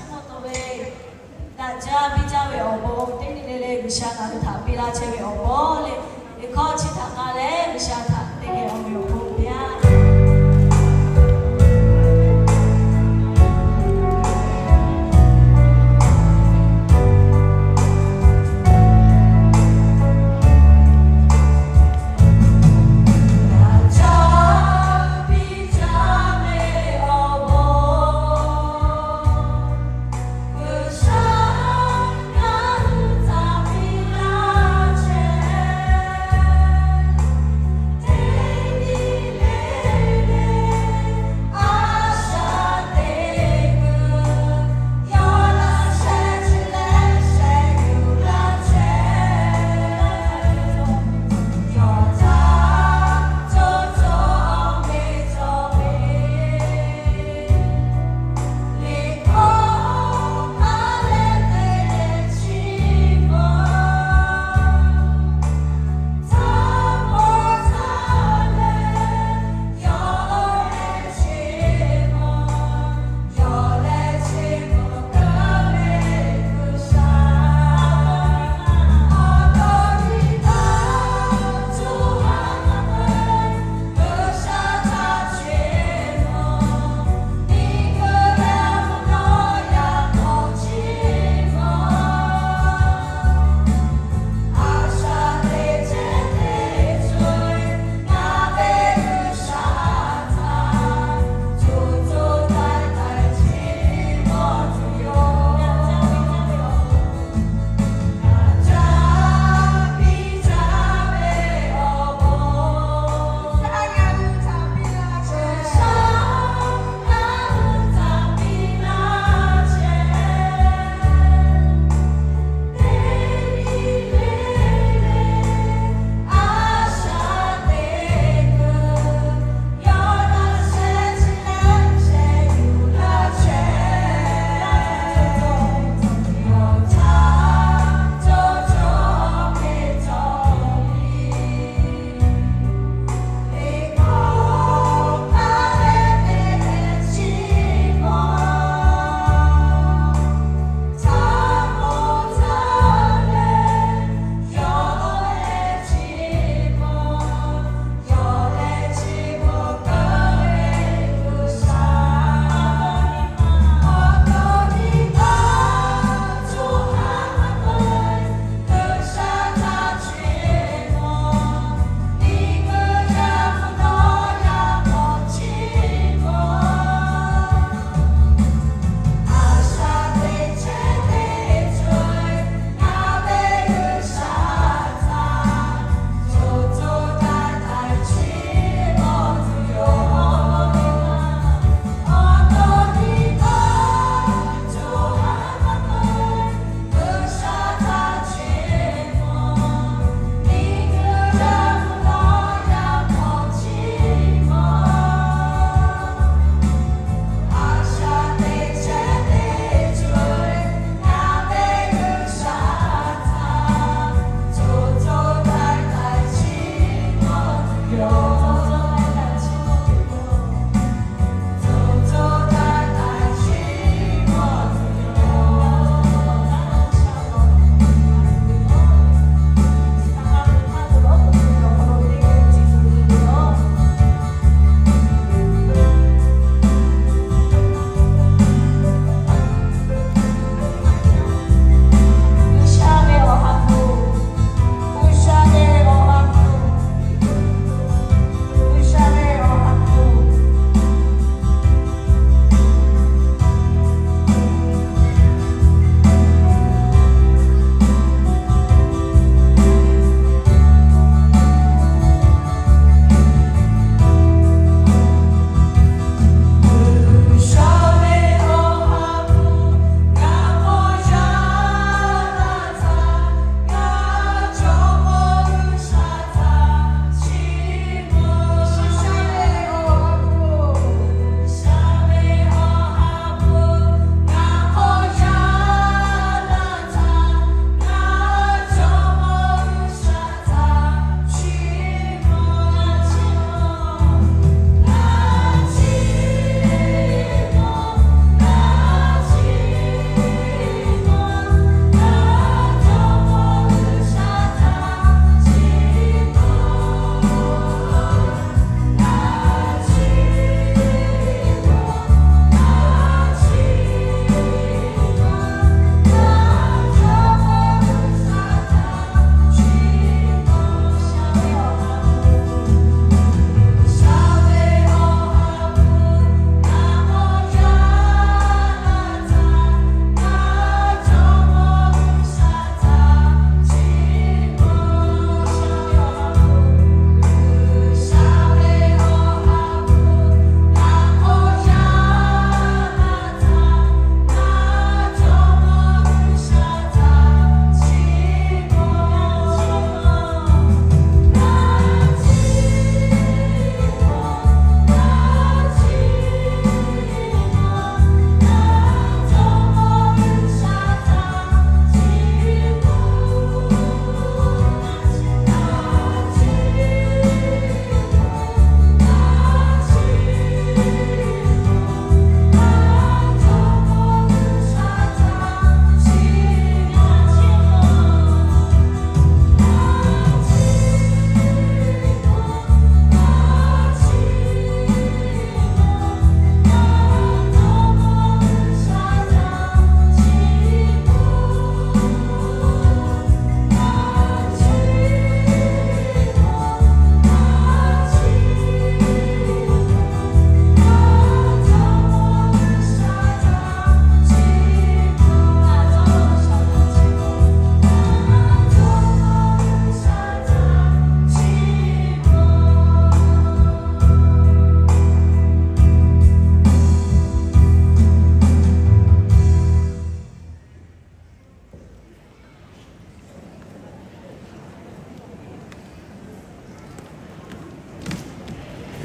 Taw ve, daꞈ jaˇ piˇ jaˇ ve awˬ bon teˇ nyi le le G'uiˬsha ngaˬ hui htaꞈ piˇ laˇ chehˇ ve awˬ bon le, liꞈ hkawˇ chi htaꞈ k'a leh G'uiˬsha htaꞈ teˇ geh awˬ meꞈ awˬ hponˇ piˇ-aˬ.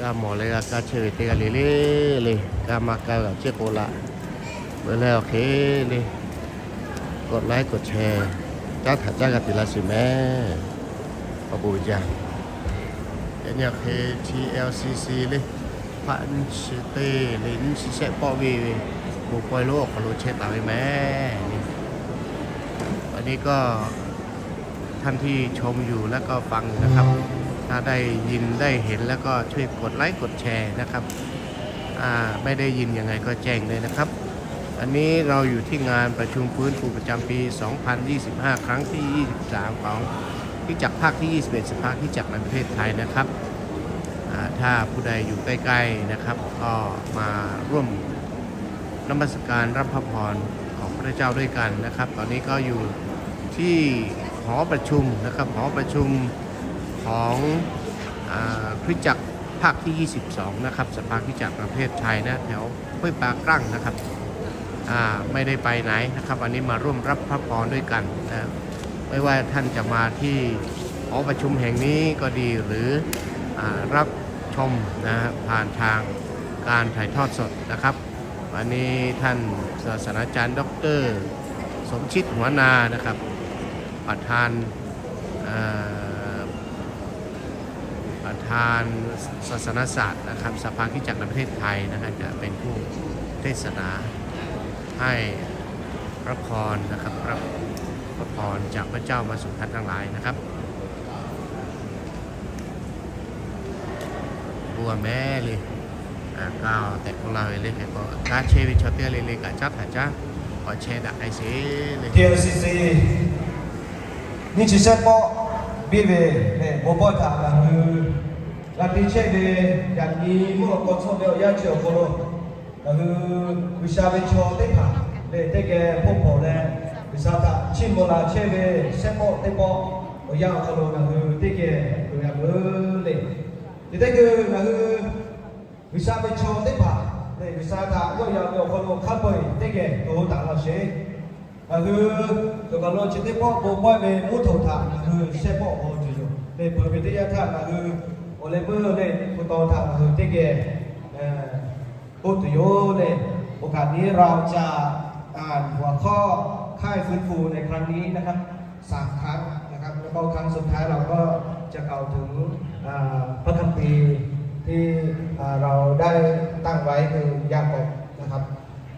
G'a mawˬ leh g'a kaˇ chehˇ ve teˇ g'aˇ le le, le kaˇ maˇ kaˇ g'a ceˇ k'o laꞈ, peuˬ leh awˬ hk'e le, กดไลค์ กดแชร์ caˉ htaꞈ caˉ g'a teꞈ laˇ sheˍ mehˍ. Awˬ bon uiˍ jaˇ. Yaꞈ nyi awˬ hk'e TLCC le, hpaˆ nyiˇ chi teˇ le nyiˇ chi shehˆ pawˆ ve ve, bon pawehˇ lonˉ awˬ hk'aw lo chehˇ taˍ ve mehˍ. ตอนนี้ก็ ท่านที่ชมอยู่แล้วก็ฟังอยู่นะครับ ถ้าได้ยินได้เห็นแล้วก็ช่วยกดไลค์กดแชร์นะครับ อ่า ไม่ได้ยินยังไงก็แจ้งด้วยนะครับ อันนี้เราอยู่ที่งานประชุมฟื้นฟูประจำปี สองพันยี่สิบห้า ครั้งที่ ยี่สิบสาม ของคริสตจักรภาคที่ ยี่สิบเอ็ด สภาคริสตจักรในประเทศไทยนะครับ อ่า ถ้าผู้ใดอยู่ใกล้ๆนะครับ ก็มาร่วมนมัสการรับพระพรของพระเจ้าด้วยกันนะครับ ตอนนี้ก็อยู่ที่หอประชุมนะครับ หอประชุมของ อ่า คริสตจักรภาคที่ ยี่สิบสอง นะครับ สภาคริสตจักรประเทศไทยนะ แถวห้วยปลาคลั่งนะครับ อ่า ไม่ได้ไปไหนนะครับ วันนี้มาร่วมรับพระพรด้วยกันนะ ไม่ว่าท่านจะมาที่หอประชุมแห่งนี้ก็ดี หรือ อ่า รับชมนะฮะ ผ่านทางการถ่ายทอดสดนะครับ วันนี้ท่านศาสตราจารย์ ดอกเตอร์ สมชิต หัวนานะครับ ประธาน เอ่อ ประธานศาสนศาสตร์นะครับ สภาคริสตจักรในประเทศไทยนะฮะ จะเป็นผู้เทศนาให้พระพรนะครับ พระ พระพรจากพระเจ้ามาสู่ท่านทั้งหลายนะครับ Bon mehˍ le. Kaˇ tehꞈ k'oˆ laˇ ve le hk'e k'o, kaˇ chehˇ ve chaw teˇ g'aˇ le le kaꞈ caˉ htaꞈ caˉ k'awꞈ chehˇ daꞈ k'ai sheˍ le. TLCC nyiˇ chi shehˆ pawˆ biˇ ve le bon pawehˇ htaꞈ ngaˬ hui g'a te chehˇ ve, yaꞈ nyi mvuhˇ awˬ hk'aw cawˇ ve awˬ yanˇ chi awˬ hk'aw lo ngaˬ hui G'uiˬsha ve chaw teˇ hpaˍ lehˬ teˇ geh hpoˆ hpawꞈ leh, G'uiˬsha htaꞈ chiˇ mvuh la chehˇ ve shehˆ pawˆ teˇ pawˆ awˬ yanˇ awˬ hk'aw lo ngaˬ hui teˇ geh loꞈ g'a peuˬ le. Chi teˇ geh ngaˬ hui G'uiˬsha ve chaw teˇ hpaˍ lehˬ, G'uiˬsha htaꞈ yawˆ yan ve awˬ hk'aw lo hk'a peu-eˬ teˇ geh to taˍ laˇ sheˍ. Ngaˬ hui cawˬ kaˬ lo chi teˇ pawˆ bon pawehˇ ve mvuhˇ htoꞈ htaꞈ ngaˬ hui shehˆ pawˆ awˬ hk'aw lo cawˬ yoˬ. Lehˬ peuˬ ve teˇ yanˇ htaˇ ngaˬ hui awˬ leh meuˇ leh hpu taw htaꞈ ngaˬ hui teˇ geh k'oˆ tuˬ yoˬ lehˬ, โอกาสนี้เราจะอ่านหัวข้อค่ายฟื้นฟูในครั้งนี้นะครับ สามครั้งนะครับ แล้วก็ครั้งสุดท้ายเราก็จะกล่าวถึงอ่าพระคัมภีร์ที่อ่าเราได้ตั้งไว้คือยากอบนะครับ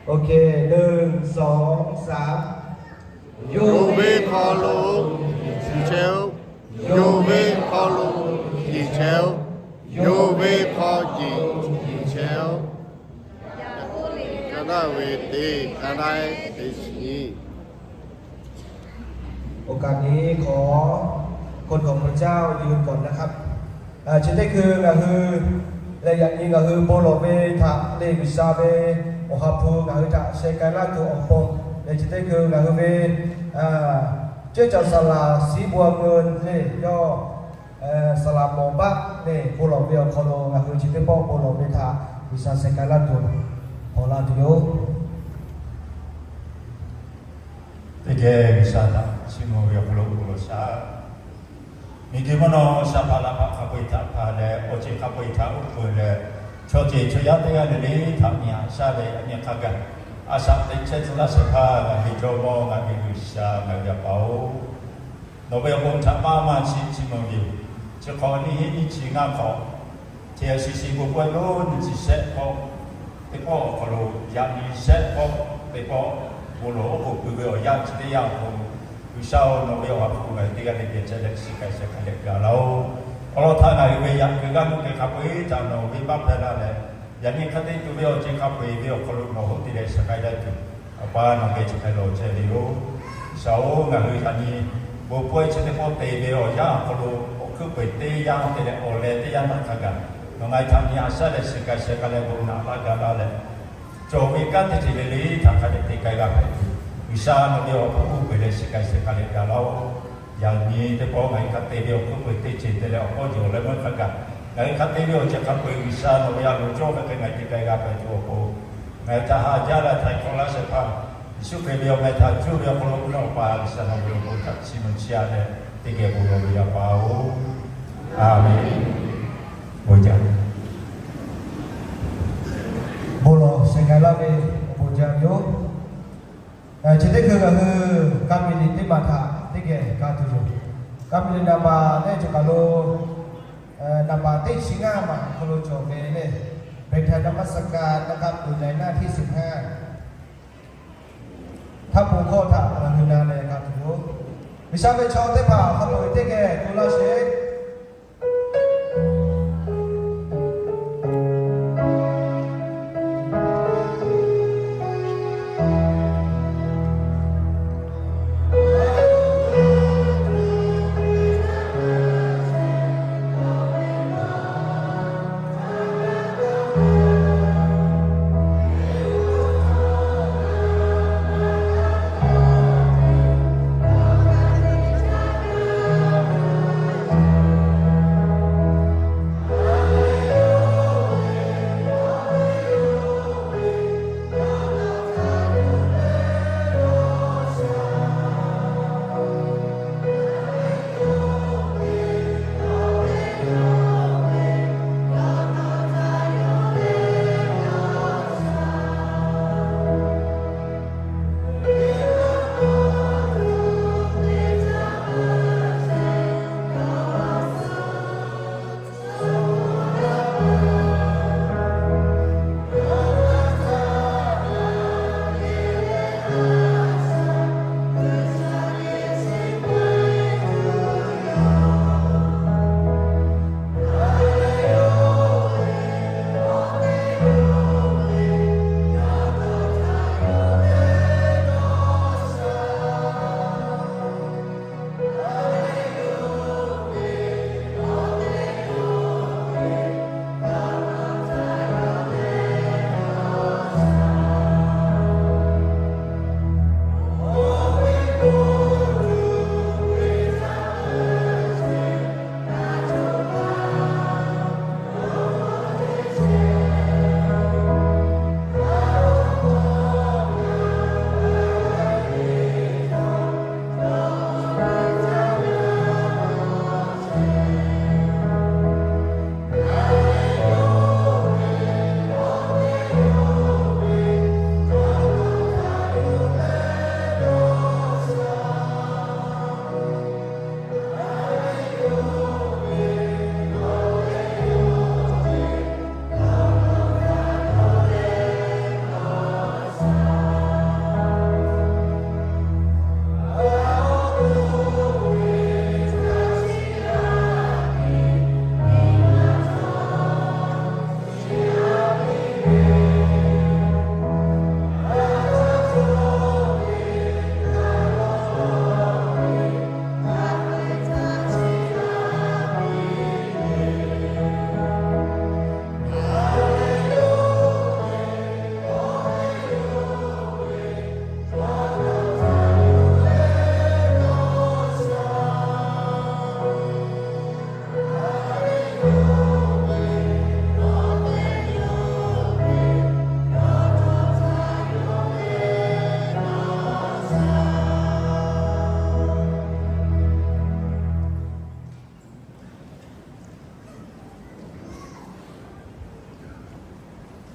โอเค หนึ่ง สอง สาม Yonˍ ve hk'aw lo yiˍ chehˇ-oˆ. Yonˍ ve hk'aw lo yiˍ chehˇ-oˆ. Yonˍ ve hk'aw yiˍ chehˇ-oˆ. Ka naˆ ve teˇ ka naˆ teˇ shiˍ nyi. โอกาสนี้ขอคนของพระเจ้ายืนก่อนนะครับ Chi teˇ hkui ngaˬ hui lehˬ, yaꞈ nyi ngaˬ hui bon lawˬ ve htaꞈ lehˬ, G'uiˬsha ve Awˬ ha hpu ngaˬ hui htaꞈ sheh k'ai laˇ tuˬ awˬ pon lehˬ, chi teˇ hkui ngaˬ hui ve ceˇ caˬ saˍ laˍ siˉ bua meuˇ lehˬ, yawˇ saˍ laˍ mawˬ baˆ lehˬ, bon lawˬ ve awˬ hk'aw lo ngaˬ hui chi teˇ pawˆ bon lawˬ ve htaꞈ G'uiˬsha sheh k'ai laˇ tuˬ hpawꞈ la tuˬ yoˬ. Teˇ geh G'uiˬsha htaꞈ chiˇ mvuh ve awˬ hk'aw lo bon lawˬ shaˍ. Miˬguiˬ mvuhˇ naw sha hpaˍ laꞈ hpaꞈ hk'a peu-eˬ htaꞈ hpaˍ leh, awˬ ceuˬ hk'a peu-eˬ htaꞈ uˉ peunˍ leh, chaw ceuˬ chaw yaˇ teˇ g'aˇ le le htaꞈ miˬ haꞈ shaˉ leh, yaꞈ nyi hk'a gaˬ a shaꞈ teꞈ chehˇ tcuh laˇ shehˍ hpaˇ ngaˬ ve Jawˇmawˇ, ngaˬ ve G'uiˬsha, ngaˬ ve Yaˇ paˍ-oˬ, nawˬ ve awˬ bon htaꞈ maˇ maˇ chiˇ chiˇ mvuh ve yoˬ. Chi hk'awꞈ nyiˇ hinˉ nyiˇ chi ngaˇ hk'awꞈ, TLCC bon pawehˇ lonˉ nyiˇ chi shehˆ hk'awꞈ teˇ pawˆ awˬ hk'aw lo, yaꞈ nyi shehˆ hk'awꞈ teˇ pawˆ bon lawˬ oˉ k'oˍ pui ve awˬ yanˇ chi teˇ yanˇ awˬ hk'aw lo, G'uiˬsha-oˬ, nawˬ ve awˬ ha hpu ngaˬ hui teˇ g'aˇ le geh chehˇ leh shiˍ k'ai sheh k'ai leh gaˬ laˇ-oˬ. Awˬ lawn htaˇ ngaˬ hui ve yaꞈ kuiˬ g'aˇ nuˇ kuiˬ hk'a peu-eˬ htaꞈ nawˬ ve maˇ hpehꞈ la leh, yaꞈ nyi hk'a te tuˬ ve awˬ ceuˬ hk'a peu-eˬ ve awˬ hk'aw lo nawˬ hoˉ te leh shiˍ k'ai laˇ tuˬ, Awˬ pa nawˬ geh chi hk'e lawˬ chehˇ ve yoˬ. G'uiˬsha-oˬ, ngaˬ hui yaꞈ nyi bon pawehˇ chi teˇ pawˆ te ve awˬ yanˇ awˬ hk'aw lo, awˬ hkuiˉ peuˬ teˇ yanˇ te leh awˬ leh teˇ yanˇ htaꞈ hk'a gaˬ nawˬ ngaˬ hui htaꞈ miˬ haꞈ shaˉ leh shiˍ k'ai sheh k'ai leh bon naꞈ laˇ gaˬ laˇ leh, cawˬ ve kanˉ teˇ ceuˬ le le htaꞈ hk'a dehꞈ te k'ai g'a hpehꞈ tuˬ, G'uiˬsha nawˬ ve awˬ hk'aw lo uˉ peunˍ leh shiˍ k'ai sheh k'ai leh gaˬ laˇ-oˬ. Yaꞈ nyi teˇ pawˆ ngaˬ hui hk'a te ve awˬ hkuiˉ peuˬ teˇ ceuˬ te leh awˬ k'aw jawˬ leh meuˇ hk'a gaˬ, ngaˬ hui hk'a te ve awˬ ceuˬ hk'a peu-eˬ G'uiˬsha nawˬ ve a loˍ cawˇ hk'e hk'e ngaˬ hui te k'ai g'a hpehꞈ tuˬ awˬ pon, ngaˬ hui htaꞈ ha jaˇ leh htaꞈ hk'awꞈ laˇ shehˍ hpaˇ Yeˍsuˆ Hkriꞈ ve awˬ meh htaꞈ cuˇ ve awˬ hk'aw lo, Awˬ pa G'uiˬsha nawˬ ve awˬ bon htaꞈ chiˇ mvuh chiˇ aꞈ leh teˇ geh bon lawˬ ve Yaˇ paˍ-oˬ, Aˍmenˍ. Bon jaˇ. G'a laˇ ve awˬ bon jaˇ ve yoˬ. Chi teˇ hkui ngaˬ hui ka miˬ liꞈ teˇ maˬ htaꞈ teˇ geh ka tuˬ yoˬ. Ka miˬ liꞈ naˍ baˬ lehˬ, choˬ kaˬ lo naˍ baˬ teˇ chi ngaˇ maˬ awˬ hk'aw lo cawˬ ve lehˬ, เป็นธรรมนมัสการนะครับ หรือในหน้าที่สิบห้า htaˇ bon hkawˇ htaꞈ ngaˬ hui na leh ka tuˬ yoˬ. G'uiˬsha ve chaw teˇ hpaˍ hk'a peu-eˬ teˇ geh tu laˇ sheˍ.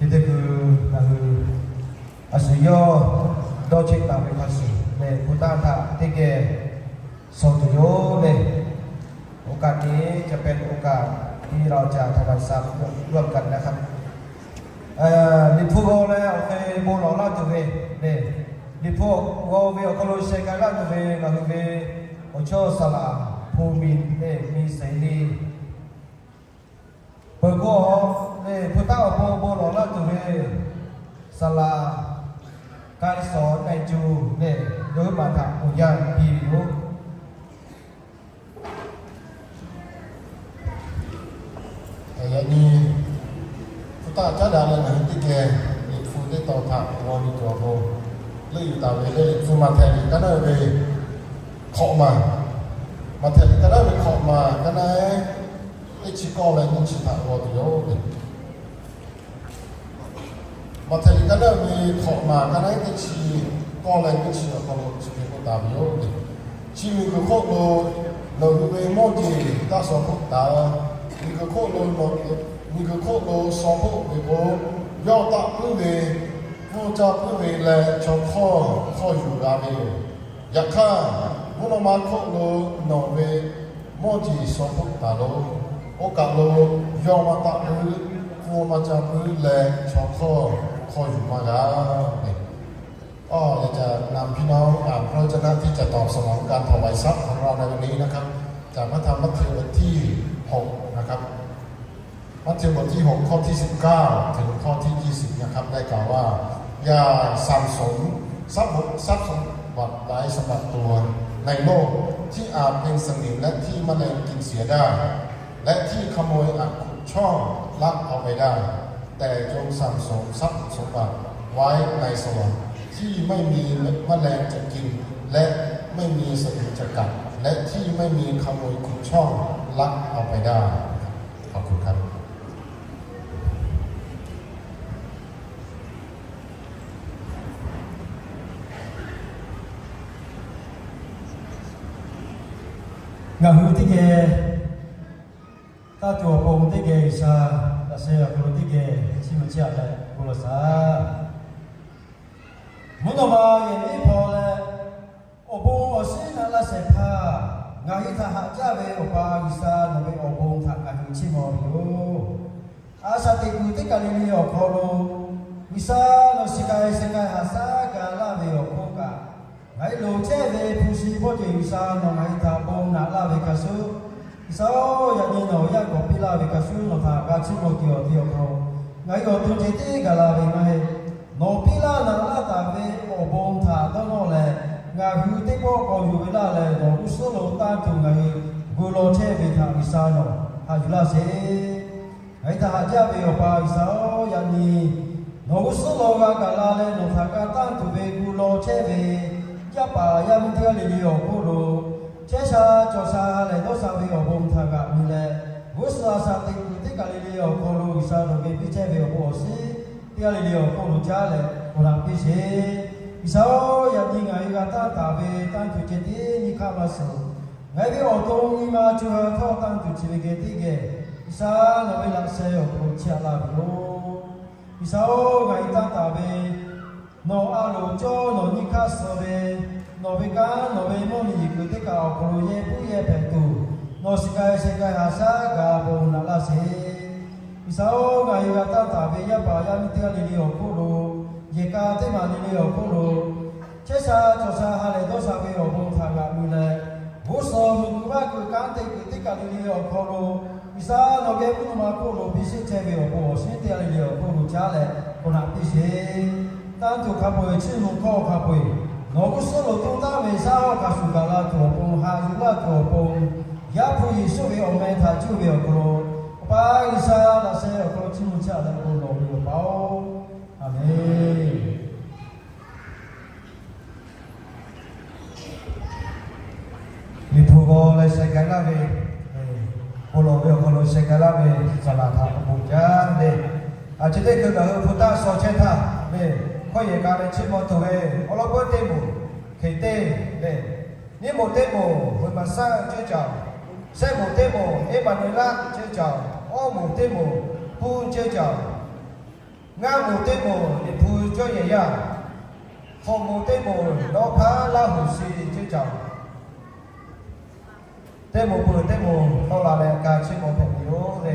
Chi teˇ hkui ngaˬ hui a shu yawˇ dawˇ cheˆ taˍ ve hk'a shuˍ lehˬ, hpu taˆ htaꞈ teˇ geh shaw tuˬ yoˬ lehˬ, โอกาสนี้จะเป็นโอกาสที่เราจะถวายทรัพย์ร่วมกันนะครับ Liꞈ hpu g'aw leh awˬ hk'e bon lawˬ laˇ tuˬ ve lehˬ, Liꞈ hpu g'aw ve awˬ hk'aw lo sheh k'ai laˇ tuˬ ve ngaˬ hui ve awˬ chawˇ saˍ laˍ hpu miˬ lehˬ, miˬ seˍ liˇ peuˬ k'o, lehˬ hpu taˆ awˬ pon bon lawˬ laˇ tuˬ ve saˍ laˍ k'ai shawˍ na-e cuˬ lehˬ, yawˇ hui maˬ htaꞈ awˬ yanˇ piˇ ve yoˬ. Yaꞈ nyi hpu taˆ caˉ daꞈ leh ngaˬ hui teˇ geh Liꞈ hpu teˇ tawn htaꞈ g'aw nyi tuˬ awˬ pon leuˆ yuˬ taˍ ve lehˬ, Liꞈ hpu Maꞈhtehˍ liꞈ ka naˉ ve hkawꞈ maˬ, Maꞈhtehˍ liꞈ ka naˉ ve hkawꞈ maˬ ka naˉ-e teˇ chi kawˆ leh nyiˇ chi htaꞈ g'aw tuˬ yoˬ. Maꞈhtehˍ liꞈ ka naˉ ve hkawꞈ maˬ ka naˉ-e teˇ chi kawˆ leh nyiˇ chi awˬ hk'aw lo chi hk'e k'oˆ taˍ ve yoˬ lehˬ, chi miˬguiˬ hk'oˆ lo nawˬ hui ve mawˇ jeˬ taˇ shaw hpoˆ taˍ-oꞈ. Miˬguiˬ hk'oˆ lo, miˬguiˬ hk'oˆ lo shaw hpoˆ ve k'o, yawˇ taˆ puiˉ ve Mvuhˇ ca puiˉ ve leh chaw hk'awˇ hk'awˇ yuˬ g'a ve yoˬ. Yaꞈ hk'aˇ, mvuhˇ naw ma hk'oˆ lo nawˬ ve mawˇ jeˬ shaw hpoˆ taˍ lo, oˇ kaˬ lo yawˇ maˇ taˆ puiˉ, mvuhˇ maˇ ca puiˉ leh chaw hk'awˇ hk'awˇ yuˬ maˇ g'a ve. ก็อยากจะนำพี่น้องอ่านพระวจนะที่จะตอบสนองการถวายทรัพย์ของเราในวันนี้นะครับ จากพระธรรมมัทธิวบทที่หกนะครับ มัทธิวบทที่หก ข้อที่สิบเก้า ถึงข้อที่ยี่สิบนะครับ ได้กล่าวว่า อย่าสั่งสมทรัพย์สมบัติไว้สำหรับตัวในโลก ที่อาจเป็นสนิมและที่แมลงกินเสียได้ และที่ขโมยอาจขุดช่องลักเอาไปได้ แต่จงสั่งสมทรัพย์สมบัติไว้ในสวรรค์ ที่ไม่มีแมลงจะกิน และไม่มีสนิมจะกัด และที่ไม่มีขโมยขุดช่องลักเอาไปได้ ขอบคุณครับ Ngaˬ hui teˇ geh tanˇ tuˬ awˬ pon teˇ geh G'uiˬsha laꞈ sheh awˬ hk'aw lo teˇ geh chiˇ mvuh chehˇ-a leh bon lawˬ shaˍ. Mvuhˇ naw ma yehˬ miˉ hpaw leh awˬ bon awˬ shinˉ naꞈ laˇ shehˍ hpaˇ, ngaˬ hui htaꞈ haꞈ jaˇ ve Awˬ pa G'uiˬsha nawˬ ve awˬ bon htaꞈ ngaˬ hui chiˇ mvuh ve yoˬ. A shaꞈ teꞈ kuiˬ teˇ kaˬ le le awˬ hk'aw lo, G'uiˬsha nawˬ shiˍ k'ai sheh k'ai haꞈ shaˉ ga laˇ ve awˬ hk'oˆ kaꞈ, ngaˬ hui loˍ chehˇ ve hpu shi mawˇ jeˬ G'uiˬsha nawˬ ngaˬ hui htaꞈ bon naꞈ laˇ ve hk'a shuˍ, G'uiˬsha-oˬ, yaꞈ nyi nawˬ yaˇ k'awꞈ piˇ laˇ ve hk'a shuˍ nawˬ htaꞈ g'a chiˇ mvuh tuˬ awˬ ti awˬ hk'aw, ngaˬ hui awˬ to ceh tiˉ gaˬ la ve maˇ heˆ. Nawˬ piˇ laˇ naꞈ laˇ taˍ ve awˬ bon htaꞈ dawˇ nawˇ leh, ngaˬ hui teˇ pawˆ k'awꞈ yuˬ ve laˇ leh, nawˬ g'uˇ suhˉ lo tanˇ tuˬ ngaˬ hui gu law chehˇ ve htaꞈ G'uiˬsha nawˬ haꞈ yuˬ laˇ sheˍ. Ngaˬ hui htaꞈ haꞈ jaˇ ve Awˬ pa G'uiˬsha-oˬ, yaꞈ nyi nawˬ g'uˇ suhˉ lo g'a gaˬ la leh nawˬ htaꞈ g'a tanˇ tuˬ ve gu law chehˇ ve yaˇ paˍ yaˇ miˇ teˇ g'aˇ le le awˬ hk'oˆ lo, chehˇ sha cawˬ sha ha lehˬ dawˇ sha ve awˬ bon htaꞈ g'aꞈ mi leh, g'uˇ suhˍ a shaꞈ teꞈ kuiˬ teˇ kaˬ le le awˬ hk'aw lo G'uiˬsha nawˬ geh piˇ chehˇ ve awˬ bon awˬ shinˉ teˇ g'aˇ le le awˬ hk'oˆ lo caˉ leh awˬ naꞈ piˇ sheˍ. G'uiˬsha-oˬ, yaꞈ nyi ngaˬ hui g'a tanˇ taˍ ve tanˇ tuˬ ceh tiˉ nyi hk'aˇ maˇ suh. Ngaˬ hui ve awˬ to nyi ma co ha htawˇ tanˇ tuˬ chi ve geh teˇ geh, G'uiˬsha nawˬ ve laꞈ sheh awˬ hk'aw lo chiˇ aꞈ laˇ ve yoˬ. G'uiˬsha-oˬ, ngaˬ hui tanˇ taˍ ve nawˬ a loˍ cawˇ nawˬ nyi hk'aˇ suh ve, nawˬ ve kanˉ nawˬ ve mvuhˇ miˬ yiˬ kuiˬ teˇ kaꞈ awˬ hk'aw lo yehˇ puiˉ yehˇ hpehꞈ tuˬ, nawˬ shiˍ k'ai sheh k'ai haꞈ shaˉ ga bon naꞈ laˇ sheˍ. G'uiˬsha-oˬ, ngaˬ hui g'a tanˇ taˍ ve yaˇ paˍ yaˇ miˇ teˇ g'aˇ le le awˬ hk'oˆ lo, yehˬ k'a teˇ maˬ le le awˬ hk'oˆ lo, chehˇ sha cawˬ sha ha lehˬ dawˇ sha ve awˬ bon htaꞈ g'aꞈ mi leh, g'uˇ suhˍ mvuhˇ kuiˬ vaˇ kuiˬ kanˉ te kuiˬ teˇ kaˬ le le awˬ hk'aw lo, G'uiˬsha nawˬ geh mvuhˇ naw ma hk'oˆ lo piˇ sheˆ chehˇ ve awˬ bon awˬ shinˉ teˇ g'aˇ le le awˬ hk'oˆ lo caˉ leh bon naꞈ piˇ sheˍ. Tanˇ tuˬ hk'a peu-eˬ chiˇ mvuh hkawˇ hk'a peu-eˬ, nawˬ g'uˇ suhˉ lo toˇ taˉ ve shaˉ hawˇ hk'a shuˍ gaˬ la tuˬ awˬ pon, haꞈ yuˬ laˇ tuˬ awˬ pon, Yaˇ hpu Yeˍsuˆ ve awˬ meh htaꞈ cuˇ ve awˬ hk'aw lo, Awˬ pa G'uiˬsha laꞈ sheh awˬ hk'aw lo chiˇ mvuh chehˇ-a leh bon lawˬ ve yoˬ, Awˬ pa-oˬ. Aˍmenˍ. Liꞈ hpu g'aw leh sheh k'ai laˇ ve, bon lawˬ ve awˬ hk'aw lo sheh k'ai laˇ ve saˍ laˍ htaꞈ awˬ bon jaˇ ve, a chi teˇ hkui ngaˬ hui hpu taˇ shaw chehˇ htaˇ ve, hkawˇ yehˬ k'a leh chiˇ mvuh tuˬ ve awˉ lawˉ peuˉ teˇ moˍ, hk'e teˇ ve, nyiˇ moˍ teˇ moˍ Venˇbaˍsaˆ ceˇ caˬ, shehˆ moˍ teˇ moˍ Eˇmaˍnuˍlaˆ ceˇ caˬ, awˇ moˍ teˇ moˍ Puˇ ceˇ caˬ, ngaˇ moˍ teˇ moˍ Liꞈ hpu cawˇ yehˬ yaˇ, hk'awꞈ moˍ teˇ moˍ Dawˇ hpaˇ Laˇ hoˍ shi ceˇ caˬ, teˇ moˍ peuˬ teˇ moˍ tawˆ la leh ka chiˇ mvuh hpehꞈ ve yoˬ le.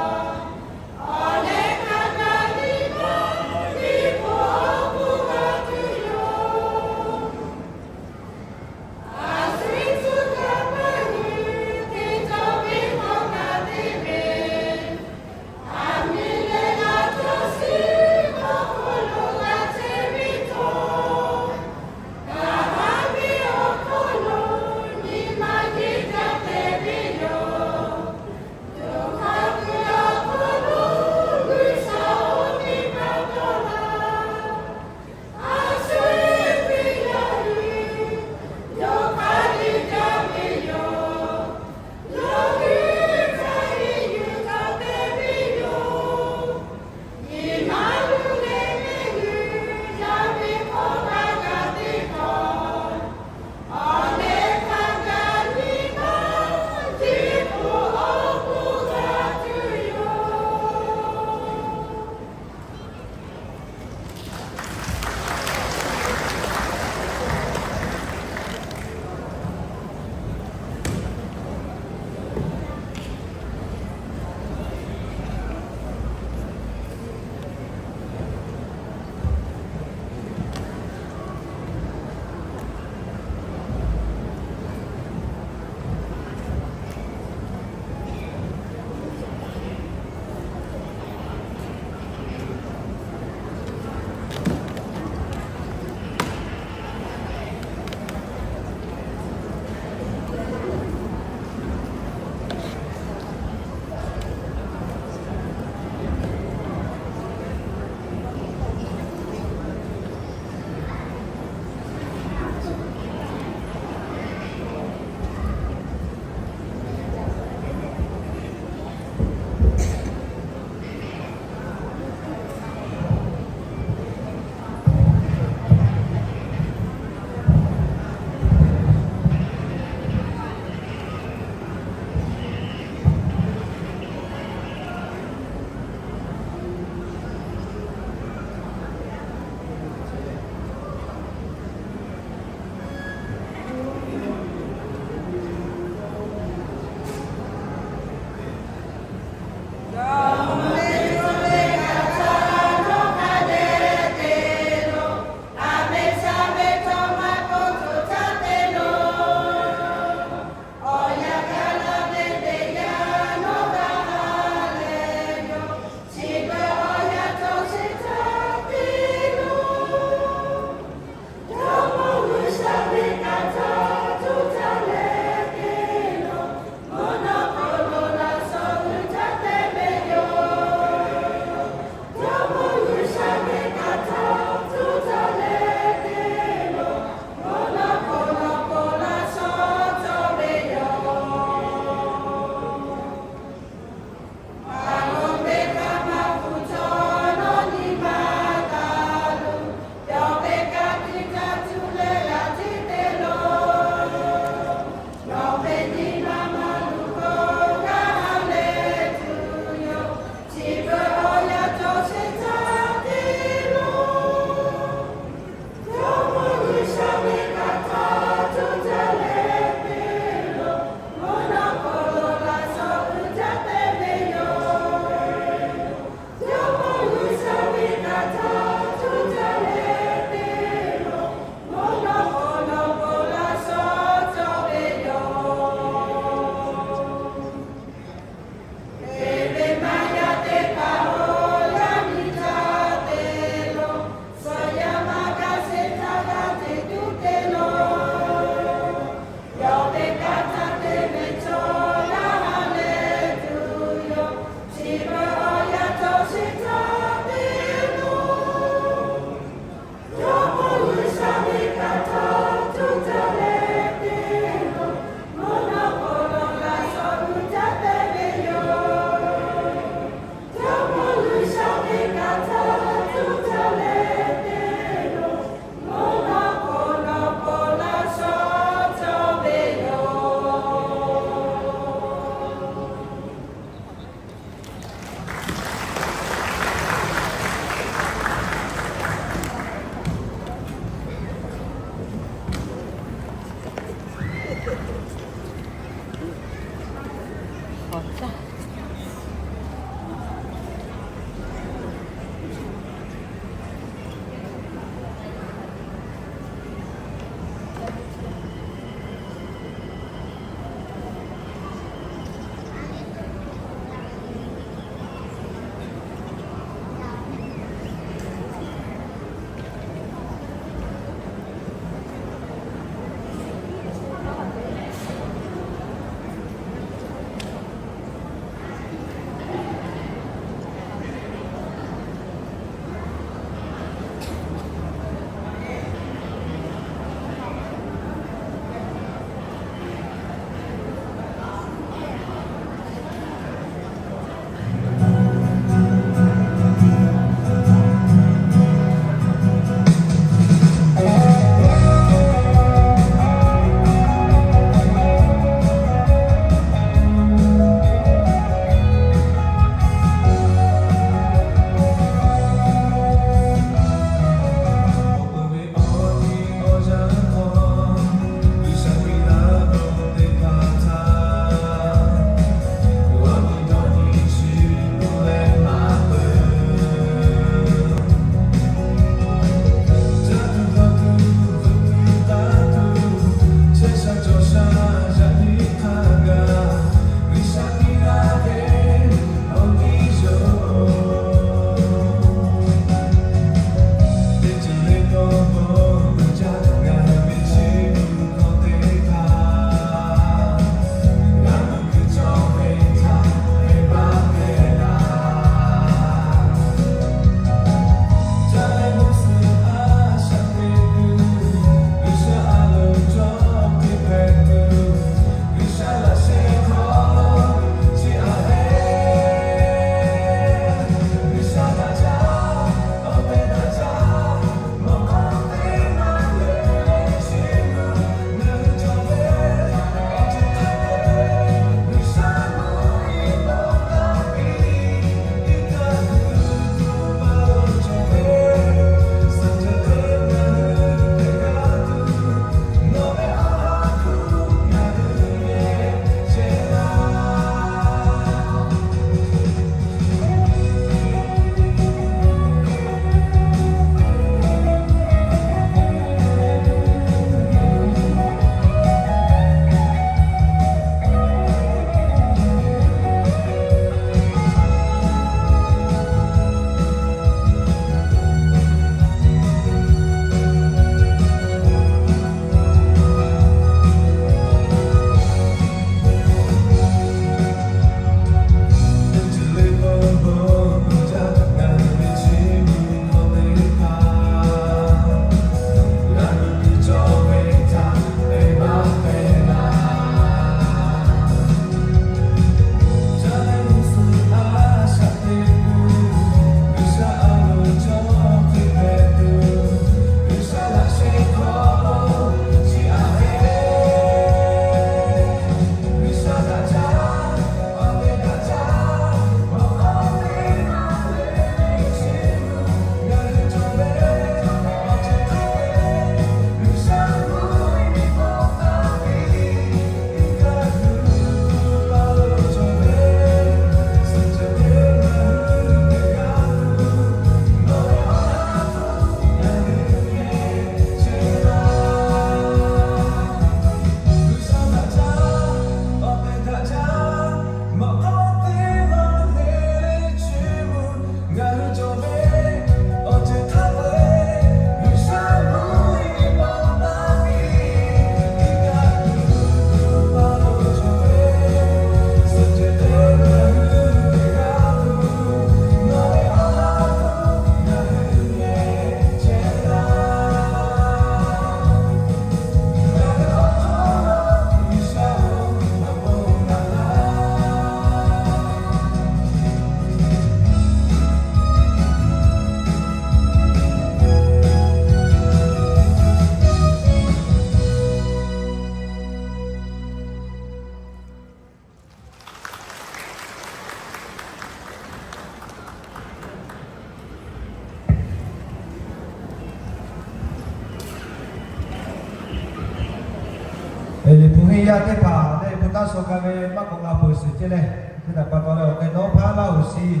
Liꞈ hpu henˇ yaˇ teˇ hpaˍ leh hpu taˇ shaw k'a ve maˇ k'awꞈ g'a peuˬ sheˍ ceˇ leh, chi htaꞈ pa taw leh awˬ hk'e nawˉ hpaˇ laˇ hoꞈ shiˍ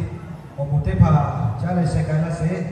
awˬ moˍ teˇ hpaˍ caˉ leh sheh k'ai laˇ sheˍ.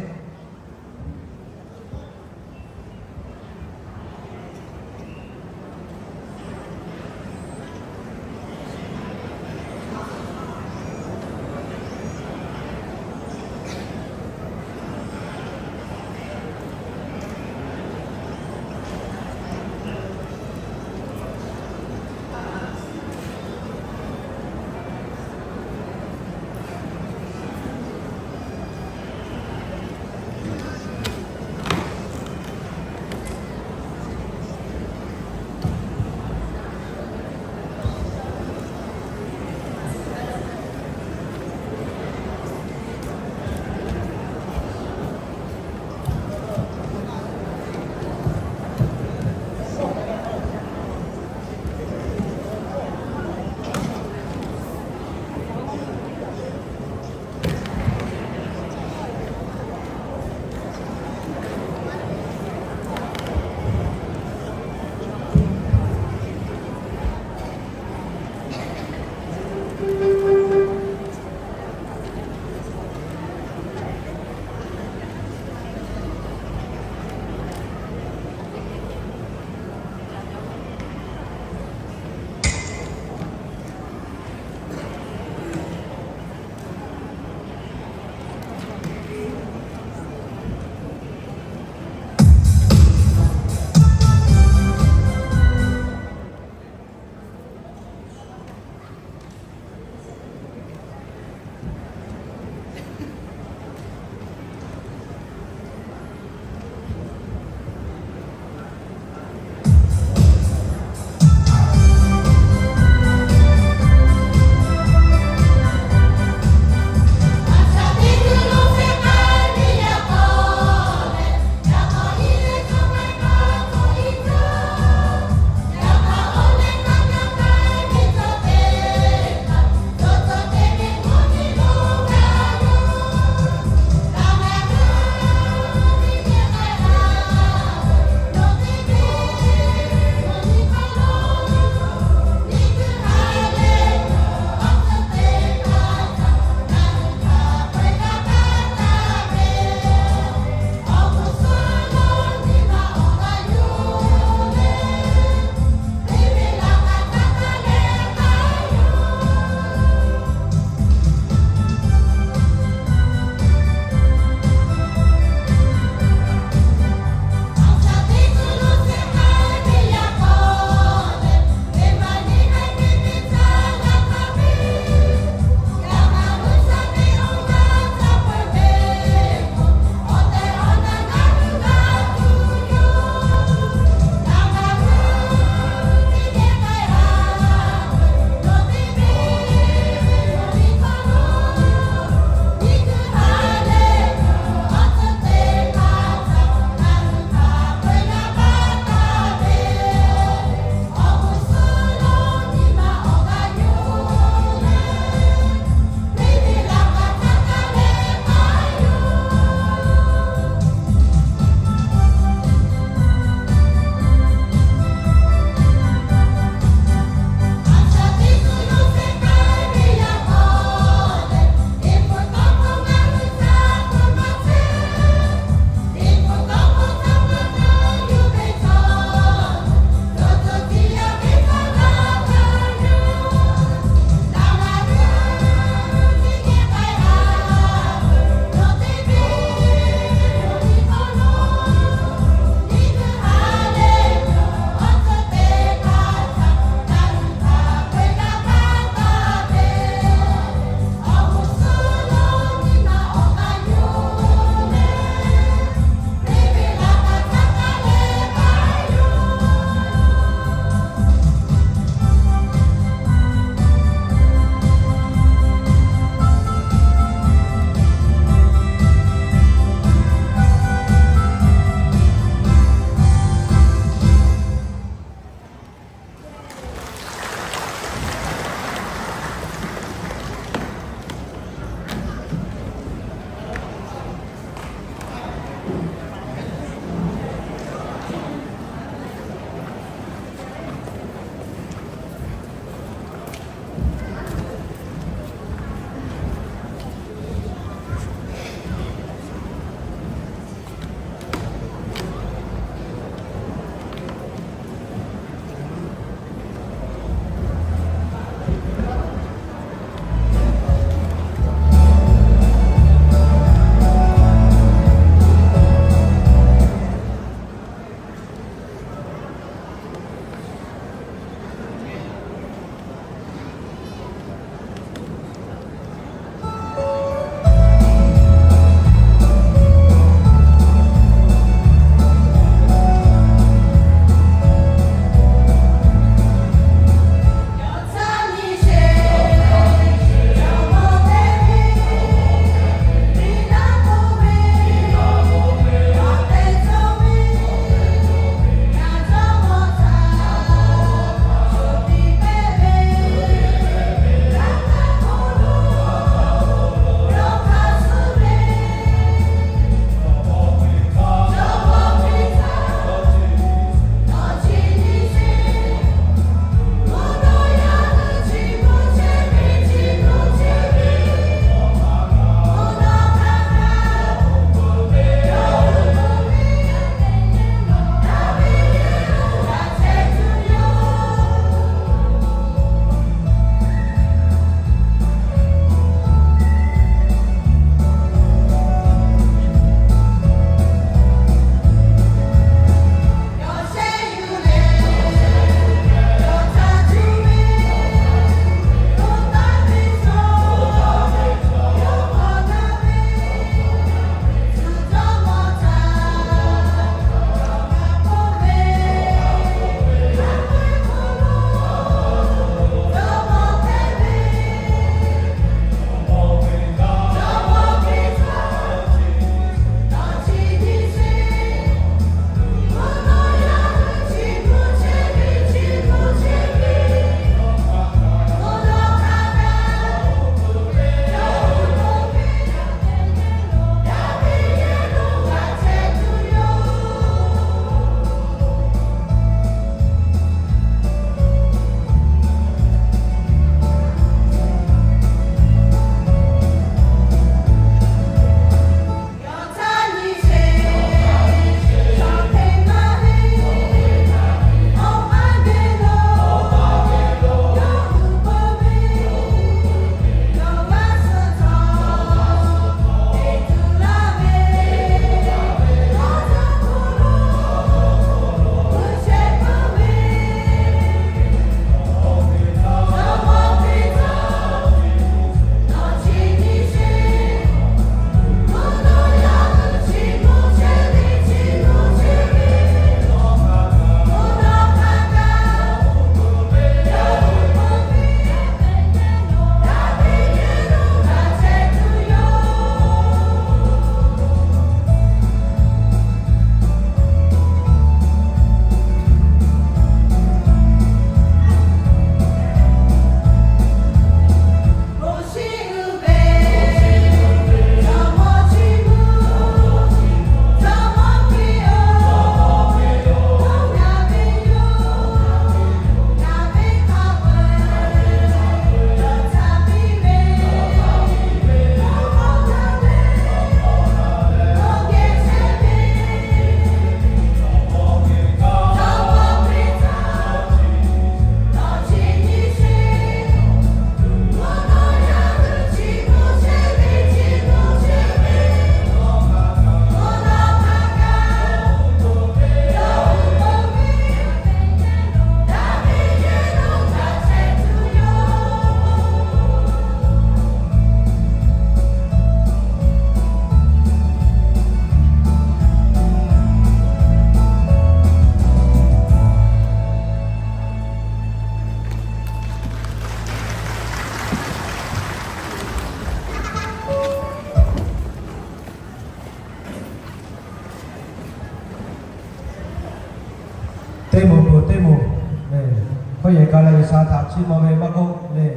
Pawehˇ yehˬ ka leh G'uiˬsha htaꞈ chiˇ mvuh ve maˇ k'oˆ le,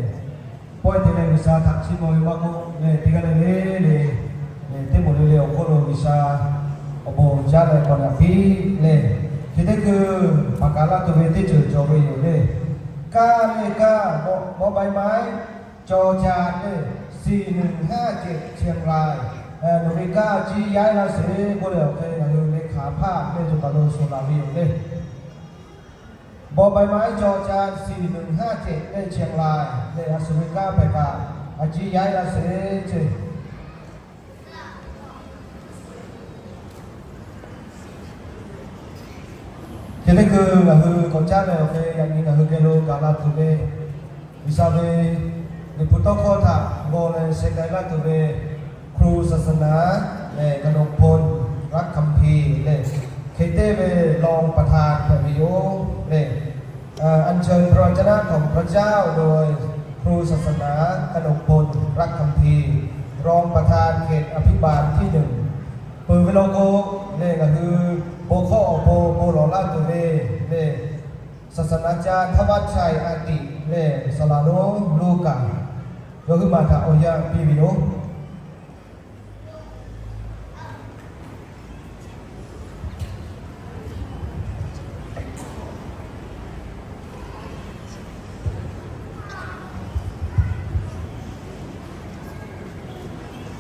pawehˇ te leh G'uiˬsha htaꞈ chiˇ mvuh ve maˇ k'oˆ le, teˇ g'aˇ le le le, teˇ moˍ le le awˬ hk'oˆ lo G'uiˬsha awˬ bon jaˇ leh k'awꞈ naꞈ piˇ le. Chi teˇ hkui paˍ kaˍ laˇ tuˬ ve teˇ ceuˬ cawˬ ve yoˬ le. Kaˇ le kaˇ, บ่อใบไม้ จอจาน le, สี่หนึ่งห้าเจ็ด เชียงราย. Nawˬ ve kaˇ a ciˉ yaˇ laˇ sheˍ k'oˆ leh awˬ hk'e ngaˬ hui le hkanˍ hpaˇ le co kaˬ lo suhˍ laˬ ve yoˬ le. บ่อใบไม้ จอจาน สี่หนึ่งห้าเจ็ด le เชียงราย le, a shu ve kaˇ hpehꞈ kaꞈ a ciˉ yaˇ laˇ sheˍ ce. Chi teˇ hkui ngaˬ hui k'awꞈ caˉ leh awˬ hk'e yaꞈ nyi ngaˬ hui geh lo gaˬ la tuˬ ve G'uiˬsha ve Liꞈ hpu tawˇ hkawˇ htaꞈ g'aw leh sheh k'ai laˇ tuˬ ve ครูศาสนา leh กนกพล รักคัมภีร์ leh, hk'e te ve รองประธาน hpehꞈ ve yoˬ le. อัญเชิญพระวจนะของพระเจ้าโดย ครูศาสนา กนกพล รักคัมภีร์ รองประธานเขตอภิบาลที่หนึ่ง peuˬ ve law k'o, le ngaˬ hui bon hkawˇ awˬ bon bon lawˬ laˇ tuˬ ve le, ศาสนาจารย์ ธวัชชัย อาติ le, saˍ laˍ lonˉ Luˉkaꞈ, yawˇ hui maˬ htaꞈ awˬ yanˇ piˇ ve yoˬ.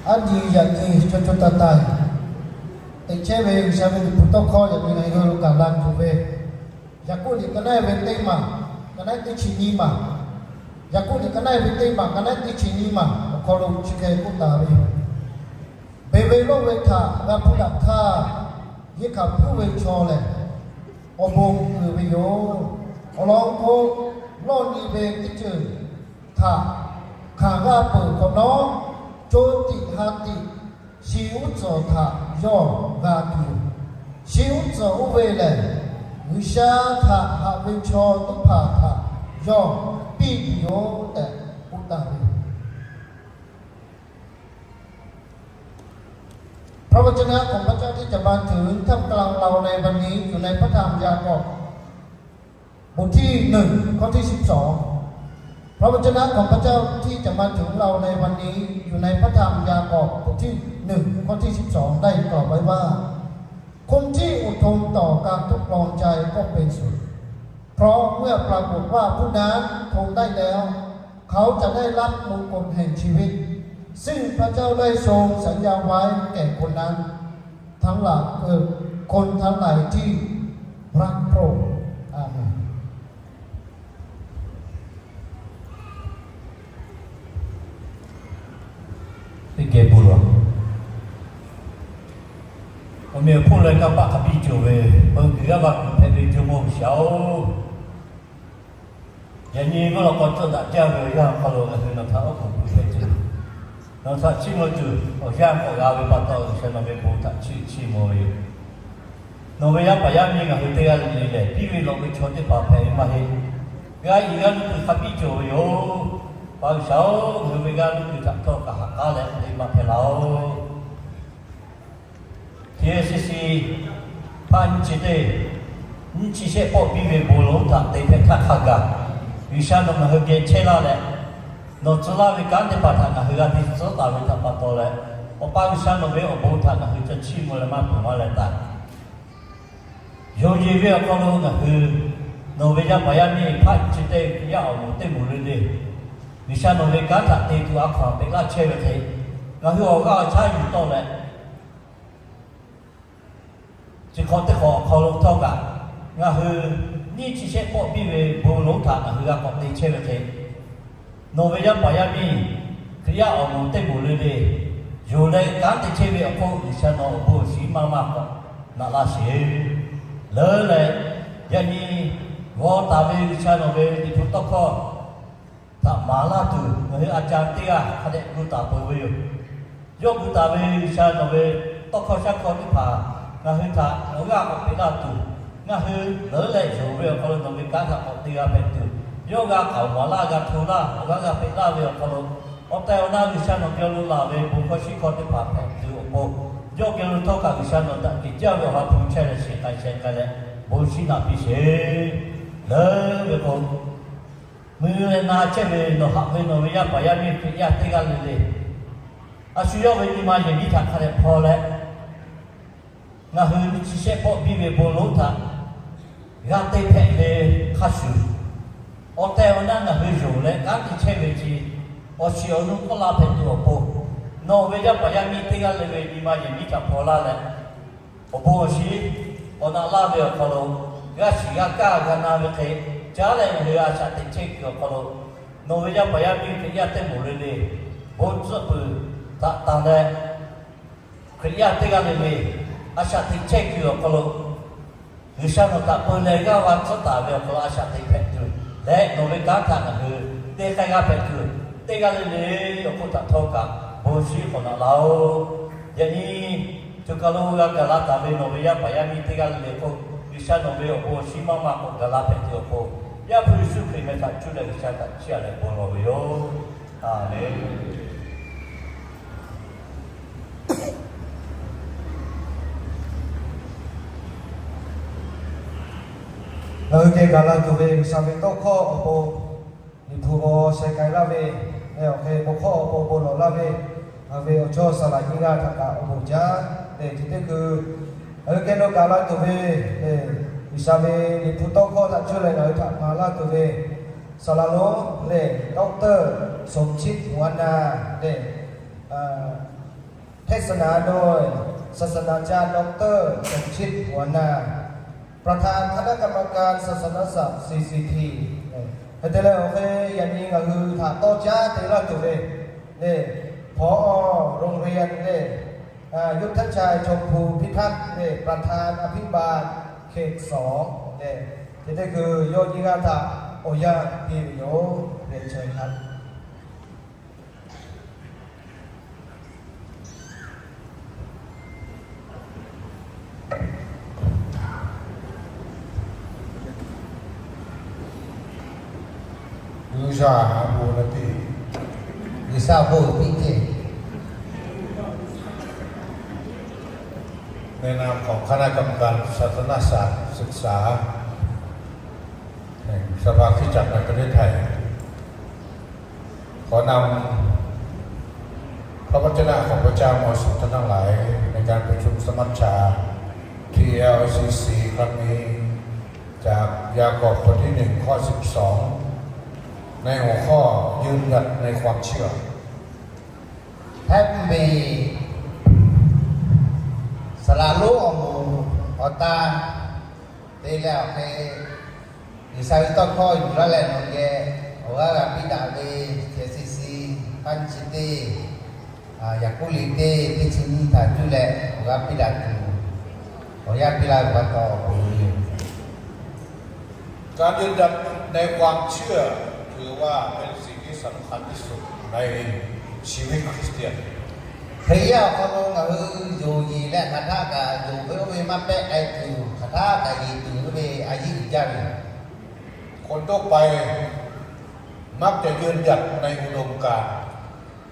Aˉ nyi yaꞈ nyi co co taiˍ taiˍ teꞈ chehˇ ve G'uiˬsha ve Liꞈ hpu tawˇ hkawˇ yaꞈ nyi ngaˬ hui lo gaˬ la tuˬ ve, Yaˍkoˆ liꞈ ka naˉ ve teˇ maˬ, ka naˉ teˇ chi nyiˇ maˬ, Yaˍkoˆ liꞈ ka naˉ ve teˇ maˬ, ka naˉ teˇ chi nyiˇ maˬ awˬ hk'aw lo chi hk'e k'oˆ taˍ ve yoˬ. Beˬ ve lawˇ ve htaꞈ g'a hpuˇ daꞈ htaˇ, yehˬ hkanˍ hpuˇ ve chaw lehˬ, awˬ bon uiˍ ve yoˬ. Awˬ lawn k'o, lawˇ nyi ve teˇ ceuˬ htaꞈ hkanˍ g'a peuˬ hk'awꞈ nawˉ, co tiꞈ ha tiꞈ shi uˉ tcuhˍ htaꞈ yawˇ g'a tuˬ, shi uˉ tcuhˍ oˇ ve lehˬ, G'uiˬsha htaꞈ haꞈ ve chaw teˇ hpaˍ htaꞈ yawˇ piˇ tuˬ yoˬ tehꞈ k'oˆ taˍ ve yoˬ. พระวจนะของพระเจ้าที่จะมาถึงท่ามกลางเราในวันนี้อยู่ในพระธรรมยากอบบทที่หนึ่งข้อที่สิบสอง พระวจนะของพระเจ้าที่จะมาถึงเราในวันนี้อยู่ในพระธรรมยากอบบทที่หนึ่งข้อที่สิบสอง ได้กล่าวไว้ว่า คนที่อดทนต่อการทดลองใจก็เป็นสุข เพราะเมื่อปรากฏว่าผู้นั้นทนได้แล้ว เขาจะได้รับมงกุฎแห่งชีวิต ซึ่งพระเจ้าได้ทรงสัญญาไว้แก่คนนั้นทั้งหลาย เอ่อ คนทั้งหลายที่รักพระองค์ อาเมน Teˇ geh bon lawˬ. Awˬ meꞈ awˬ hponˇ leh kanˇ paˆ hk'a biˇ cawˬ ve, awˬ g'uiˬ g'aˇ va kuˬ hpehꞈ ve Jawˇmawˇ G'uiˬsha-oˬ, yaꞈ nyi g'aˇ law k'aw cawˇ daꞈ jaˇ ve awˬ yanˇ awˬ hk'aw lo ngaˬ hui nawˬ htaꞈ oˉ k'oˍ pui hpehꞈ tuˬ, nawˬ htaꞈ chiˇ mvuh tuˬ awˬ yanˇ k'awꞈ g'a ve pa taw, G'uiˬsha nawˬ ve bon htaꞈ chiˇ chiˇ mvuh ve yoˬ. Nawˬ ve yaˇ paˍ yaˇ miˇ ngaˬ hui teˇ g'aˇ le le lehˬ, piˇ ve lawꞈ ve chaw teˇ hpaˍ hpehꞈ ve maˇ heˆ. G'a iˍ g'aˇ nuˇ kuiˬ hk'a biˇ cawˬ ve yoˬ. Paˍ G'uiˬsha-oˬ, ngaˬ hui ve g'aˇ nuˇ kuiˬ htaꞈ htawˇ kaꞈ haꞈ k'aˉ leh te maˇ hpehꞈ la-oˬ. Teˇ C C hpaˆ nyiˇ chi teˇ, nyiˇ chi shehˆ pawˆ piˇ ve bon lonˉ htaꞈ te hpehꞈ htaˇ hk'a gaˬ, G'uiˬsha nawˬ ngaˬ hui geh chehˇ laˇ leh, nawˬ tcuh laˇ ve kanˉ teˇ hpaˍ htaꞈ ngaˬ hui g'a te tcuhˉ taˍ ve htaꞈ pa taw leh, Awˬ pa G'uiˬsha nawˬ ve awˬ bon htaꞈ ngaˬ hui ca chiˇ mvuh leh maˇ peuˬ maˇ leh taˍ. Yonˍ yeˬ ve awˬ hk'aw lo ngaˬ hui nawˬ ve yaˇ paˍ yaˇ miˇ hpaˆ nyiˇ chi teˇ, yaˇ awˬ moˍ teˇ moˍ le le, G'uiˬsha nawˬ ve kanˉ htaꞈ te tuˬ a hkaw anˬ peꞈ laˇ chehˇ ve hk'e, ngaˬ hui awˬ g'aˇ awˬ chaˉ yuˬ tawˆ leh, chi hk'awꞈ teˇ hk'awꞈ awˬ hk'aw lo htawˇ kaꞈ, ngaˬ hui nyiˇ chi shehˆ pawˆ piˇ ve bon lonˉ htaꞈ ngaˬ hui g'a k'awꞈ te chehˇ ve hk'e, nawˬ ve yaˇ paˍ yaˇ miˇ, Hkriꞈ yaˇ awˬ moˍ teˇ moˍ le le, yonˍ leh kanˉ te chehˇ ve awˬ hk'oˆ G'uiˬsha nawˬ awˬ bon awˬ shiˍ maˇ maˇ k'awꞈ naꞈ laˇ sheˍ. Leuˉ leh, yaꞈ nyi g'aw taˍ ve G'uiˬsha nawˬ ve Liꞈ hpu tawˇ hkawˇ htaꞈ maˍ laˇ tuˬ, ngaˬ hui a ca teˇ g'aˇ hk'a dehꞈ gu taˍ peuˬ ve yoˬ. Yawˇ gu taˍ ve G'uiˬsha nawˬ ve tawˇ hkawˇ shaˉ hkawˇ teˇ hpaˍ ngaˬ hui htaꞈ awˬ g'aˇ k'awꞈ peꞈ laˇ tuˬ, ngaˬ hui leuˉ leh yonˍ ve awˬ hk'aw lo nawˬ ve kanˉ htaꞈ k'awꞈ te g'a hpehꞈ tuˬ, yawˇ g'a k'aoˍ maˍ laˇ g'a hto laˇ awˬ g'aˇ g'a peꞈ laˇ ve awˬ hk'aw lo, awˬ tehˬ awˬ na G'uiˬsha nawˬ geh lo laˬ ve bon hkawˇ shiˉ hkawˇ teˇ hpaˍ hpehꞈ tuˬ awˬ pon, yawˇ geh lo htawˇ kaꞈ G'uiˬsha nawˬ htaꞈ tiꞈ jaˇ ve awˬ ha hpu chehˇ leh shiˍ k'ai sheh k'ai leh, bon shiˉ naꞈ piˇ sheˍ. Leuˉ ve k'o, Mui leh na chehˇ ve nawˬ haꞈ ve nawˬ ve yaˇ paˍ yaˇ miˇ Hkriꞈ yaˇ teˇ g'aˇ le le, a shu yawˇ ve nyi ma yehˬ miˉ htaꞈ hk'a dehꞈ hpaw leh, ngaˬ hui nyiˇ chi shehˆ pawˆ biˇ ve bon lonˉ htaꞈ g'a te hpehꞈ ve hk'a shuˍ, awˬ tehˬ awˬ na ngaˬ hui yonˍ leh kanˉ te chehˇ ve chi, awˬ shiˍ awˬ nu k'awꞈ la hpehꞈ tuˬ awˬ pon, nawˬ ve yaˇ paˍ yaˇ miˇ teˇ g'aˇ le ve nyi ma yehˬ miˉ htaꞈ hpaw laˇ leh, awˬ bon awˬ shinˉ k'awꞈ naꞈ laˇ ve awˬ hk'aw lo, g'aˇ shiˍ g'aˇ kaˇ g'a na ve hk'e, caˉ leh ngaˬ hui a shaꞈ teꞈ chehˇ kuiˬ awˬ hk'aw lo, nawˬ ve yaˇ paˍ yaˇ miˇ Hkriꞈ yaˇ teˇ moˍ le le, bon tcuhˆ peuˬ htaꞈ tanˬ leh, Hkriꞈ yaˇ teˇ g'aˇ le le, a shaꞈ teꞈ chehˇ kuiˬ awˬ hk'aw lo, G'uiˬsha nawˬ htaꞈ peu leh g'aˇ va tcuhˉ taˍ ve awˬ hk'aw lo a shaꞈ teꞈ hpehꞈ tuˬ leh, nawˬ ve kanˉ htaꞈ ngaˬ hui te k'ai g'a hpehꞈ tuˬ, teˇ g'aˇ le le awˬ hk'oˆ htaꞈ htawˇ kaꞈ bon shinˉ k'awꞈ naꞈ laˇ-oˆ. Yaꞈ nyi, co ka lo g'a gaˬ la taˍ ve nawˬ ve yaˇ paˍ yaˇ miˇ teˇ g'aˇ le le hk'oˆ, G'uiˬsha nawˬ ve awˬ bon awˬ shinˉ maˇ maˇ k'awꞈ gaˬ la hpehꞈ tuˬ awˬ pon, Yaˇ hpu Yeˍsuˆ Hkriꞈ meh htaꞈ cuˇ leh G'uiˬsha htaꞈ chiˇ aꞈ leh bon lawˬ ve yoˬ. Aˍmenˍ. Ngaˬ hui geh gaˬ la tuˬ ve G'uiˬsha ve tawˇ hkawˇ awˬ pon, Liꞈ hpu g'aw sheh k'ai laˇ ve, leh awˬ hk'e bon hkawˇ awˬ pon bon lawˬ laˇ ve, ngaˬ hui ve awˬ chawˇ saˍ laꞈ nyiˇ g'aˇ htaꞈ kaꞈ awˬ bon jaˇ leh, chi teˇ hkui ngaˬ hui geh lo gaˬ la tuˬ ve, G'uiˬsha ve Liꞈ hpu tawˇ hkawˇ htaꞈ cuˇ leh ngaˬ hui htaꞈ maˍ laˇ tuˬ ve, saˍ laꞈ lonˉ lehˬ ดอกเตอร์ สมจิต หัวนา leh เทศนาโดย ศาสนาจารย์ ดอกเตอร์ สมจิต หัวนา ประธานคณะกรรมการศาสนศาสตร์ ซีซีที Hk'e te leh awˬ hk'e yaꞈ nyi ngaˬ hui htaꞈ tawˇ caˉ te laˇ tuˬ ve lehˬ, ผอ โรงเรียน lehˬ ยุทธชัย ชมพูพิทักษ์ lehˬ ประธานอภิบาลเขตสอง lehˬ, chi teˇ hkui yawˇ nyiˇ g'aˇ htaꞈ awˬ yanˇ piˇ ve yoˬ. Lehˬ, chi hk'e G'uiˬsha bon naˍ piˇ, G'uiˬsha bon piˇ ceˇ. ในนามของคณะกรรมการศาสนศาสตร์ศึกษาแห่งสภาคริสตจักรในประเทศไทย ขอนำพระวจนะของพระเจ้ามาสู่ท่านทั้งหลายในการประชุมสมัชชา ทีแอลซีซี ครั้งนี้ จากยากอบบทที่หนึ่ง ข้อสิบสอง ในหัวข้อยืนหยัดในความเชื่อ Hk'e meh, saˍ laꞈ lonˉ awˬ moˍ awˬ tan te leh awˬ hk'e, G'uiˬsha ve tawˇ hkawˇ yuˬ laˇ leh nawˬ geh awˬ g'aˇ g'a piˇ daꞈ ve, Efeˇsuꞈ, Hpaˇ nyi chi teˇ, Yaˍkoˆ liꞈ teˇ, teˇ chi nyiˇ htaꞈ cuˇ leh awˬ g'aˇ piˇ daꞈ tuˬ, awˬ yanˇ piˇ laˇ ve pa taw awˬ bon yoˬ. การยืนหยัดในความเชื่อถือว่าเป็นสิ่งที่สำคัญที่สุดในชีวิตคริสเตียน Hkriꞈ yaˇ awˬ hk'aw lo ngaˬ hui yonˍ yeˬ leh hk'aˬ htaˆ kaꞈ yonˍ ve oˇ ve maˇ pehˆ k'ai tuˬ, hk'aˬ htaˆ kaꞈ yeˬ tuˬ ve a yiˇ uiˍ jaˇ ve yoˬ. คนทั่วไป มักจะยืนหยัดในอุดมการณ์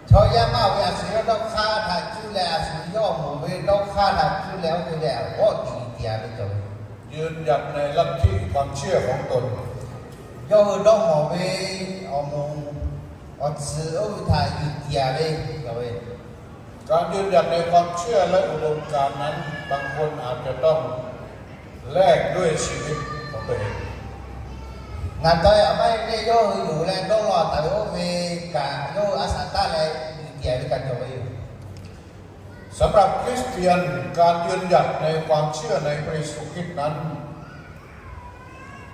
Chaw yaˇ maˇ ve a shu yawˇ dawˇ hk'aˇ htaꞈ cuˇ leh a shu yawˇ moˍ ve dawˇ hk'aˇ htaꞈ cuˇ leh oˇ hk'e leh awˬ g'awˇ tiꞈ tiꞈ a ve cawˬ ve ยืนหยัดในลัทธิความเชื่อของตน Yawˇ hui dawˇ mawˬ ve awˬ moˍ awˬ tcuhˍ oˇ ve htaꞈ yuˬ tiꞈ a ve cawˬ ve. การยืนหยัดในความเชื่อและอุดมการณ์นั้น บางคนอาจจะต้องแลกด้วยชีวิตของตัวเอง Ngaˬ taw a maˇ heˆ leh yawˇ hui yonˍ leh dawˇ law taˍ ve oˇ ve kaꞈ yawˇ hui a shaꞈ taˆ leh yuˬ tiꞈ a ve kaꞈ cawˬ ve yoˬ. สำหรับคริสเตียน การยืนหยัดในความเชื่อในพระเยซูคริสต์นั้น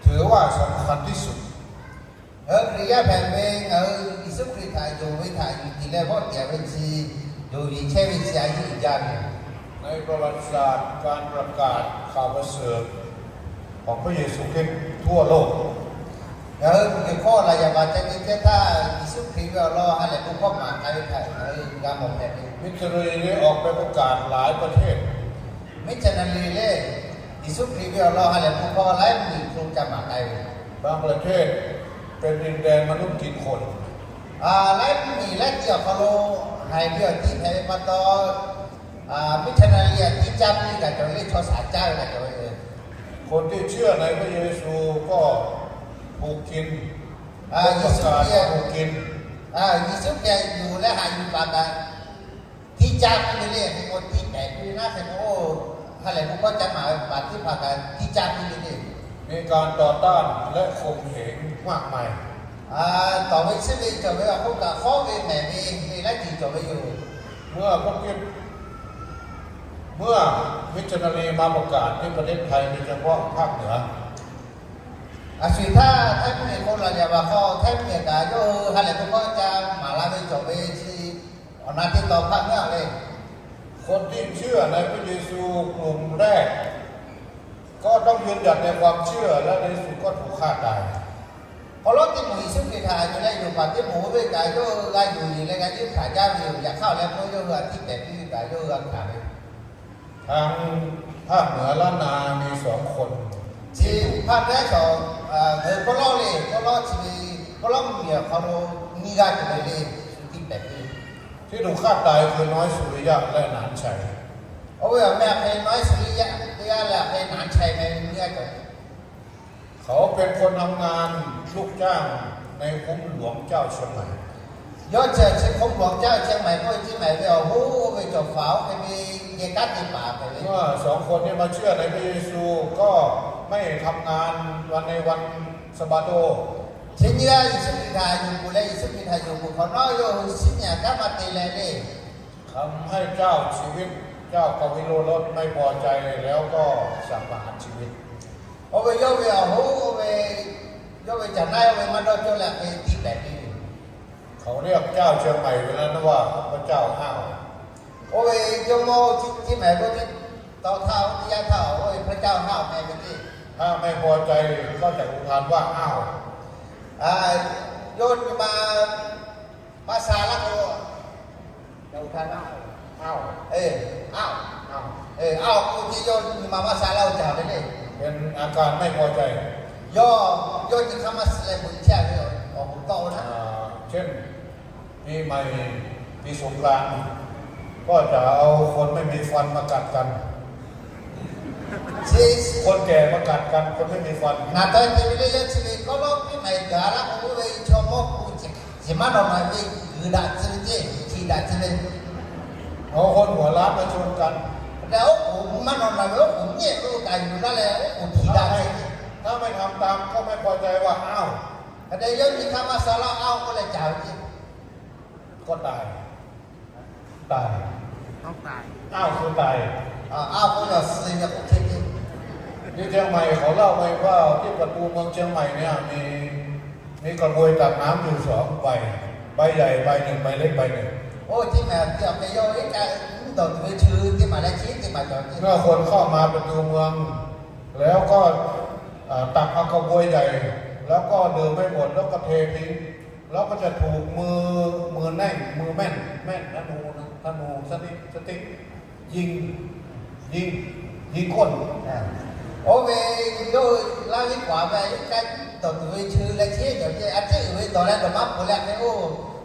ถือว่าสำคัญที่สุด Hkriꞈ yaˇ hpehꞈ ve ngaˬ hui Yeˍsuˆ Hkriꞈ htaꞈ yonˍ ve htaꞈ yuˬ tiꞈ leh g'awˇ tiꞈ a ve chi, yonˍ yeˬ chehˇ ve chi a yiˇ uiˍ jaˇ ve yoˬ. ในประวัติศาสตร์การประกาศข่าวประเสริฐของพระเยซูคริสต์ทั่วโลก Ngaˬ hui kuˬ kehˬ hkawˇ laˬ yaꞈ baˬ ca te ceh htaˇ, Yeˍsuˆ Hkriꞈ ve awˬ lawn ha lehˬ bon hkawˇ maˍ k'ai ve htaꞈ ngaˬ hui g'a mawˬ hpehꞈ ve. มิชชันนารีได้ออกไปประกาศหลายประเทศ Missionary lehˬ, Yeˍsuˆ Hkriꞈ ve awˬ lawn ha lehˬ bon hkawˇ laiˉ mvuhˇ miˬ hk'oˆ lo ca maˍ k'ai ve. บางประเทศเป็นดินแดนมนุษย์กินคน Laiˉ mvuhˇ miˬ laiˉ ceuˬ awˬ hk'aw lo haiˬ ve awˬ tiˉ hpehꞈ ve pa taw, missionary a tiˉ caˇ piˇ kaꞈ cawˬ ve, chaw shaˍ caˇ ve kaꞈ cawˬ ve. คนที่เชื่อในพระเยซูก็ถูกกิน Yeˍsuˆ Hkriꞈ, Yeˍsuˆ Hkriꞈ yuˬ leh haꞈ yuˬ paˍ kaꞈ, tiˇ caˇ piˇ ve le. Hk'e k'o tiˇ pehˍ piˇ ve naˉ hk'e k'o, ha lehˬ bon hkawˇ ca maˍ ve paˍ teˇ hpaˍ kaꞈ tiˇ caˇ piˇ ve le. มีการต่อต้านและข่มเหงมากมาย Tawˍ ve tsuhˇ ve cawˬ ve awˬ hk'oˆ kaꞈ fawˉ ve mehˍ ve le laiˉ ceuˬ cawˬ ve yoˬ. เมื่อพวกที่ เมื่อมิชชันนารีมาประกาศที่ประเทศไทยโดยเฉพาะภาคเหนือ Aˬ shuˍ htaˇ Htaiˇ mvuhˇmiˬ k'o laˬ yaꞈ vaˬ hk'aw Htaiˇ mvuhˇmiˬ kaꞈ yawˇ hui ha lehˬ bon hkawˇ ca maˍ la ve cawˬ ve chi awˬ na teˇ taw hpaˆ ngaˇ le. คนที่เชื่อในพระเยซูกลุ่มแรก ก็ต้องยืนหยัดในความเชื่อ และในที่สุดก็ถูกฆ่าตาย Awˬ lawn teˇ moˍ Yeˍsuˆ Hkriꞈ htaꞈ yuˬ leh yonˍ paˍ teˇ moˍ oˇ ve kaꞈ yawˇ hui g'a yonˍ yeˬ leh g'a yeunˇ hkanˍ jaˇ ve yoˬ. Yaꞈ hk'aˇ awˬ leh k'o yawˇ hui htaꞈ tiˇ pehˍ piˇ ve kaꞈ yawˇ hui g'a hkanˍ ve ทางภาคเหนือล้านนามีสองคน Chi hpaˇ mehˉ shawˍ, ngaˬ hui pawˇ lawˇ le, pawˇ lawˇ chi ve, pawˇ lawˇ mvuhˇmiˬ awˬ hk'aw lo nyiˇ g'aˇ cawˬ ve le, shu tiˇ pehˍ piˇ ve. ที่ถูกฆ่าตายคือน้อยสุริยะและหนานชัย Oˇ ve awˬ meh hk'e น้อยสุริยะ teˇ g'aˇ leh hk'e หนานชัย meh ve nyiˇ g'aˇ cawˬ ve เขาเป็นคนทำงานลูกจ้างในคุ้มหลวงเจ้าเชียงใหม่ Yawˇ chi chi คุ้มหลวงเจ้าเชียงใหม่ k'oˆ ve Ciˇ Maiˍ ve awˬ hoˉ ve cawˬ faˍ oˇ hk'e ve yehˬ kanˉ te paˍ hpehꞈ ve. เมื่อสองคนนี้มาเชื่อในพระเยซูก็ไม่ทำงานวันในวันสะบาโต Chi nyiˇ g'aˇ Yeˍsuˆ Hkriꞈ htaꞈ yonˍ k'oˍ leh Yeˍsuˆ Hkriꞈ htaꞈ yonˍ k'oˍ hk'awꞈ nawˉ yawˇ hui shiˉ nyi kanˉ maˇ te leh le ทำให้เจ้าชีวิต เจ้ากวิโรรสไม่พอใจ แล้วก็สั่งประหารชีวิต Oˇ ve yawˇ ve awˬ hoˉ ve, yawˇ ve caˬ naˉ yawˇ ve maˇ dawˇ cawˇ leh hk'e tiˇ pehˍ piˇ ve เขาเรียกเจ้าเชียงใหม่เวลานั้นว่าพระเจ้าอ้าว Oˇ ve jawˇmawˇ Ciˇ Maiˍ k'oˆ ve, tawˇ htaˇ oˇ teˇ yanˇ htaˇ oˇ ve พระเจ้าอ้าว meh ve le. ถ้าไม่พอใจก็จะอุทานว่าอ้าว Yawˇ nyi ma maˇ sha laˇ k'o, อ้าว อ้าว k'oˆ ve yawˇ nyi ma maˇ sha laˇ ve caˬ ve le. เป็นอาการไม่พอใจ Yawˇ, yawˇ nyi hk'aˇ maˇ suh leh beuꞈ chehˇ ve awˬ hoꞈ tawˆ ve naˉ เช่น ปีใหม่ ปีสงกรานต์ ก็จะเอาคนไม่มีฟันมากัดกัน คนแก่มากัดกัน คนไม่มีฟัน Ngaˬ tawˇ te ve le yawˇ chi ve kawˇ lawˇ piˇ mehˍ gaˬ laˇ k'o oˇ ve chaw mawˇ k'o, chi maˇ nawˬ naˬ ve g'uiˬ daꞈ tcuh ve ceˇ, chi daꞈ tcuh ve เอาคนหัวล้านมาชนกัน Hk'e te oˉ k'oˍ maˇ nawˬ naˬ ve oˉ k'oˍ nyi ve kaꞈ yuˬ laˇ leh oˉ k'oˍ htiˍ daꞈ ceˇ. ถ้าไม่ทำตามก็ไม่พอใจว่าอ้าว Hk'e te yawˇ nyi hk'aˇ maˇ sha laˇ อ้าว k'oˆ leh caˬ ve ceˇ. ก็ตาย ตาย อ้าว คือตาย อ้าว k'oˆ ve awˬ suh ve k'o hk'e ceˇ. ที่เชียงใหม่เขาเล่าไว้ว่าที่ประตูเมืองเชียงใหม่เนี่ยมี มีกระบวยตักน้ำอยู่สองใบ ใบใหญ่ใบหนึ่ง ใบเล็กใบหนึ่ง Oˇ Ciˇ Maiˍ ve awˬ hk'e yawˇ iˉ kaˆ mvuhˇ dawˬ tuˬ ve chi teˇ maˬ leh chi teˇ maˬ cawˬ ve. เมื่อคนเข้ามาประตูเมือง แล้วก็อ่าตักเอากระบวยใหญ่ แล้วก็ดื่มไม่หมด แล้วก็เททิ้ง แล้วก็จะถูกมือ มือแน่น มือแม่น แม่นธนูนะ ธนูสติ๊ก สติ๊ก ยิง ยิง ยิงก้น Oˇ ve yawˇ hui laˇ ve kwaˍ ve iˉ kaˆ dawˬ tuˬ ve chi leh chi cawˬ ceˇ. A ciˉ uiˍ ve dawˬ leh dawˬ maˇ peuˬ leh hk'e oˇ,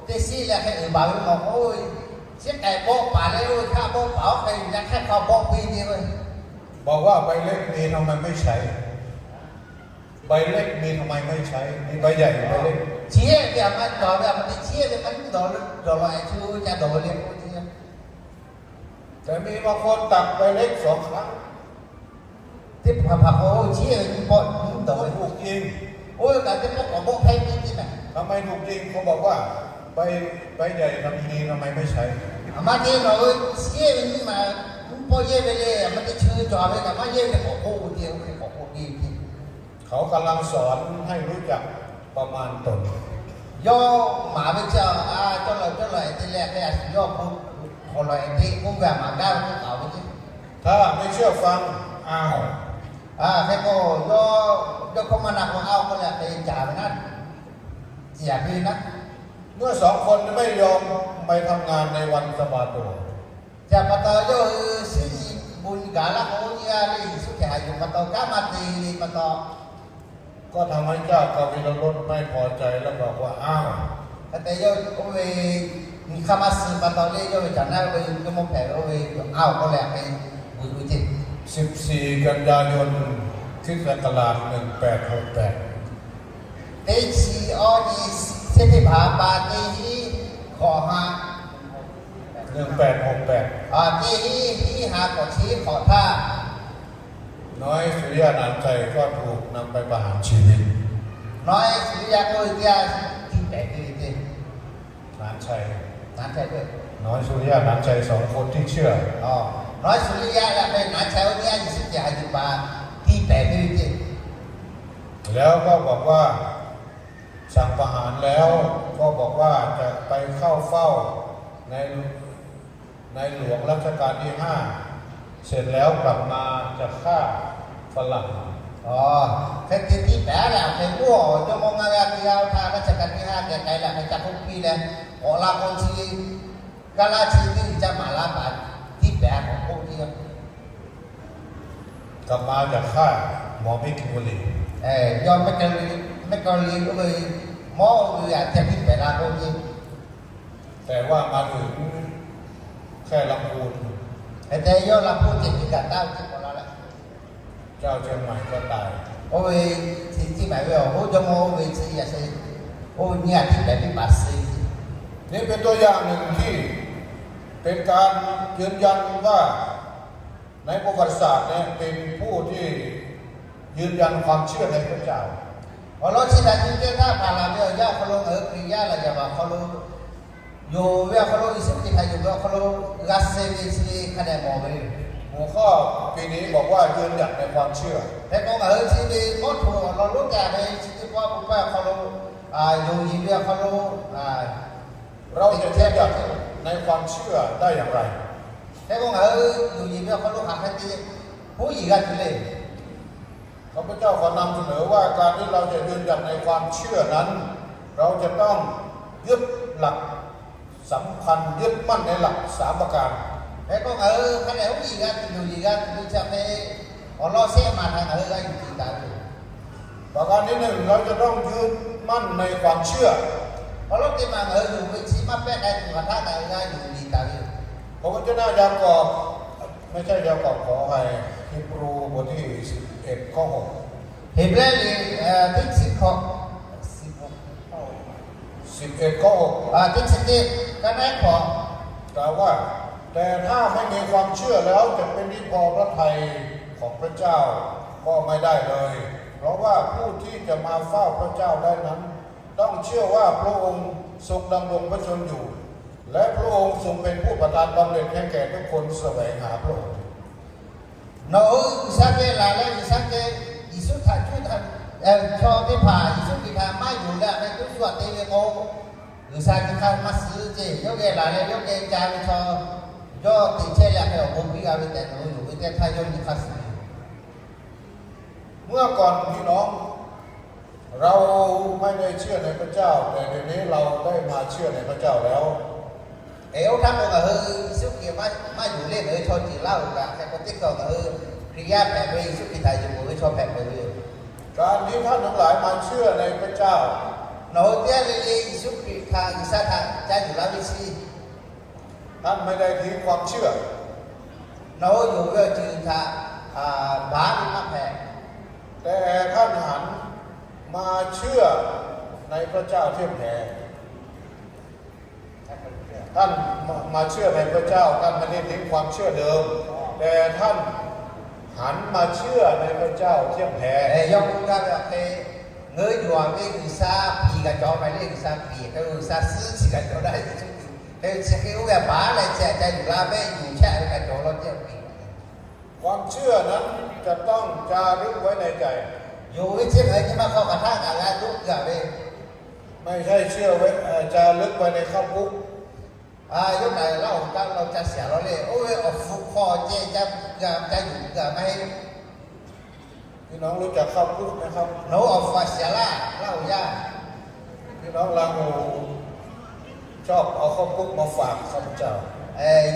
teˇ shiˉ leh hk'e uiˍ baˬ ve mawˬ k'o, oˇ, shiˉ k'ai bawˆ paˍ leh oˇ ve hkaˆ bawˆ paˍ oˇ hk'e yaꞈ hk'ehˇ hk'a bawˆ piˇ ve. บอกว่าใบเล็กมีทำไมไม่ใช้ ใบเล็กมีทำไมไม่ใช้ มีใบใหญ่ ใบเล็ก Chi yehˇ ve a ma dawˬ ve a ma te chi yehˇ ve maˇ dawˬ dawˬ lawˬ e chi ca dawˬ ve le k'oˆ ve ceˇ. แต่มีบางคนตักใบเล็กสองครั้ง Teˇ hpaˍ hpaˍ k'o chi yehˇ ve nyiˇ pawˆ nyiˇ dawˬ ve. Oˇ ve kaꞈ teˇ pawˆ k'awꞈ bawˆ hpehˇ piˇ ceˇ mehˍ. ทำไมถูกยิง เขาบอกว่า ใบ ใบใหญ่ มีทำไมไม่ใช้ A ma te nawˬ hui chi yehˇ ve nyiˇ maˬ nyiˇ pawˆ yehˇ ve le, a ma te chi cawˬ ve kaꞈ maˇ yehˇ ve k'awꞈ k'oˆ ve ceˇ, oˇ hk'e k'awꞈ k'oˆ piˇ ve ceˇ. เขากำลังสอนให้รู้จักประมาณตน Yawˇ maˍ ve chi a, cawˇ lawˬ cawˇ lawˬ e te leh hk'e a shu yawˇ k'o, hk'awꞈ lawˬ e te k'oˆ ve a maˍ gaˇ ve k'oˆ k'aoˍ ve ceˇ. ถ้าไม่เชื่อฟัง อ้าว Hk'e k'o, yawˇ, yawˇ hkawˇ maˇ na k'o, a, k'oˆ leh hk'e caˍ ve naˉ, ciˍ yaꞈ piˇ ve naˉ. เมื่อสองคนไม่ยอมไปทำงานในวันสะบาโต Chi pa taw yawˇ hui shiˉ nyi bon nyi gaˬ laˇ k'o, nyiˇ g'aˇ le Yeˍsuˆ Hkriꞈ htaꞈ yonˍ pa taw, kanˉ maˇ te ve pa taw ก็ทำให้เจ้ากวิโรรสไม่พอใจ แล้วบอกว่า อ้าว Hk'e te yawˇ oˇ ve nyi hk'aˇ maˇ suh pa taw le, yawˇ ve caˬ naˉ ve jawˇmawˇ hpehꞈ ve oˇ ve, a, k'oˆ leh hk'e beuꞈ ve ceˇ. สิบสี่ กันยายน คริสต์ศักราช หนึ่งแปดหกแปด Teˇ chi awˇ nyi, chi teˇ hpaˍ pa teˇ hinˉ hkawꞈ ha, หนึ่งแปดหกแปด teˇ hinˉ hinˉ ha k'awꞈ chi hkawꞈ htaˇ, น้อยสุริยะหนานชัยก็ถูกนำไปประหารชีวิต น้อยสุริยะ k'oˆ ve teˇ g'aˇ tiˇ pehˍ te ve teˇ หนานชัย น้อยสุริยะ หนานชัย สองคนที่เชื่อ น้อยสุริยะ leh น้อยสุริยะ oˇ teˇ g'aˇ Yeˍsuˆ Hkriꞈ htaꞈ yuˬ baˬ tiˇ pehˍ te ve teˇ แล้วก็บอกว่า สั่งประหารแล้ว ก็บอกว่าจะไปเข้าเฝ้าในในหลวงรัชกาลที่ห้า เสร็จแล้วกลับมาจะฆ่าฝรั่ง Hk'e te tiˇ pehˍ leh, hk'e k'oˆ, jawˇmawˇ ngaˇ g'aˇ teˇ g'aˇ htaꞈ รัชกาลที่ห้า geh k'ai leh, hk'e ca k'oˆ piˇ leh, k'awꞈ la k'o chi, kaˇ laˇ chi teˇ g'uiˬ ca maˍ la paˍ tiˇ pehˍ k'awꞈ k'oˆ piˇ กลับมาจากฆ่าหมอมิตรคิมเบอร์ลี Yawˇ Mehˉ Kawˇrenˍ oˇ ve mawˇ oˇ ve aꞈ ca tiˇ pehˍ la k'oˆ piˇ แต่ว่ามาถึงแค่ลำพูน Hk'e te yawˇ Laˇ hpfuhˇ ceh tiˇ kaꞈ taˇ ve teˇ k'awꞈ la leh, เจ้าเชียงใหม่ก็ตาย oˇ ve chi tiˇ maˍ ve awˬ hoˉ jawˇmawˇ oˇ ve chi yaꞈ she, oˇ ve nyiˇ aꞈ tiˇ pehˍ piˇ paˍ suh ve นี่เป็นตัวอย่างหนึ่งที่ เป็นการยืนยันว่า ในประวัติศาสตร์เนี่ยเป็นผู้ที่ยืนยันความเชื่อในพระเจ้า Awˬ lawn chi htaꞈ nyi teˇ htaˇ paˍ laˬ ve awˬ yanˇ awˬ hk'aw lo ngaˬ hui Hkriꞈ yaˇ laꞈ yaˍ baˬ awˬ hk'aw lo, yonˍ ve awˬ hk'aw lo Yeˍsuˆ Hkriꞈ htaꞈ yonˍ ve awˬ hk'aw lo g'a suh ve chi hk'a dehꞈ mawˬ ve หัวข้อปีนี้บอกว่ายืนหยัดในความเชื่อ Hk'e k'o ngaˬ hui chi ve mawˇ htoꞈ awˬ lawn lonˉ te ve chi teˇ pawˆ k'oˆ pawehˇ awˬ hk'aw lo, yonˍ yeˬ ve awˬ hk'aw lo เราจะยืนหยัดในความเชื่อได้อย่างไร Hk'e k'o ngaˬ hui yonˍ yeˬ ve awˬ hk'aw lo hk'aˬ hk'e te huˉ yiˍ g'a tuˬ le. ข้าพเจ้าขอนำเสนอว่าการที่เราจะยืนหยัดในความเชื่อนั้น เราจะต้องยึดหลักสำคัญ ยึดมั่นในหลักสามประการ Hk'e k'o ngaˬ hui hk'a dehꞈ huˉ yiˍ g'a tuˬ, yonˍ yeˬ g'a tuˬ ve chi hk'e, awˬ lawn shehˆ maˬ htaꞈ ngaˬ hui g'a yuˬ tiˍ taˍ ve ประการที่หนึ่ง เราจะต้องยึดมั่นในความเชื่อ Awˬ lawn teˇ maˬ ngaˬ hui yonˍ ve chi maˇ pehˆ k'ai tuˬ hk'aˬ htaˇ ngaˬ hui g'a yonˍ tiˍ taˍ ve yoˬ. พระวจนะยากอห์บ ไม่ใช่ยากอห์บ ขออภัย Hebrew บทที่สิบเอ็ดข้อหก Heˍbrehˇ liꞈ teˇ chi hkawꞈ, teˇ chi teˇ, kaˇ naˉ hkawꞈ กล่าวว่า แต่ถ้าไม่มีความเชื่อแล้วจะเป็นที่พอพระทัยของพระเจ้าก็ไม่ได้เลย เพราะว่าผู้ที่จะมาเฝ้าพระเจ้าได้นั้น ต้องเชื่อว่าพระองค์ทรงดำรงพระชนม์อยู่ และพระองค์ทรงเป็นผู้ประทานความสำเร็จให้แก่ทุกคนแสวงหาพระองค์ Nawˬ hui G'uiˬsha geh laˬ leh G'uiˬsha geh Yeˍsuˆ htaꞈ cuˇ htaꞈ, chaw teˇ hpaˍ Yeˍsuˆ Hkriꞈ htaꞈ maˇ yonˍ leh a hk'e tuˉ shu aꞈ te ve k'o, G'uiˬsha nyi hk'aˇ maˇ suh ceˇ. Yawˇ geh laˬ leh yawˇ geh ca ve chaw, yawˇ teꞈ chehˇ leh a hk'e awˬ bon piˇ g'a ve tehꞈ nawˬ hui yonˍ ve teˇ htaˇ yawˇ nyi hk'aˇ suh ve yoˬ. เมื่อก่อนพี่น้อง เราไม่ได้เชื่อในพระเจ้า แต่เดี๋ยวนี้เราได้มาเชื่อในพระเจ้าแล้ว Hk'e oˇ htaˇ k'o ngaˬ hui Yeˍsuˆ Hkriꞈ maˇ yonˍ le, ngaˬ hui chaw ceuˬ laˇ oˬ kaꞈ hk'e k'o teˇ hkawꞈ ngaˬ hui Hkriꞈ yaˇ hpehꞈ ve, Yeˍsuˆ Hkriꞈ htaꞈ yonˍ ve chaw hpehꞈ peuˬ ve yoˬ. การที่ท่านทั้งหลายมาเชื่อในพระเจ้า Nawˬ hui teˇ g'aˇ le le Yeˍsuˆ Hkriꞈ htaꞈ G'uiˬsha htaꞈ ca yuˬ la ve chi, ท่านไม่ได้ทิ้งความเชื่อ Nawˬ hui yonˍ ve awˬ ceuˬ htaꞈ baˬ ve maˇ hpehꞈ. แต่ท่านหันมาเชื่อในพระเจ้าเข้มแข็ง ท่านมาเชื่อในพระเจ้า ท่านไม่ได้ทิ้งความเชื่อเดิม แต่ท่านหันมาเชื่อในพระเจ้าเข้มแข็ง Yawˇ k'oˆ gaˇ ve awˬ hk'e, ngaˬ hui yonˍ ve G'uiˬsha piˍ kaꞈ cawˬ maˇ heˆ le, G'uiˬsha piˍ hk'e G'uiˬsha suhˉ chi kaꞈ cawˬ daꞈ ve, chi hk'e oˇ ve baˬ leh chi htaꞈ ca yuˬ la ve, yonˍ chehˇ ve kaꞈ cawˬ law teˇ piˍ. ความเชื่อนั้นจะต้องจารึกไว้ในใจ Yonˍ ve chi ngaˬ hui nyi ma hk'aw hk'aˬ htaˇ ngaˬ g'a doˆ gaˬ ve, ไม่ใช่เชื่อไว้ จารึกไว้ในข้าวปุ๊บ Yawˇ kaꞈ Laˇ hoˍ kaꞈ law ca shiˍ law le, oˇ ve awˬ hpu hk'aw ceh ca g'a ca yuˬ gaˬ maˇ heˆ. พี่น้องรู้จักข้าวปุ๊บไหมครับ Nawˬ hui awˬ hpu aꞈ shiˍ laˇ, Laˇ hoˍ yaˇ. พี่น้องลาหูชอบเอาข้าวปุ๊บมาฝากข้าพเจ้า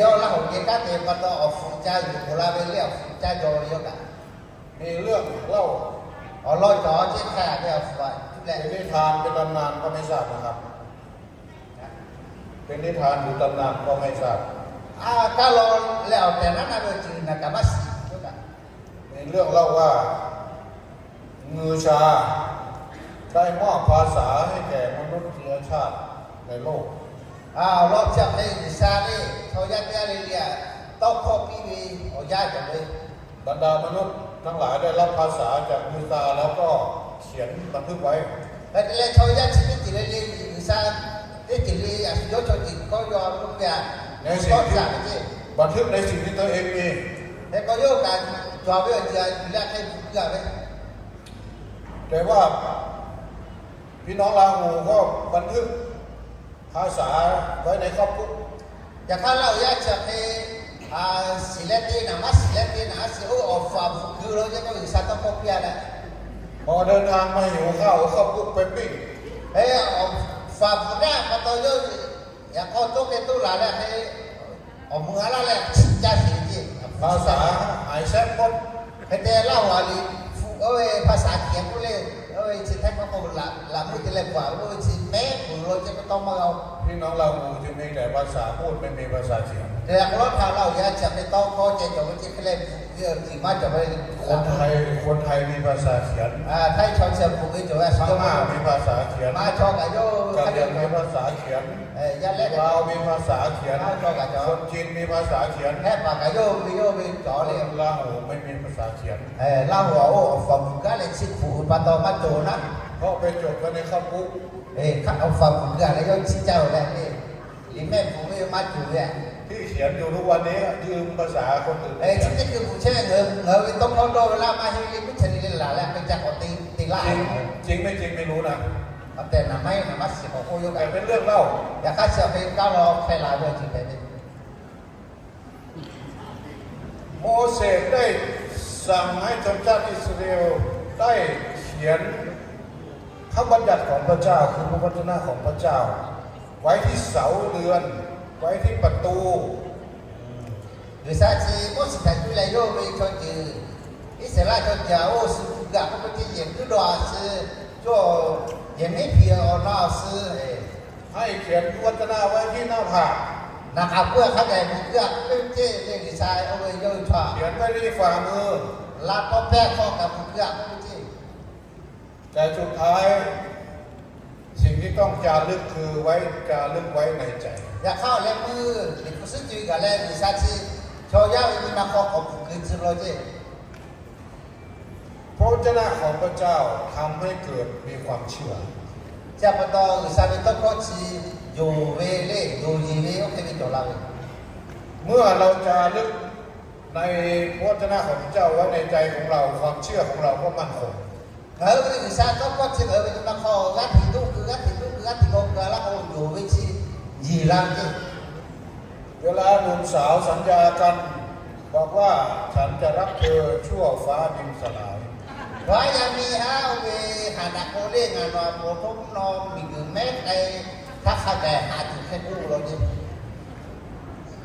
Yawˇ Laˇ hoˍ geh kanˉ te pa taw awˬ hpu ca yuˬ k'oˍ la ve le, awˬ hpu caˇ jaw ve yawˇ kaꞈ. มีเรื่องเล่า Awˬ lawn cawˬ ceˇ hk'a ve awˬ hpu aꞈ cuˇ leh เป็นนิทาน เป็นตำนานก็ไม่ทราบนะครับ เป็นนิทาน หรือตำนานก็ไม่ทราบ Kaˇ law leh awˬ tehˬ naˉ naˆ ve awˬ ceuˬ ngaˬ kaꞈ maˇ shiˍ. มีเรื่องเล่าว่า Ngeuˍ sha ได้มอบภาษาให้แก่มนุษยชาติในโลก Awˬ lawn chi hk'e G'uiˬsha lehˬ chaw yaˇ teˇ g'aˇ le le htaꞈ tawˇ hkawˇ piˇ ve awˬ yanˇ cawˬ ve. บรรดามนุษย์ทั้งหลายได้รับภาษาจากพระบิดาแล้วก็เขียนบันทึกไว้ Hk'e te leh chaw yaˇ chi teˇ ceuˬ le le G'uiˬsha teˇ ceuˬ le le a shu yawˇ chaw ceuˬ kawˇ yaw a k'oˆ ve a, tawˇ caꞈ ve ceˇ. บันทึกในสิ่งที่ตัวเองมี Hk'e k'o yawˇ kaꞈ cawˬ ve awˬ ceuˬ a yuˬ leh hk'e bvuhꞈ keu a ve. แต่ว่าพี่น้องลาหูก็บันทึกภาษาไว้ในข้าวปุ้น Yaꞈ hk'aˇ Laˇ huˍ yaˇ chi hk'e shiˍ leh te naˍ maˇ shiˍ leh te naˍ a shiˍ oˇ awˬ faˍ bvuhꞈ keu lo yehˇ k'o G'uiˬsha tawˇ hkawˇ piˇ a leh, พอเดินทางมาหิวข้าวเอาข้าวปุ้นไปปิ้ง Awˬ faˍ bvuhꞈ naˆ pa taw yawˇ yaꞈ k'aw toˇ k'ai toˇ laˬ leh hk'e awˬ mui a laˇ leh chi caˇ sheˍ ve ceˇ. ภาษาหายแซบพด Hk'e te Laˇ huˍ a liꞈ hpu oˇ ve ภาษาเขียน k'oˆ le, oˇ ve chi htaiˇ hkawˇ k'o laꞈ meuˇ te leh bvuhꞈ a ve oˇ ve chi mehˉ peuˬ lo ceh pa taw maˇ g'a-o. พี่น้องลาหูจึงมีแต่ภาษาพูดไม่มีภาษาเขียน Te leh k'o lawˇ htaꞈ Laˇ huˍ yaˇ chi hk'e tawˇ hkawˇ ceh cawˬ ve ceˇ hk'e leh bvuhꞈ ve awˬ ceuˬ maˇ cawˬ ve. คนไทย คนไทยมีภาษาเขียน Htaiˇ chaw chi bvuhꞈ ve cawˬ ve a shu พม่ามีภาษาเขียน maˇ chaw kaꞈ yawˇ กะเหรี่ยงมีภาษาเขียน yaˇ leh Kaꞈ ลาวมีภาษาเขียน maˇ chaw kaꞈ cawˬ คนจีนมีภาษาเขียน Htaiˇ paˍ kaꞈ yawˇ ve yawˇ ve cawˬ le. ลาหูไม่มีภาษาเขียน Laˇ huˍ a oˇ awˬ faˍ bvuhꞈ gaˇ leh chi hpu pa taw maˇ cawˬ naˉ. เพราะไปจดไว้ในข้าวปุ๊ Awˬ faˍ bvuhꞈ keu a leh yawˇ chi caˇ-oˬ leh le, liꞈ mehˆ bvuhꞈ ve maˇ cawˬ ve a. ที่เขียนอยู่ทุกวันนี้ยืมภาษาคนอื่น Chi teˇ hkui bvuhꞈ chehˇ ngaˬ hui ve tawˇ hkawˇ dawˇ ve laˇ maˇ heˆ le, mvuhˇ chehˇ le le laˬ leh hk'e ca k'awꞈ te te laˇ. จริงไม่จริงไม่รู้นะ Te naˍ maˇ heˆ naˍ maˇ shiˍ k'awꞈ k'oˆ yoˬ kaꞈ ve leuˆ laˇ-oˬ. Yaꞈ hk'aˇ chi awˬ hk'e kaˇ law hk'e laˬ ve awˬ ceuˬ hpehꞈ ve โมเสสได้สั่งให้ชนชาติอิสราเอลได้เขียนพระบัญญัติของพระเจ้า คือพระวจนะของพระเจ้า ไว้ที่เสาเรือน ไว้ที่ประตู G'uiˬsha chi Moˉseˍ htaꞈ cuˇ leh yawˇ ve chaw ceuˬ, Iˉsaˍreˍlaˆ chaw ceuˬ a oˇ shu bvuhꞈ keu a k'oˆ ve teˇ yehˬ kuiˉ dawˇ a shu, cawˇ yehˬ miˉ hpiˍ awˬ na awˬ shu ให้เขียนพระวจนะไว้ที่หน้าผาก Naˍ k'aˍ puiˉ a hk'a gaˬ bvuhꞈ keu a k'oˆ ve teˇ ceuˬ le G'uiˬsha oˇ ve yawˇ hui chaw เขียนไว้ที่ฝ่ามือ laꞈ tawˇ pehˇ hk'aw kaꞈ bvuhꞈ keu a k'oˆ ve teˇ ceuˬ แต่สุดท้าย สิ่งที่ต้องจารึกคือไว้ จารึกไว้ในใจ Yaꞈ hk'aˇ awˬ leh meuˇ liꞈ hpu suhˉ ceuˬ gaˬ leh G'uiˬsha chi chaw yaˇ ve nyi ma hk'aw k'awꞈ bvuhꞈ keu tcuh law ceˇ. พระวจนะของพระเจ้าทำให้เกิดมีความเชื่อ Chi pa taw G'uiˬsha ve tawˇ hkawˇ chi yonˍ ve le, yonˍ yeˬ ve oˇ hk'e ve cawˬ la ve. เมื่อเราจารึกในพระวจนะของพระเจ้าไว้ในใจของเรา ความเชื่อของเราก็มั่นคง Ngaˬ hui ve G'uiˬsha tawˇ hkawˇ chi ngaˬ hui ve nyi ma hk'aw g'aˇ hteꞈ toˇ keu, g'aˇ hteꞈ toˇ keu, g'aˇ hteꞈ g'aw keu a laˇ k'o yonˍ ve chi yeˬ la ve ceˇ. เวลาหนุ่มสาวสัญญากัน บอกว่า ฉันจะรักเธอชั่วฟ้าดินสลาย Yaˇ miˇ haˉ oˇ ve haꞈ daꞈ k'o le, ngaˬ nawˬ htaꞈ awˬ hk'aw lo mvuhˇ naw miˬguiˬ mehˉ k'ai htaˇ hk'a gaˬ haꞈ tuˬ hk'e k'oˆ law ceˇ.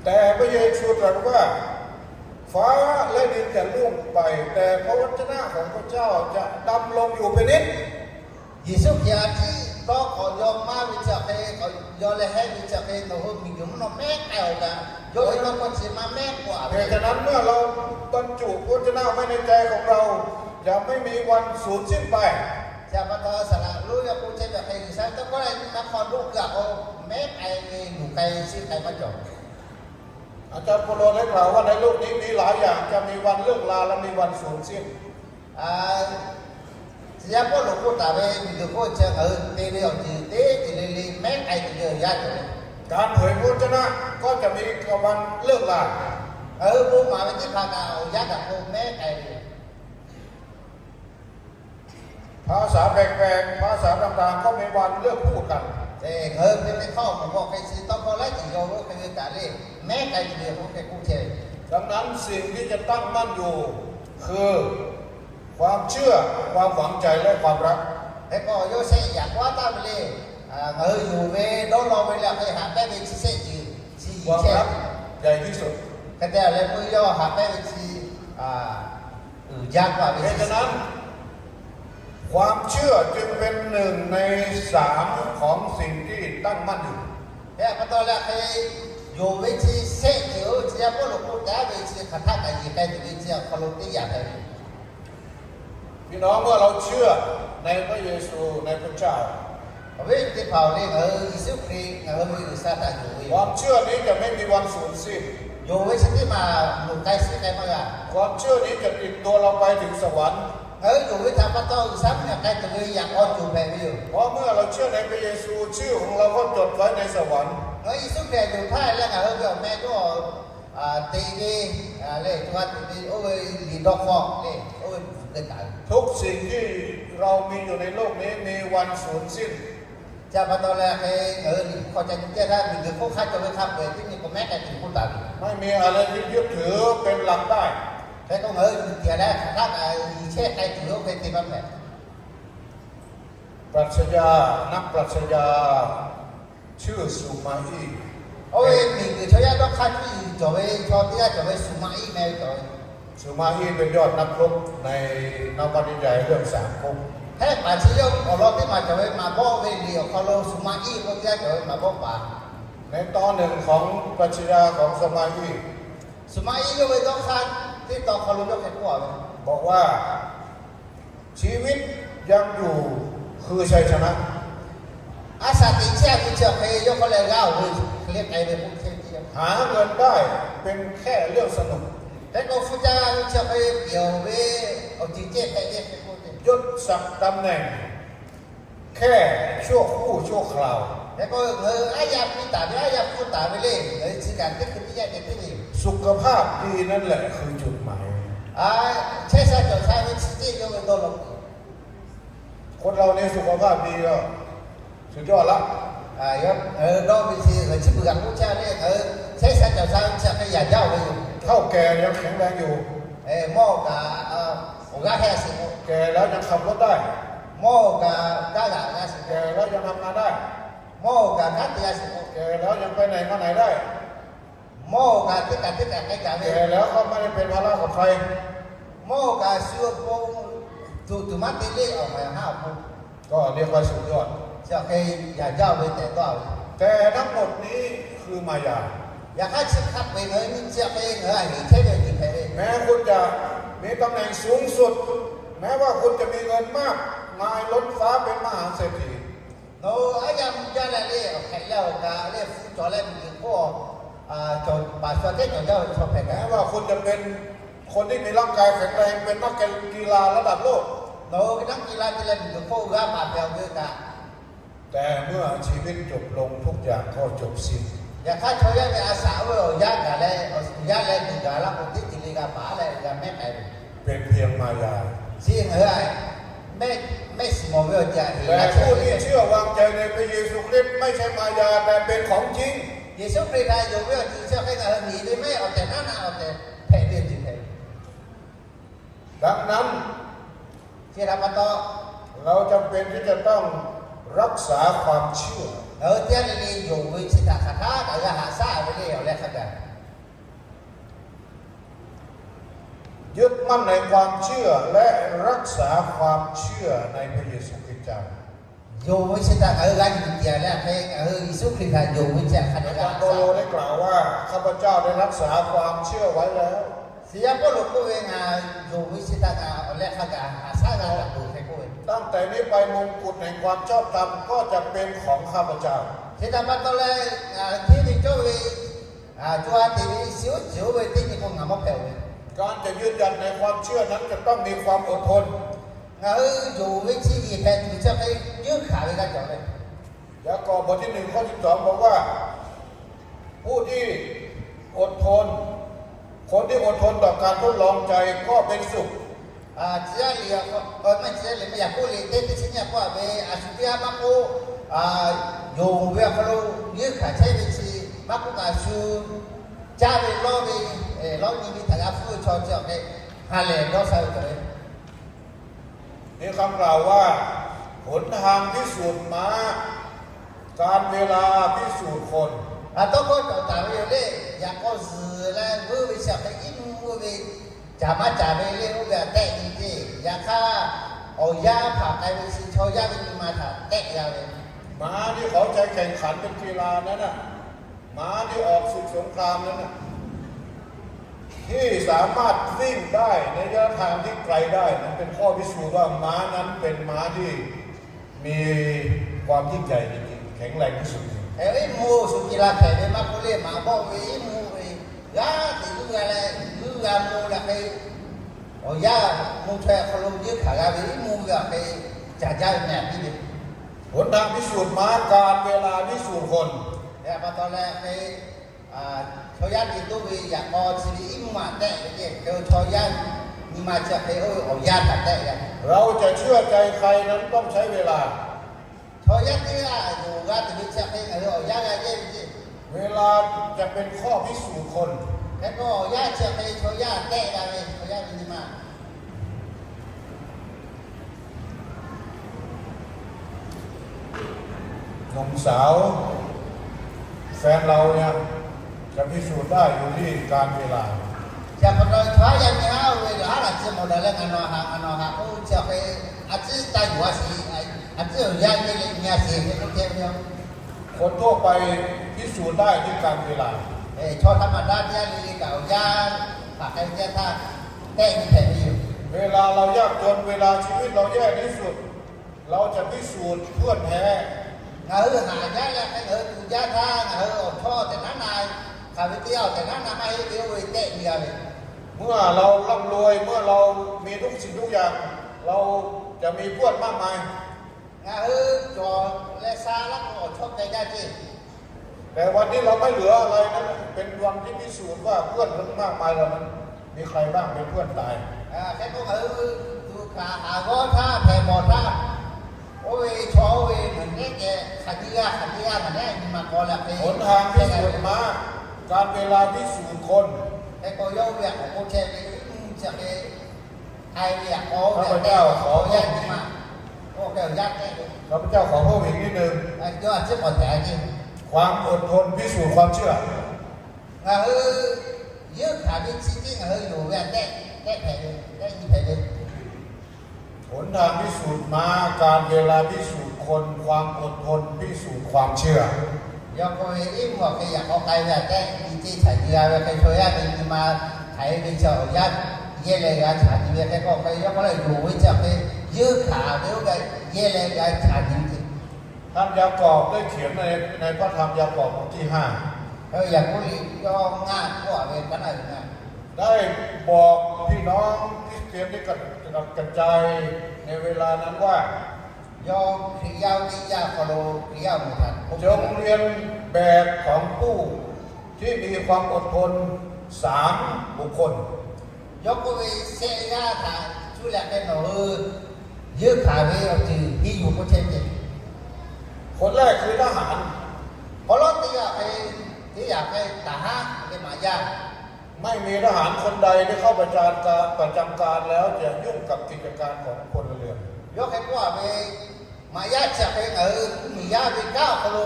แต่พระเยซูตรัสว่า ฟ้าและดินจะล่วงไป แต่พระวจนะของพระเจ้าจะดำรงอยู่เป็นนิจ Yeˍsuˆ Hkriꞈ a ciˉ tawˇ k'awꞈ yaw maˇ ve chi hk'e, k'awꞈ yaw leh hehˆ ve chi hk'e, nawˬ hui miˬguiˬ mvuhˇ naw mehˉ k'ai awˬ kaꞈ, yawˇ ve tawˇ hkawˇ chi maˇ mehˉ k'o a ve. เพราะฉะนั้นเมื่อเราบรรจุพระวจนะไว้ในใจของเรา จะไม่มีวันสูญสิ้นไป Chi pa taw saˍ laꞈ lonˉ yaˇ k'oˆ chehˇ ve hk'e G'uiˬsha ve tawˇ hkawˇ leh nyi ma hk'aw loˆ keu a k'o, mehˉ k'ai ve luˬ k'ai ve shiˉ k'ai maˇ cawˬ. อาจารย์เปโตรได้กล่าวว่าในโลกนี้มีหลายอย่างจะมีวันเลิกลาและมีวันสูญสิ้น Tcuh yaˇ Pawˇluꞈ k'oˆ taˍ ve miˬguiˬ hk'oˆ chi ngaˬ hui te ve awˬ ceuˬ teˇ ceuˬ le le mehˉ k'ai tuˬ ve awˬ yanˇ cawˬ ve. การเผยพระวจนะก็จะมีวันเลิกลา Ngaˬ hui bon maˍ ve teˇ hpaˍ kaꞈ awˬ yanˇ kaꞈ k'o mehˉ k'ai ve ภาษาแปลกๆ ภาษาต่างๆ ก็มีวันเลิกพูดกัน Ngaˬ hui ve teˇ hkawˇ awˬ moˍ k'o hk'e chi tawˇ hkawˇ laiˉ ceuˬ yaw ve oˇ hk'e ve kaꞈ le, mehˉ k'ai tuˬ ve k'o hk'e k'oˆ chehˇ ve. ดังนั้นสิ่งที่จะตั้งมั่นอยู่คือความเชื่อ ความหวังใจ และความรัก Hk'e k'o yawˇ shehˆ yaꞈ k'aw taˍ ve le, ngaˬ hui yonˍ ve dawˇ law ve leh hk'e haꞈ pehnˇ ve chi shehˆ ceuˬ chi yiˍ chehˇ ve ใหญ่ที่สุด Hk'e te leh meuˇ yawˇ haꞈ pehnˇ ve chi uiˍ jaˇ k'oˆ ve. เพราะฉะนั้น ความเชื่อจึงเป็นหนึ่งในสามของสิ่งที่ตั้งมั่นอยู่ Hk'e pa taw leh hk'e yonˍ ve chi shehˆ ceuˬ oˇ chi yaˇ Pawˇluꞈ k'oˆ taˍ ve chi hk'aˬ htaˆ kaꞈ yeˬ k'ai tuˬ ve chi awˬ hk'aw lo teˇ yanˇ hpehꞈ ve. พี่น้อง เมื่อเราเชื่อในพระเยซู ในพระเจ้า Awˬ viˉ teˇ hpaˍ-oˬ le, ngaˬ hui Yeˍsuˆ Hkriꞈ ngaˬ hui ve G'uiˬsha htaꞈ yonˍ ve yoˬ. ความเชื่อนี้จะไม่มีวันสูญสิ้น Yonˍ ve chi teˇ maˬ loˍ k'ai suh k'ai maˇ g'a. ความเชื่อนี้จะติดตัวเราไปถึงสวรรค์ Ngaˬ hui yonˍ ve htaꞈ pa taw G'uiˬsha mvuhˇmiˬ k'ai tuˬ ve yaꞈ k'aw tuˬ hpehꞈ ve yoˬ. เพราะเมื่อเราเชื่อในพระเยซู ชื่อของเราก็จดไว้ในสวรรค์ Ngaˬ hui Yeˍsuˆ Hkriꞈ yonˍ htaˇ leh ngaˬ hui ve awˬ meh dawˇ teꞈ ve, leh co ha teꞈ ve oˇ ve liꞈ dawˇ hk'aw le oˇ ve bvuhˬ keu taˍ ve. ทุกสิ่งที่เรามีอยู่ในโลกนี้ มีวันสูญสิ้น Chi pa taw leh hk'e ngaˬ hui liꞈ hk'aw ca nyi teˇ htaˇ, miˬguiˬ hk'oˆ hk'a cawˬ ve hk'a peu-eˬ teˇ nyi k'awꞈ mehˉ k'ai tuˬ k'oˆ taˍ ve. ไม่มีอะไรที่ยึดถือเป็นหลักได้ Hk'e k'o ngaˬ hui yuˬ tiˍ leh hk'aˬ htaˇ kaꞈ yuˬ chehˇ k'ai tuˬ ve oˇ hk'e te maˇ hpehꞈ. ปรัชญา นักปรัชญา ชื่อสุมาอี้ Oˇ ve miˬguiˬ chaw yaˇ dawˇ hk'aˇ cuˇ yiˍ cawˬ ve chaw teˇ g'aˇ cawˬ ve Suˍmaˍiˆ meh ve cawˬ ve. สุมาอี้ เป็นยอดนักรบ ในนวนิยายเรื่องสามก๊ก Hehˆ paˍ chi yawˇ awˬ lawn teˇ maˬ cawˬ ve maˍ bawˆ ve liꞈ awˬ hk'aw lo Suˍmaˍiˆ k'oˆ teˇ g'aˇ cawˬ ve maˍ bawˆ paˍ. ในตอนหนึ่งของปรัชญาของสุมาอี้ Suˍmaˍiˆ yawˇ ve dawˇ hk'aˇ teˇ tawn hk'aw lo yawˇ hk'e k'oˆ a ve บอกว่า ชีวิตยังอยู่คือชัยชนะ A shaꞈ teꞈ chehˇ a ve chi awˬ hk'e yawˇ hk'aw leh g'a-oˬ ve hk'e le k'ai ve k'oˆ chehˇ ve. หาเงินได้เป็นแค่เรื่องสนุก Hk'e k'o hpu ca ve chi awˬ hk'e pehˬ-oˬ ve awˬ ceuˬ cehˇ hpehꞈ ve hk'e k'oˆ ve. ยศศักดิ์ตำแหน่ง แค่ชั่วครู่ชั่วคราว Hk'e k'o ngaˬ hui aˉ yaˇ piˇ taˍ ve aˉ yaˇ hpfuhˇ taˍ ve le, ngaˬ hui chi kaꞈ teˇ hkui teˇ yanˇ ceh teˇ ve yoˬ. สุขภาพดีนั่นแหละคือจุดหมาย Chehˇ sha cawˬ sha ve chi teˇ yawˇ ve dawˇ law. คนเราเนี่ยสุขภาพดีก็สุดยอดละ Dawˇ ve chi ngaˬ hui chi beuꞈ g'a k'oˆ chehˇ le, ngaˬ hui chehˇ sha cawˬ sha ve chi hk'e yaꞈ jaˇ-oˬ ve yoˬ. เฒ่าแก่ยังแข็งแรงอยู่ Mawˇ kaꞈ awˬ g'aˇ heh a sheˍ k'o, แก่แล้วยังขับรถได้ Mawˇ kaꞈ kanˉ g'aꞈ g'a sheˍ k'o, แก่แล้วยังทำงานได้ Mawˇ kaꞈ kanˉ te g'a sheˍ k'o, แก่แล้วยังไปไหนมาไหนได้ Mawˇ kaꞈ teˇ kaꞈ teˇ kaꞈ k'ai kaꞈ ve, แก่แล้วก็ไม่ได้เป็นภาระกับใคร Mawˇ kaꞈ shu awˬ pon tuˬ tuˬ maˇ te le awˬ maˍ haˉ awˬ pon ก็เรียกว่าสุดยอด chi hk'e yaꞈ jaˇ-oˬ ve tehꞈ dawˇ ve. แต่ทั้งหมดนี้คือมายา Yaꞈ hk'aˇ chi hk'a peu-eˬ ngaˬ hui nyi chi hk'e ngaˬ hui a heˍ chehˇ ve awˬ ceuˬ hpehꞈ ve. แม้คุณจะมีตำแหน่งสูงสุด แม้ว่าคุณจะมีเงินมากมายล้นฟ้าเป็นมหาเศรษฐี Nawˬ hui aˉ yaˇ mvuh jaˇ leh le awˬ hk'ehꞈ leh awˬ kaꞈ le hpu cawˬ leh miˬguiˬ hk'oˆ cawˬ paˍ shu a teˇ cawˬ jaˇ ve chaw hpehꞈ kaꞈ, แม้ว่าคุณจะเป็นคนที่มีร่างกายแข็งแรง เป็นนักกีฬาระดับโลก Nawˬ hui ve naˉ ki la te leh miˬguiˬ hk'oˆ g'a paˍ hpehꞈ-oˬ ve kaꞈ, แต่เมื่อชีวิตจบลง ทุกอย่างก็จบสิ้น Yaꞈ hk'aˇ chaw yaˇ ve a shaꞈ oˇ ve awˬ yanˇ gaˬ leh awˬ yanˇ leh miˬguiˬ gaˬ la k'o teˇ ceuˬ le g'a paˍ leh g'a mehˉ k'ai ve. เป็นเพียงมายา Chi ngaˬ hui mehˆ shiˍ mawˬ ve awˬ ceuˬ a heˍ la chehˇ ve. แต่ผู้ที่เชื่อวางใจในพระเยซูคริสต์ ไม่ใช่มายา แต่เป็นของจริง Yeˍsuˆ Hkriꞈ htaꞈ yonˍ ve awˬ ceuˬ chi hk'e ngaˬ hui miˬ ve mehˆ awˬ tehˬ naˉ naˆ awˬ tehˬ hpehꞈ ve awˬ ceuˬ hpehꞈ ve. ดังนั้น Chi htaꞈ pa taw, เราจำเป็นที่จะต้องรักษาความเชื่อ Ngaˬ hui teˇ g'aˇ le le yonˍ ve chi htaꞈ hk'aˬ htaˇ kaꞈ g'a haꞈ shaˉ ve le awˬ leh hk'a gaˬ ยึดมั่นในความเชื่อ และรักษาความเชื่อในพระเยซูคริสต์เจ้า Yonˍ ve chi htaꞈ ngaˬ hui g'a yuˬ tiˍ leh hk'e ngaˬ hui Yeˍsuˆ Hkriꞈ htaꞈ yonˍ ve chi htaꞈ hk'a dehꞈ g'a shaˉ ve. อาจารย์เปาโลได้กล่าวว่า ข้าพเจ้าได้รักษาความเชื่อไว้แล้ว Shiˍ yaˇ Pawˇluꞈ k'oˆ ve, Ngaˬ yonˍ ve chi htaꞈ ngaˬ awˬ leh hk'a gaˬ haꞈ shaˉ g'a laˬ peuˬ hk'e k'oˆ ve. ตั้งแต่นี้ไปมงกุฎแห่งความชอบธรรมก็จะเป็นของข้าพเจ้า Chi htaꞈ pa taw leh ngaˬ hteˇ ve cawˇ ve co ha teꞈ ve shiˍ oˉ ciˍ oˇ ve teˇ nyi k'o ngaˬ mawˇ hpehꞈ-oˬ ve. การจะยืนหยัดในความเชื่อนั้นจะต้องมีความอดทน Ngaˬ hui yonˍ ve chi yeˬ hpehꞈ tuˬ chi hk'e yeunˇ hkanˍ ve g'a cawˬ ve. ยากอบ บทที่หนึ่ง ข้อสิบสอง บอกว่า ผู้ที่อดทน คนที่อดทนต่อการทดลองใจก็เป็นสุข Tcuh yaˇ liꞈ, maˇ tcuh yaˇ liꞈ maˇ Yaˍkoˆ liꞈ teˇ teˇ chi nyiˇ k'oˆ a ve, a shu teˇ g'aˇ maˇ k'oˆ, yonˍ ve awˬ hk'aw lo yeunˇ hkanˍ chehˇ ve chi maˇ k'oˆ kaꞈ shu caˇ ve lawˇ ve, lawˇ nyi ve htaꞈ g'a hpuˇ ve chaw chi awˬ hk'e ha lehˬ dawˇ sha ve cawˬ ve. มีคำกล่าวว่า หนทางพิสูจน์ม้า กาลเวลาพิสูจน์คน Tawˇ hkawˇ cawˬ taˍ ve yoˬ le, yaꞈ k'aw zuhˬ leh vuiˇ ve chi awˬ hk'e iˉ mvuhˇ oˇ ve, caˍ maˇ caˍ ve le oˇ ve htaꞈ tehˆ nyi ve, yaꞈ hk'aˇ awˬ yanˇ hpanˍ k'ai ve chi chaw yaˇ ve nyi ma htaꞈ tehˆ g'a ve. ม้าที่เขาใช้แข่งขันเป็นกีฬานั้นน่ะ ม้าที่ออกศึกสงครามนั้นน่ะ ที่สามารถวิ่งได้ในระยะทางที่ไกลได้นะ เป็นข้อพิสูจน์ว่าม้านั้นเป็นม้าที่มีความยิ่งใหญ่จริงๆ แข็งแรงที่สุด Hk'e iˉ mvuhˇ shu ci la hpehꞈ ve maˇ k'oˆ le, maˍ bawˆ ve iˉ mvuhˇ ve g'aˇ teꞈ g'uˇ g'a leh g'uˇ g'a mvuh leh hk'e, awˬ yanˇ mvuh chaweh hk'aw lo yeunˇ hkanˍ g'a ve iˉ mvuhˇ ve hk'e, caˬ jaˇ ve meh piˇ ve. หนทางพิสูจน์ม้า กาลเวลาพิสูจน์คน Hk'e pa taw leh hk'e, chaw yaˇ te toˇ ve yaꞈ k'aw chi ve iˉ mvuhˇ maꞈ tehˆ ve le, chaw yaˇ nyi ma chi hk'e oˇ ve awˬ yanˇ htaꞈ tehˆ ve. เราจะเชื่อใจใครนั้นต้องใช้เวลา Chaw yaˇ teˇ g'aˇ yonˍ g'a tuˬ ve chi hk'e ngaˬ hui awˬ yanˇ g'a yehˇ ve le. เวลาจะเป็นข้อพิสูจน์คน Hk'e k'o awˬ yanˇ chi hk'e chaw yaˇ tehˆ g'a ve, chaw yaˇ ve nyi ma. หนุ่มสาว แฟนเราเนี่ย จะพิสูจน์ได้อยู่ที่กาลเวลา Chi pa taw chaw yaˇ nyi ma oˇ ve laˬ haˉ laˬ chi mawˬ daꞈ leh ngaˬ nawˬ haꞈ ngaˬ nawˬ haꞈ k'oˆ chi hk'e, a ciˉ taˇ yuˬ a sheˍ, a ciˉ awˬ yanˇ yehˇ leh nyi a sheˍ hk'e k'oˆ chehˇ ve yoˬ. คนทั่วไปพิสูจน์ได้ที่กาลเวลา Chaw htaꞈ maˍ daꞈ teˇ yanˇ le le kaꞈ awˬ yanˇ htaꞈ hk'e teˇ htaˇ tehˆ nyi hpehꞈ ve yoˬ. เวลาเรายากจน เวลาชีวิตเราแย่ที่สุด เราจะพิสูจน์เพื่อนแท้ Ngaˬ hui haꞈ jaˇ leh hk'e ngaˬ hui tuˬ jaˇ htaˇ ngaˬ hui awˬ chawˇ tehꞈ naˉ na, hk'aˬ ve teˇ yanˇ awˬ tehꞈ naˉ na maˇ heˆ ve oˇ ve tehˆ nyi g'a ve. เมื่อเราร่ำรวย เมื่อเรามีทุกสิ่งทุกอย่าง เราจะมีเพื่อนมากมาย Ngaˬ hui cawˬ leh sha laˇ k'o awˬ chawˇ k'ai jaˇ ceˇ. แต่วันที่เราไม่เหลืออะไรนั้น เป็นวันที่พิสูจน์ว่าเพื่อนทั้งมากมายเหล่านั้น มีใครบ้างเป็นเพื่อนตาย Hk'e k'o ngaˬ hui tuꞈ hkanˍ haˍ g'awˇ htaˇ hpehꞈ mawˬ htaˇ, oˇ ve chaw oˇ ve ngaˬ nehˉ geh hk'aˬ nyiˇ g'aˇ hk'aˬ nyiˇ g'aˇ ngaˬ nehˉ nyi ma k'aw leh hk'e หนทางพิสูจน์ม้า กาลเวลาพิสูจน์คน Hk'e k'o yawˇ oˇ ve htaꞈ k'awꞈ k'oˆ chehˇ ve, iˉ mvuhˇ chi hk'e k'ai ve htaꞈ k'awꞈ ข้าพเจ้าขอ yaˇ nyi ma, oˇ hk'e awˬ yanˇ tehˆ ve. ข้าพเจ้าขอเพิ่มอีกนิดนึง Yawˇ a ciˉ k'awꞈ tehꞈ a ceˇ. ความอดทนพิสูจน์ความเชื่อ Ngaˬ hui yeunˇ hkanˍ ve chi tiˉ ngaˬ hui yonˍ ve htaꞈ tehˆ, tehˆ hpehꞈ ve, tehˆ nyi hpehꞈ ve. หนทางพิสูจน์ม้า กาลเวลาพิสูจน์คน ความอดทนพิสูจน์ความเชื่อ Yawˇ k'oˆ ve iˉ mvuhˇ awˬ hk'e yaꞈ k'aw k'ai ve htaꞈ tehˆ nyi ceˇ, caˬ nyi g'a ve hk'e chaw yaˇ ve nyi ma hk'aˬ ve chi awˬ yanˇ yehˇ leh g'a caˬ nyi ve hk'e k'o, hk'e yawˇ k'oˆ leh yonˍ ve chi hk'e yeunˇ hkanˍ ve oˇ ve yehˇ leh g'a caˬ nyi ve ceˇ. ท่านยากอบได้เขียนใน ในพระธรรมยากอบบทที่ห้า Yaˍkoˆ liꞈ yawˇ ngaˇ k'oˆ a ve ka naˆ ve ngaˇ ได้บอกพี่น้องคริสเตียนที่กระจัดกระจายในเวลานั้นว่า Yawˇ Hkriꞈ yaˇ oˇ teˇ yanˇ hk'aw lo Hkriꞈ yaˇ awˬ moˍ htaꞈ k'oˆ, จงเรียนแบบของผู้ที่มีความอดทนสามบุคคล Yawˇ k'oˆ ve shehˆ g'aˇ htaꞈ cuˇ leh hk'e nawˬ hui yeunˇ hkanˍ ve awˬ ceuˬ henˇ yuˬ k'oˆ chehˇ ve. คนแรกคือทหาร K'awꞈ lawˉ teˇ g'aˇ hk'e, teˇ yanˇ hk'e taˍ haˉ ve maꞈ yaˇ ไม่มีทหารคนใดที่เข้าประจำการ ประจำการแล้วจะยุ่งกับกิจการของพลเรือน Yawˇ hk'e k'oˆ a ve, maꞈ yaˇ chi hk'e ngaˬ hui mvuhˇ miˬ yaˇ ve kanˉ awˬ hk'aw lo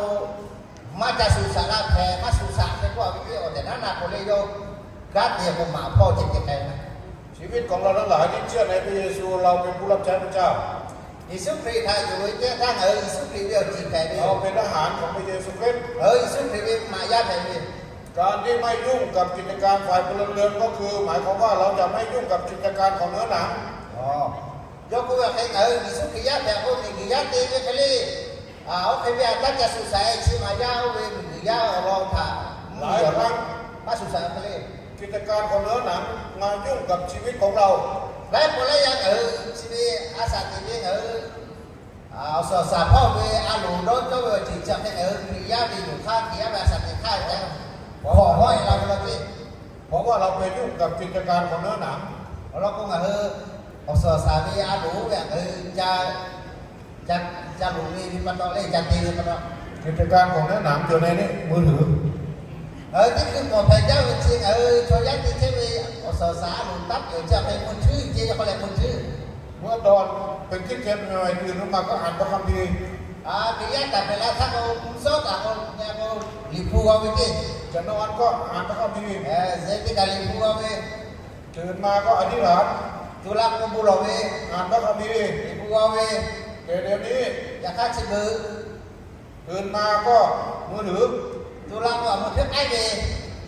maˇ ca shuˍ shaꞈ la hpehꞈ, maˇ shuˍ shaꞈ hk'e k'oˆ a ve teˇ awˬ tehˬ naˉ na k'oꞈ le yawˇ kanˉ te k'o maꞈ hpawˇ ceh ceh k'ai na. ชีวิตของเราทั้งหลายที่เชื่อในพระเยซู เราเป็นผู้รับใช้พระเจ้า Yeˍsuˆ Hkriꞈ htaꞈ yonˍ ve teˇ htaˇ ngaˬ hui Yeˍsuˆ Hkriꞈ ve awˬ ceˬ hpehꞈ ve, เราเป็นทหารของพระเยซูคริสต์ ngaˬ hui Yeˍsuˆ Hkriꞈ ve maꞈ yaˇ hpehꞈ ve. การที่ไม่ยุ่งกับกิจการฝ่ายพลเรือนก็คือหมายความว่าเราจะไม่ยุ่งกับกิจการของเนื้อหนัง Yawˇ k'oˆ ve hk'e ngaˬ hui Yeˍsuˆ Hkriꞈ yaˇ hpehꞈ k'o miˬguiˬ yaˇ te ve hk'e le, oˇ hk'e ve htaˇ ca shuˍ shaꞈ e chi maꞈ yaˇ oˇ ve miˬguiˬ yaˇ awˬ lawn htaꞈ maˇ shuˍ shaꞈ hk'e le. กิจการของเนื้อหนังมายุ่งกับชีวิตของเรา Laiˉ pawˆ laiˉ yaˇ ngaˬ hui chi ve a shaꞈ teꞈ ve ngaˬ hui awˬ suhˍ awˬ shaˍ hpawˇ ve a loˍ dawˇ cawˇ ve awˬ ceuˬ chi hk'e ngaˬ hui Hkriꞈ yaˇ ve yonˍ hk'aˇ Hkriꞈ yaˇ ve a shaꞈ teꞈ hk'aˇ ca hk'awꞈ hawˉ e la ve la ceˇ. เพราะว่าเราไปยุ่งกับกิจการของเนื้อหนัง Awˬ lawn k'o ngaˬ hui awˬ suhˍ awˬ shaˍ ve a loˍ oˇ ve htaꞈ ngaˬ hui ca, ca loˍ ve pa taw leh ca te ve pa taw, กิจการของเนื้อหนังอยู่ในนี้ มือถือ Ngaˬ hui teˇ hkui k'awꞈ hpehꞈ jaˇ ve chi ngaˬ hui chaw yaˇ te chehˇ ve awˬ suhˍ awˬ shaˍ a loˍ taˉ peuˬ chi hk'e มือถือ ceˇ k'oˆ leh มือถือ เมื่อตอนเป็นคริสเตียนใหม่ๆ ตื่นขึ้นมาก็อ่านพระคัมภีร์ Miˬguiˬ yaˇ taˍ pehˍ la htaˇ k'o, mvuhˇ shawˉ taˍ k'o, nyi k'o, Liꞈ hpu g'aw ve ceˇ. จะนอนก็อ่านพระคัมภีร์ Zeh teˇ kaꞈ Liꞈ hpu g'aw ve. ตื่นมาก็อธิษฐาน Tu la k'o bon lawˬ ve, อ่านพระคัมภีร์ Liꞈ hpu g'aw ve. แต่เดี๋ยวนี้ Yaꞈ hk'aˇ chi beuꞈ ตื่นมาก็มือถือ Tu la k'o a mvuhˇ hpehˇ k'aiˉ ve.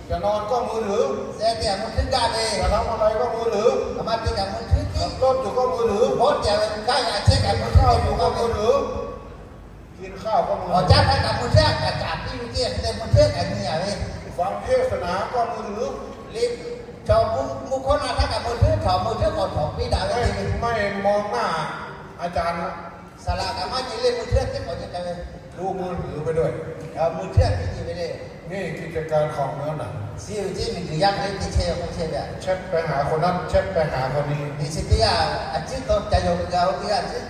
จะนอนก็มือถือ Suh te kaꞈ มือถือ gaˇ ve. จะทำอะไรก็มือถือ Aˬ ma te kaꞈ มือถือ ขับรถอยู่ก็มือถือ Awˉ te ve kanˉ g'a chehˇ kaꞈ มือถือ กินข้าวอยู่ก็มือถือ Awˬ caˉ htaˇ kaꞈ มือถือ kaꞈ caˍ piˇ ve teˇ yanˇ te มือถือ kaꞈ nyi a ve. ฟังเทศนาก็มือถือ Liꞈ htaꞈ mvuhˇ hkawˇ na htaˇ kaꞈ มือถือ htaꞈ มือถือ k'awꞈ htawnˍ piˇ daꞈ ve. ไม่มองหน้าอาจารย์ละ Saˍ laꞈ kaꞈ maˇ nyi le มือถือ teˇ k'awꞈ nyi k'ai ve. ดูมือถือไปด้วย Awˬ มือถือ htaꞈ piˇ nyi ve le. นี่กิจการของเนื้อหนัง Chi ve ceˇ miˬguiˬ yaˇ hk'e le te chehˇ ve k'oˆ chehˇ ve. แชทไปหาคนนั้น แชทไปหาคนนี้ Liꞈ chi teˇ g'aˇ a ciˉ taw ca yaw ve g'a oˇ teˇ g'aˇ a ciˉ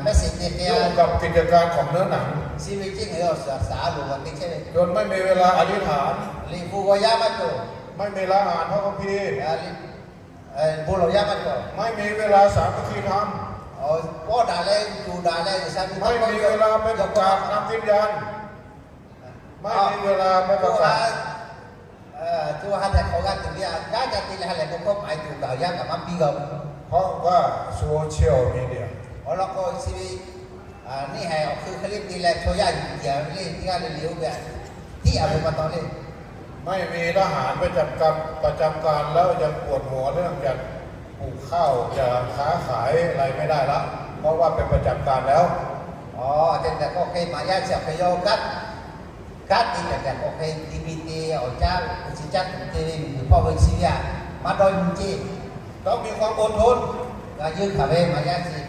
message te te อยู่กับกิจการของเนื้อหนัง Chi ve ceˇ ngaˬ hui awˬ suhˍ a shaˍ a loˍ g'a te chehˇ ve. จนไม่มีเวลาอธิษฐาน Liꞈ hpu g'aw yaˇ maˇ cawˬ ไม่มีเวลาอ่านพระคัมภีร์ Bon lawˬ yaˇ maˇ cawˬ ไม่มีเวลาสามัคคีธรรม Pawˇ daꞈ leh tuˍ daꞈ leh G'uiˬsha ve ไม่มีเวลาไปประกาศนำวิญญาณ ไม่มีเวลาไปประกาศ co ha htaꞈ hk'awꞈ g'a tuˬ ve a gaˉ ca te leh ha lehˬ bon hkawˇ maˍ tuˬ gaˬ yaˇ kaꞈ maˇ piˇ g'a. เพราะว่าโซเชียลมีเดีย Awˬ lawn k'o chi ve neˇ haiˬ awˬ hk'eun hk'e le te leh chaw yaˇ yuˬ tiˍ a ve le teˇ g'aˇ le le oˇ ve a tiˉ a ve pa taw le. ไม่มีทหารประจำการ ประจำการแล้วยังปวดหัวเรื่องจะปลูกข้าว จะค้าขายอะไรไม่ได้ละ เพราะว่าเป็นประจำการแล้ว Awˬ te tehꞈ k'awꞈ hk'e maˍ yaˇ chi awˬ hk'e yawˇ gaˇ gaˇ te tehꞈ tehꞈ k'awꞈ hk'e ti mi te awˬ caˉ chi caˇ tuˬ te ve miˬguiˬ hpawˇ ve chi ve a maˇ dawˇ nyi ceˇ ต้องมีความอดทน g'a yeunˇ hkanˍ ve maˍ yaˇ chi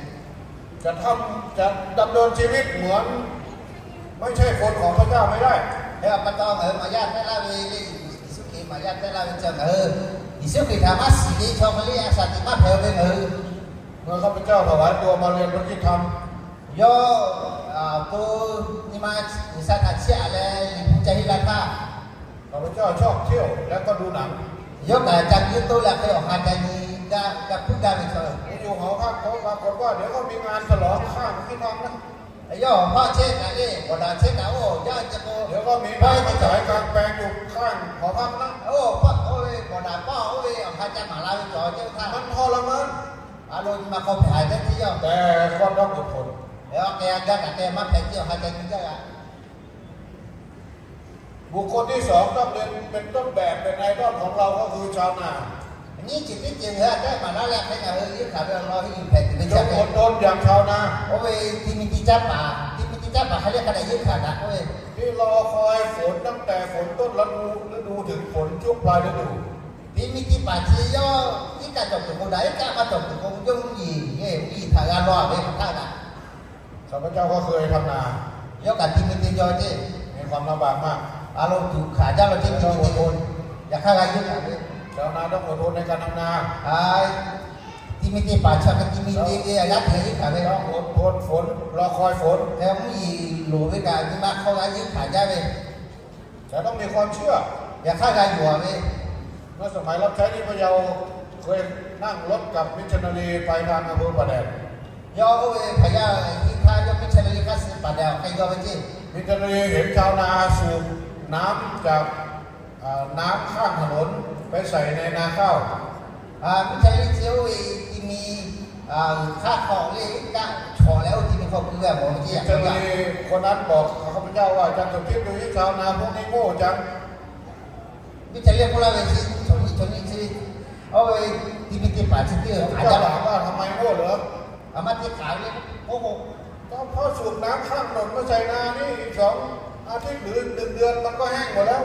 จะทำ จะดำเนินชีวิตเหมือน ไม่ใช่คนของพระเจ้าไม่ได้ Hk'e a pa taw ngaˬ hui maˍ yaˇ hpehˇ laˇ ve le, Yeˍsuˆ Hkriꞈ maˍ yaˇ hpehˇ laˇ ve chi ngaˬ hui Yeˍsuˆ Hkriꞈ htaꞈ maˇ shiˍ ve chaw hk'e le a shaˍ tiꞈ maˇ hpehꞈ ve ngaˬ hui. เมื่อข้าพเจ้าถวายตัวมาเรียนพระคัมภีร์ Yawˇ to nyi ma G'uiˬsha htaꞈ chiˇ aꞈ leh Liꞈ hpu ca henˇ la htaˇ ข้าพเจ้าชอบเที่ยวและก็ดูหนัง Yawˇ kaꞈ ca guiˇ toˇ leh hk'e awˬ ha ca nyi gaˇ, ca puiˉ gaˇ ve chaw. อยู่หอพักเขาปรากฏว่าเดี๋ยวก็มีงานฉลองข้ามที่ทำนะ Yawˇ awˬ hpawˇ chehˇ kaꞈ le, bawˬ daꞈ chehˇ kaꞈ oˇ jaˇ ca k'o, เดี๋ยวก็มีหมามาฉายกลางแปลงอยู่ข้างหอพักนะ oˇ hpawˇ oˇ ve bawˬ daꞈ pawˇ oˇ ve awˬ ha ca maˍ la ve cawˬ ceˇ htaˇ, มันทรมาน A lo nyi ma hk'aw hpehꞈ haiˬ teˇ tiˉ yawˇ แต่ก็ต้องอดทน Awˬ k'ai a gaˇ kaꞈ k'ai maˇ hpehꞈ ceˇ awˬ ha ca nyi gaˇ g'a. บุคคลที่สองต้องเรียนเป็นต้นแบบเป็นไอดอลของเราก็คือชาวนา Nyiˇ ceuˬ teˇ ceuˬ ngaˬ hui a tehˉ maˍ laˇ leh hk'e ngaˬ hui yeunˇ hkanˍ ve awˬ lawn hiˉ yuˬ hpehꞈ tuˬ ve จงอดทนอย่างชาวนา Oˇ ve ti mi ti caˇ paˍ, ti mi ti caˇ paˍ hk'e le hk'a dehꞈ yeunˇ hkanˍ daꞈ k'oˆ ve, ที่รอคอยฝนตั้งแต่ฝนต้นฤดูถึงฝนช่วงปลายฤดู Ti mi ti paˍ chi yawˇ iˉ kaˆ cawˬ kuiˬ k'o daꞈ, iˉ kaˆ maˇ cawˬ kuiˬ k'o yawˇ mvuhˇ yeˬ, mvuhˇ yeˬ htaꞈ g'a law ve hk'aˬ htaˇ daꞈ. ข้าพเจ้าก็เคยทำนา Yawˇ kaꞈ ti mi te jaw ceˇ. มีความลำบากมาก A lo tuꞈ hkanˍ jaˇ law ceˇ, ti mi te. Yaꞈ hk'aˇ g'a yeunˇ hkanˍ ve ชาวนาต้องอดทนในการทำนา Ti mi te paˍ chi hk'e ti mi te ve a yaˇ teˇ g'aˇ yeunˇ hkanˍ ve ต้องอดทนฝน รอคอยฝน mvuhˇ yeˬ loˍ ve kaꞈ nyi ma hk'aw g'a yeunˇ hkanˍ jaˇ ve แต่ต้องมีความเชื่อ Yaꞈ hk'aˇ g'a yonˍ a ve. เมื่อสมัยรับใช้ที่พะเยา เคยนั่งรถกับมิชชันนารีไปทางอำเภอป่าแดด Yawˇ oˇ ve hpaˍ yaˇ hiˇ htaˇ yawˇ miˇ chaˇ le le hk'aˇ suh paˍ dehꞈ awˬ hk'e yaw ve ceˇ. มิชชันนารีเห็นชาวนาสูบน้ำจาก อ่า น้ำข้างถนนไปใส่ในนาข้าว Miˇ chaˇ le le chi oˇ ve ti mi hk'aˇ hk'aw le kaˆ chawˬ leh oˇ ti mi hk'aw keu ve a mawˬ ve ceˇ. คนนั้นบอกข้าพเจ้าว่า อาจารย์สมคิด ดูที่ชาวนาพวกนี้โง่จัง Miˇ chaˇ le k'oˆ laˇ ve chi, chaw nyi chaw nyi chi, oˇ ve ti mi te paˍ chi teˇ hk'aˬ jaˇ ถามว่าทำไมโง่เหรอ a maˇ te k'aˍ ve le k'oˆ k'o, ก็เพราะสูบน้ำข้างถนนมาใส่นานี่ อีกสองอาทิตย์หรือหนึ่งเดือนมันก็แห้งหมดแล้ว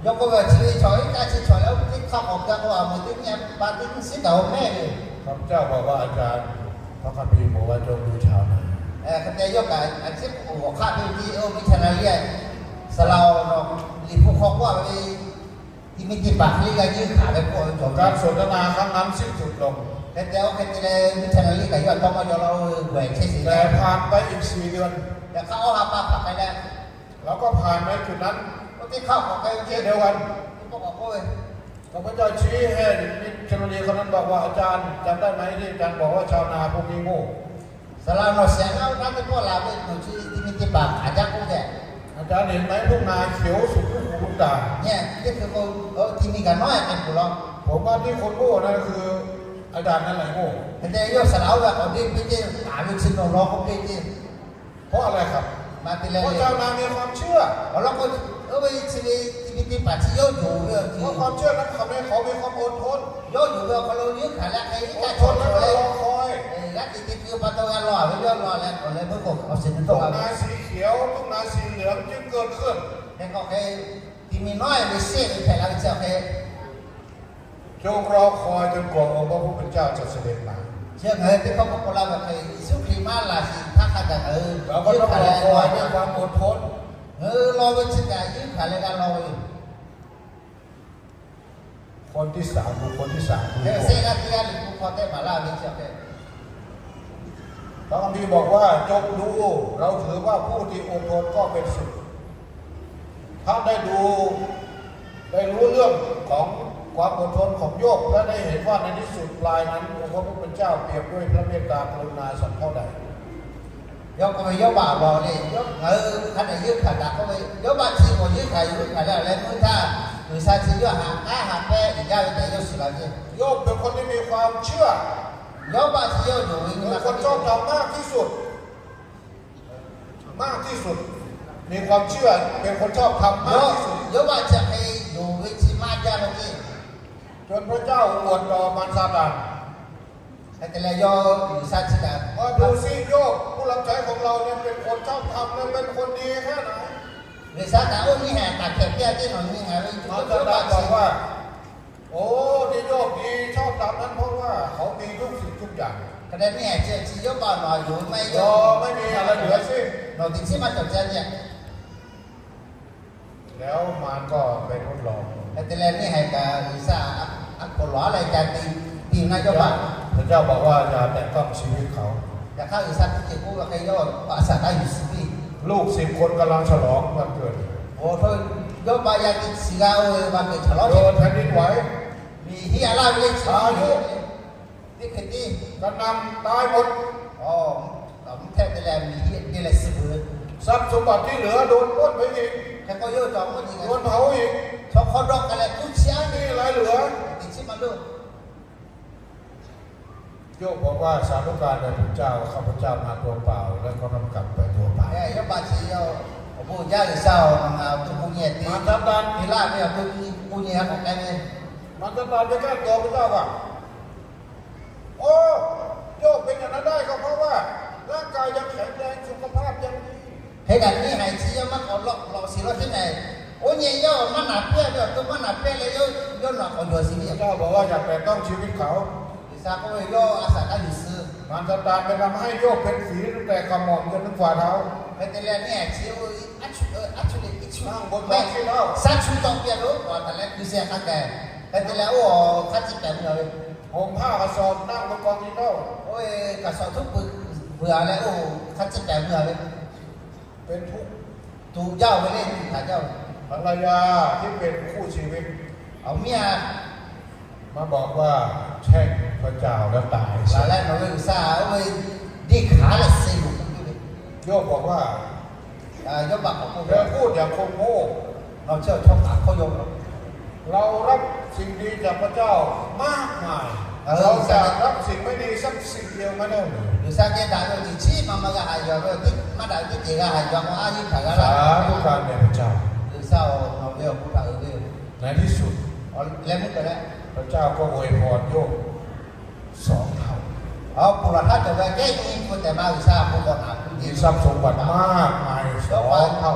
Yawˇ k'oˆ ve chi ve chaw iˉ kaˆ chi chawˬ leh oˇ ve teˇ hk'aˇ k'awꞈ ga k'o, a meuˬ teˇ nyi pa teˇ nyi siˉ kaꞈ oˇ mehˆ ve. พระเจ้าบอกว่า อาจารย์ พระคัมภีร์บอกว่าจงบูชานา Hk'e te yawˇ kaꞈ a ciˉ k'oˍ g'awˬ hk'aˆ ve teˇ oˇ miˇ chaˇ le le, saˍ laꞈ awˬ nawˬ Liꞈ hpu hk'aw k'oˆ ve, ti mi te paˍ hk'e le g'a yeunˇ hkanˍ ve k'oˆ ve cawˬ. การสนทนาครั้งนั้นสิ้นสุดลง Hk'e te oˇ hk'e te leh miˇ chaˇ le le kaꞈ yawˇ a tawˇ maˇ jaw la oˇ ve gawˬ ehˍ chehˇ sheˍ leh ผ่านไปอีกสี่เดือน Yaꞈ hk'aˇ awˇ ha pa hpaˍ k'ai leh, เราก็ผ่านไปจุดนั้น oˇ teˇ hk'aˇ k'awꞈ k'ai ve ceˇ เช่นเดียวกัน teˇ pawˆ k'awꞈ k'oˆ ve ข้าพเจ้าชี้ให้มิชชันนารีคนนั้นบอกว่า อาจารย์จำได้ไหมที่อาจารย์บอกว่าชาวนาพวกนี้โง่ Saˍ laꞈ nawˬ shehˍ g'aˇ oˇ htaˇ teˇ pawˆ laˬ ve, nawˬ chi ti mi te paˍ hk'aˬ jaˇ k'oˆ ve, อาจารย์เห็นไหม ทุ่งนาเขียวสุขลูกหูลูกตา Nyi teˇ hkui k'o, ti mi kaꞈ nawˉ e k'ai peuˬ law. ผมว่าที่คนโง่นั่นคืออาจารย์นั่นแหละโง่ Hk'e te yawˇ saˍ laꞈ oˇ ve k'awꞈ deˇ piˇ ceˇ, k'aˍ ve chi nawˬ law k'oˆ piˇ ceˇ. เพราะอะไรครับ Maˇ te leh, พระชาวนามีความเชื่อ awˬ lawn k'o, oˇ ve chi ve, chi ve teˇ hpaˍ chi yawˇ yonˍ ve awˬ ceuˬ, เพราะความเชื่อนั้นทำให้เขามีความอดทน yawˇ yonˍ ve awˬ hk'aw lo yeuˇ hkanˍ leh hk'e iˉ kaˆ chaw chaw leh, g'aˇ te te te pa taw g'a law ve yawˇ law leh k'awꞈ leh meuˇ k'o awˬ shiˍ te tawˆ la ve. ทุ่งนาสีเขียว ทุ่งนาสีเหลือง จึงเกิดขึ้น Hk'e k'o hk'e, ti mi nawˉ ve shehˆ ve hpehꞈ la ve chi awˬ hk'e จงรอคอยจนกว่าองค์พระผู้เป็นเจ้าจะเสด็จมา Chi ngaˬ hui teˇ hkawˇ k'awꞈ k'oˆ laˇ ve hk'e, Yeˍsuˆ Hkriꞈ maˇ laˬ sheˍ htaˇ hk'a gaˬ ngaˬ hui เราก็ต้องรอคอยด้วยความอดทน ngaˬ hui law ve chi kaꞈ yeuˇ hkanˍ leh g'a law ve yoˬ. คนที่สาม บุคคลที่สาม คือ Hk'e shehˆ g'aˇ teˇ g'aˇ Liꞈ hpu hk'aw tehꞈ maˍ laˇ ve chi awˬ hk'e พระคัมภีร์บอกว่า จงดู เราถือว่าผู้ที่อดทนก็เป็นสุข ท่านได้ดู ได้รู้เรื่องของความอดทนของโยบ และได้เห็นว่าในที่สุดปลายนั้น องค์พระผู้เป็นเจ้าเปี่ยมด้วยพระเมตตากรุณาสักเท่าใด Yawˇ k'oˆ ve, Yawˇ baˆ law le, ngaˬ hui hk'a dehꞈ yeuˇ hkanˍ daꞈ k'oˆ ve, Yawˇ baˆ chi k'awꞈ yeuˇ hkanˍ yawˇ hkanˍ leh leh meuˇ htaˇ, G'uiˬsha chi yawˇ haꞈ k'aˉ haꞈ pehˇ uiˍ jaˇ ve tehꞈ yawˇ shiˍ la ve. โยบเป็นคนที่มีความเชื่อ Yawˇ baˆ chi yawˇ yonˍ ve เป็นคนชอบธรรมมากที่สุด มากที่สุด มีความเชื่อ เป็นคนชอบธรรมมากที่สุด Yawˇ baˆ chi hk'e yonˍ ve chi maˇ jaˇ ve ce. จนพระเจ้าอวดต่อมารซาตาน Hk'e te leh yawˇ G'uiˬsha chi kaꞈ, ว่าดูสิ โยบ ผู้รับใช้ของเราเนี่ย เป็นคนชอบธรรมและเป็นคนดีแค่ไหน G'uiˬsha kaꞈ oˇ nyiˇ haiˬ taˍ hkehꞈ piˇ a teˇ nawˬ nyiˇ haiˬ ve มารซาตานบอกว่า โอ้ ที่โยบดีชอบธรรมนั้น เพราะว่าเขามีทุกสิ่งทุกอย่าง Hk'e te nyiˇ haiˬ chi chi yawˇ baˆ nawˬ yonˍ ve maˇ heˆ, เราไม่มีอะไรเหลือสิ้น nawˬ teꞈ chiˉ maˇ cawˬ ceh ce. แล้วมารก็ไปทดลอง Hk'e te leh nyiˇ haiˬ kaꞈ G'uiˬsha a hk'aw lawˬ a leh ca te piˇ na yawˇ baˆ. พระเจ้าบอกว่าอย่าแตะต้องชีวิตเขา Yaꞈ hk'aˇ G'uiˬsha teˇ ceuˬ k'oˆ ve hk'e yawˇ a shaꞈ taˇ yuˬ suh piˇ. ลูกสิบคนกำลังฉลองวันเกิด Awˬ hk'aw lo yawˇ baˆ yaˇ teˇ chi g'aˇ oˇ ve วันเกิด chaꞈ lawˉ เกิดแผ่นดินไหว miˬ hiˆ a laˇ ve le chi, teˇ hk'e tiˉ กระหน่ำตายหมด mvuhˇ hpehˇ te leh miˬ hiˆ te leh suh peuˬ ve. ทรัพย์สมบัติที่เหลือโดนปล้นไปอีก Hk'e k'o yawˇ cawˬ mvuhˇ nyi โดนเผาอีก chaw hk'awˇ dawˇ k'ai leh tuˉ chiˇ a, ไม่มีอะไรเหลือ teꞈ chiˉ maˇ loˇ. โยบบอกว่า สาธุการแด่พระเจ้า ข้าพเจ้ามาตัวเปล่า และก็ต้องกลับไปตัวเปล่า Yawˇ baˆ chi yawˇ, Awˬ bon jaˇ G'uiˬsha-oˬ, ngaˬ awˬ to k'oˆ nyi te, te laˇ ve awˬ to k'oˆ nyi a k'awꞈ k'ai ve. มารซาตานไปแก้ตัวพระเจ้าว่า โอ้ โยบเป็นอย่างนั้นได้ก็เพราะว่าร่างกายยังแข็งแรง สุขภาพยังดี Hk'e kaꞈ nyiˇ haiˬ chi yawˇ maˇ k'awꞈ lawꞈ lawꞈ shiˍ law teˇ mehˍ. Oˇ nyi yawˇ maˇ naˍ piˇ ve awˬ to maˇ naˍ piˇ leh yawˇ, yawˇ nawˬ k'awꞈ yawˬ shiˍ ve. พระเจ้าบอกว่าอย่าแตะต้องชีวิตเขา G'uiˬsha k'oˆ ve yawˇ a shaꞈ taˇ yuˬ suh. มารซาตานไปทำให้โยบเป็นฝีตั้งแต่ขมับจนถึงฝ่าเท้า Hk'e te leh nyiˇ haiˬ chi oˇ ve a chu le, a chu le, a chu, shaˉ chu tawˆ piˇ a lo k'awꞈ taˍ leh ku sheh hk'a gaˬ. Hk'e te leh oˇ hk'a ciˉ pehˍ mvuh a ve, ห่มผ้ากระสอบ นั่งบนกองขี้เถ้า Oˇ ve kaꞈ shawˍ htuˉ pui vuiˬ a leh oˇ hk'a ciˉ pehˍ mvuh a ve, เป็นทุกข์ tuꞈ jaˇ ve le, tuꞈ hkanˍ jaˇ ve. ภรรยาที่เป็นคู่ชีวิต Awˬ miˇ a มาบอกว่าแช่งพระเจ้าแล้วตาย Laˬ leh nawˬ ve G'uiˬsha oˇ ve deˇ hkanˍ leh suh loˬ k'oˆ ve. โยบบอกว่า Yawˇ baˆ k'awꞈ k'oˆ ve, เธอพูดอย่างคนโง่ Nawˬ chi awˬ chaw hk'aˬ hk'awˇ yaw ve. เรารับสิ่งดีจากพระเจ้ามากมาย เราจะรับสิ่งไม่ดีสักสิ่งเดียวไหม G'uiˬsha geh daꞈ ve awˬ ceuˬ chi maˇ maˇ g'a haꞈ yuˬ ve, maˇ daꞈ ve teˇ ceuˬ g'a haꞈ yuˬ a k'o, a yeˇ hkanˍ g'a laˇ. สาธุการแด่พระเจ้า G'uiˬsha-oˬ, nawˬ ve awˬ bon htaꞈ uiˍ ve yoˬ. ในที่สุด Leh mvuhˇ k'ai leh, พระเจ้าก็อวยพรโยบสองเท่า Awˬ bon laˬ htaˇ cawˬ ve kehˉ nyi k'o tehꞈ ma G'uiˬsha bon k'awꞈ naˍ k'oˆ ve, มีทรัพย์สมบัติมากมาย สองเท่า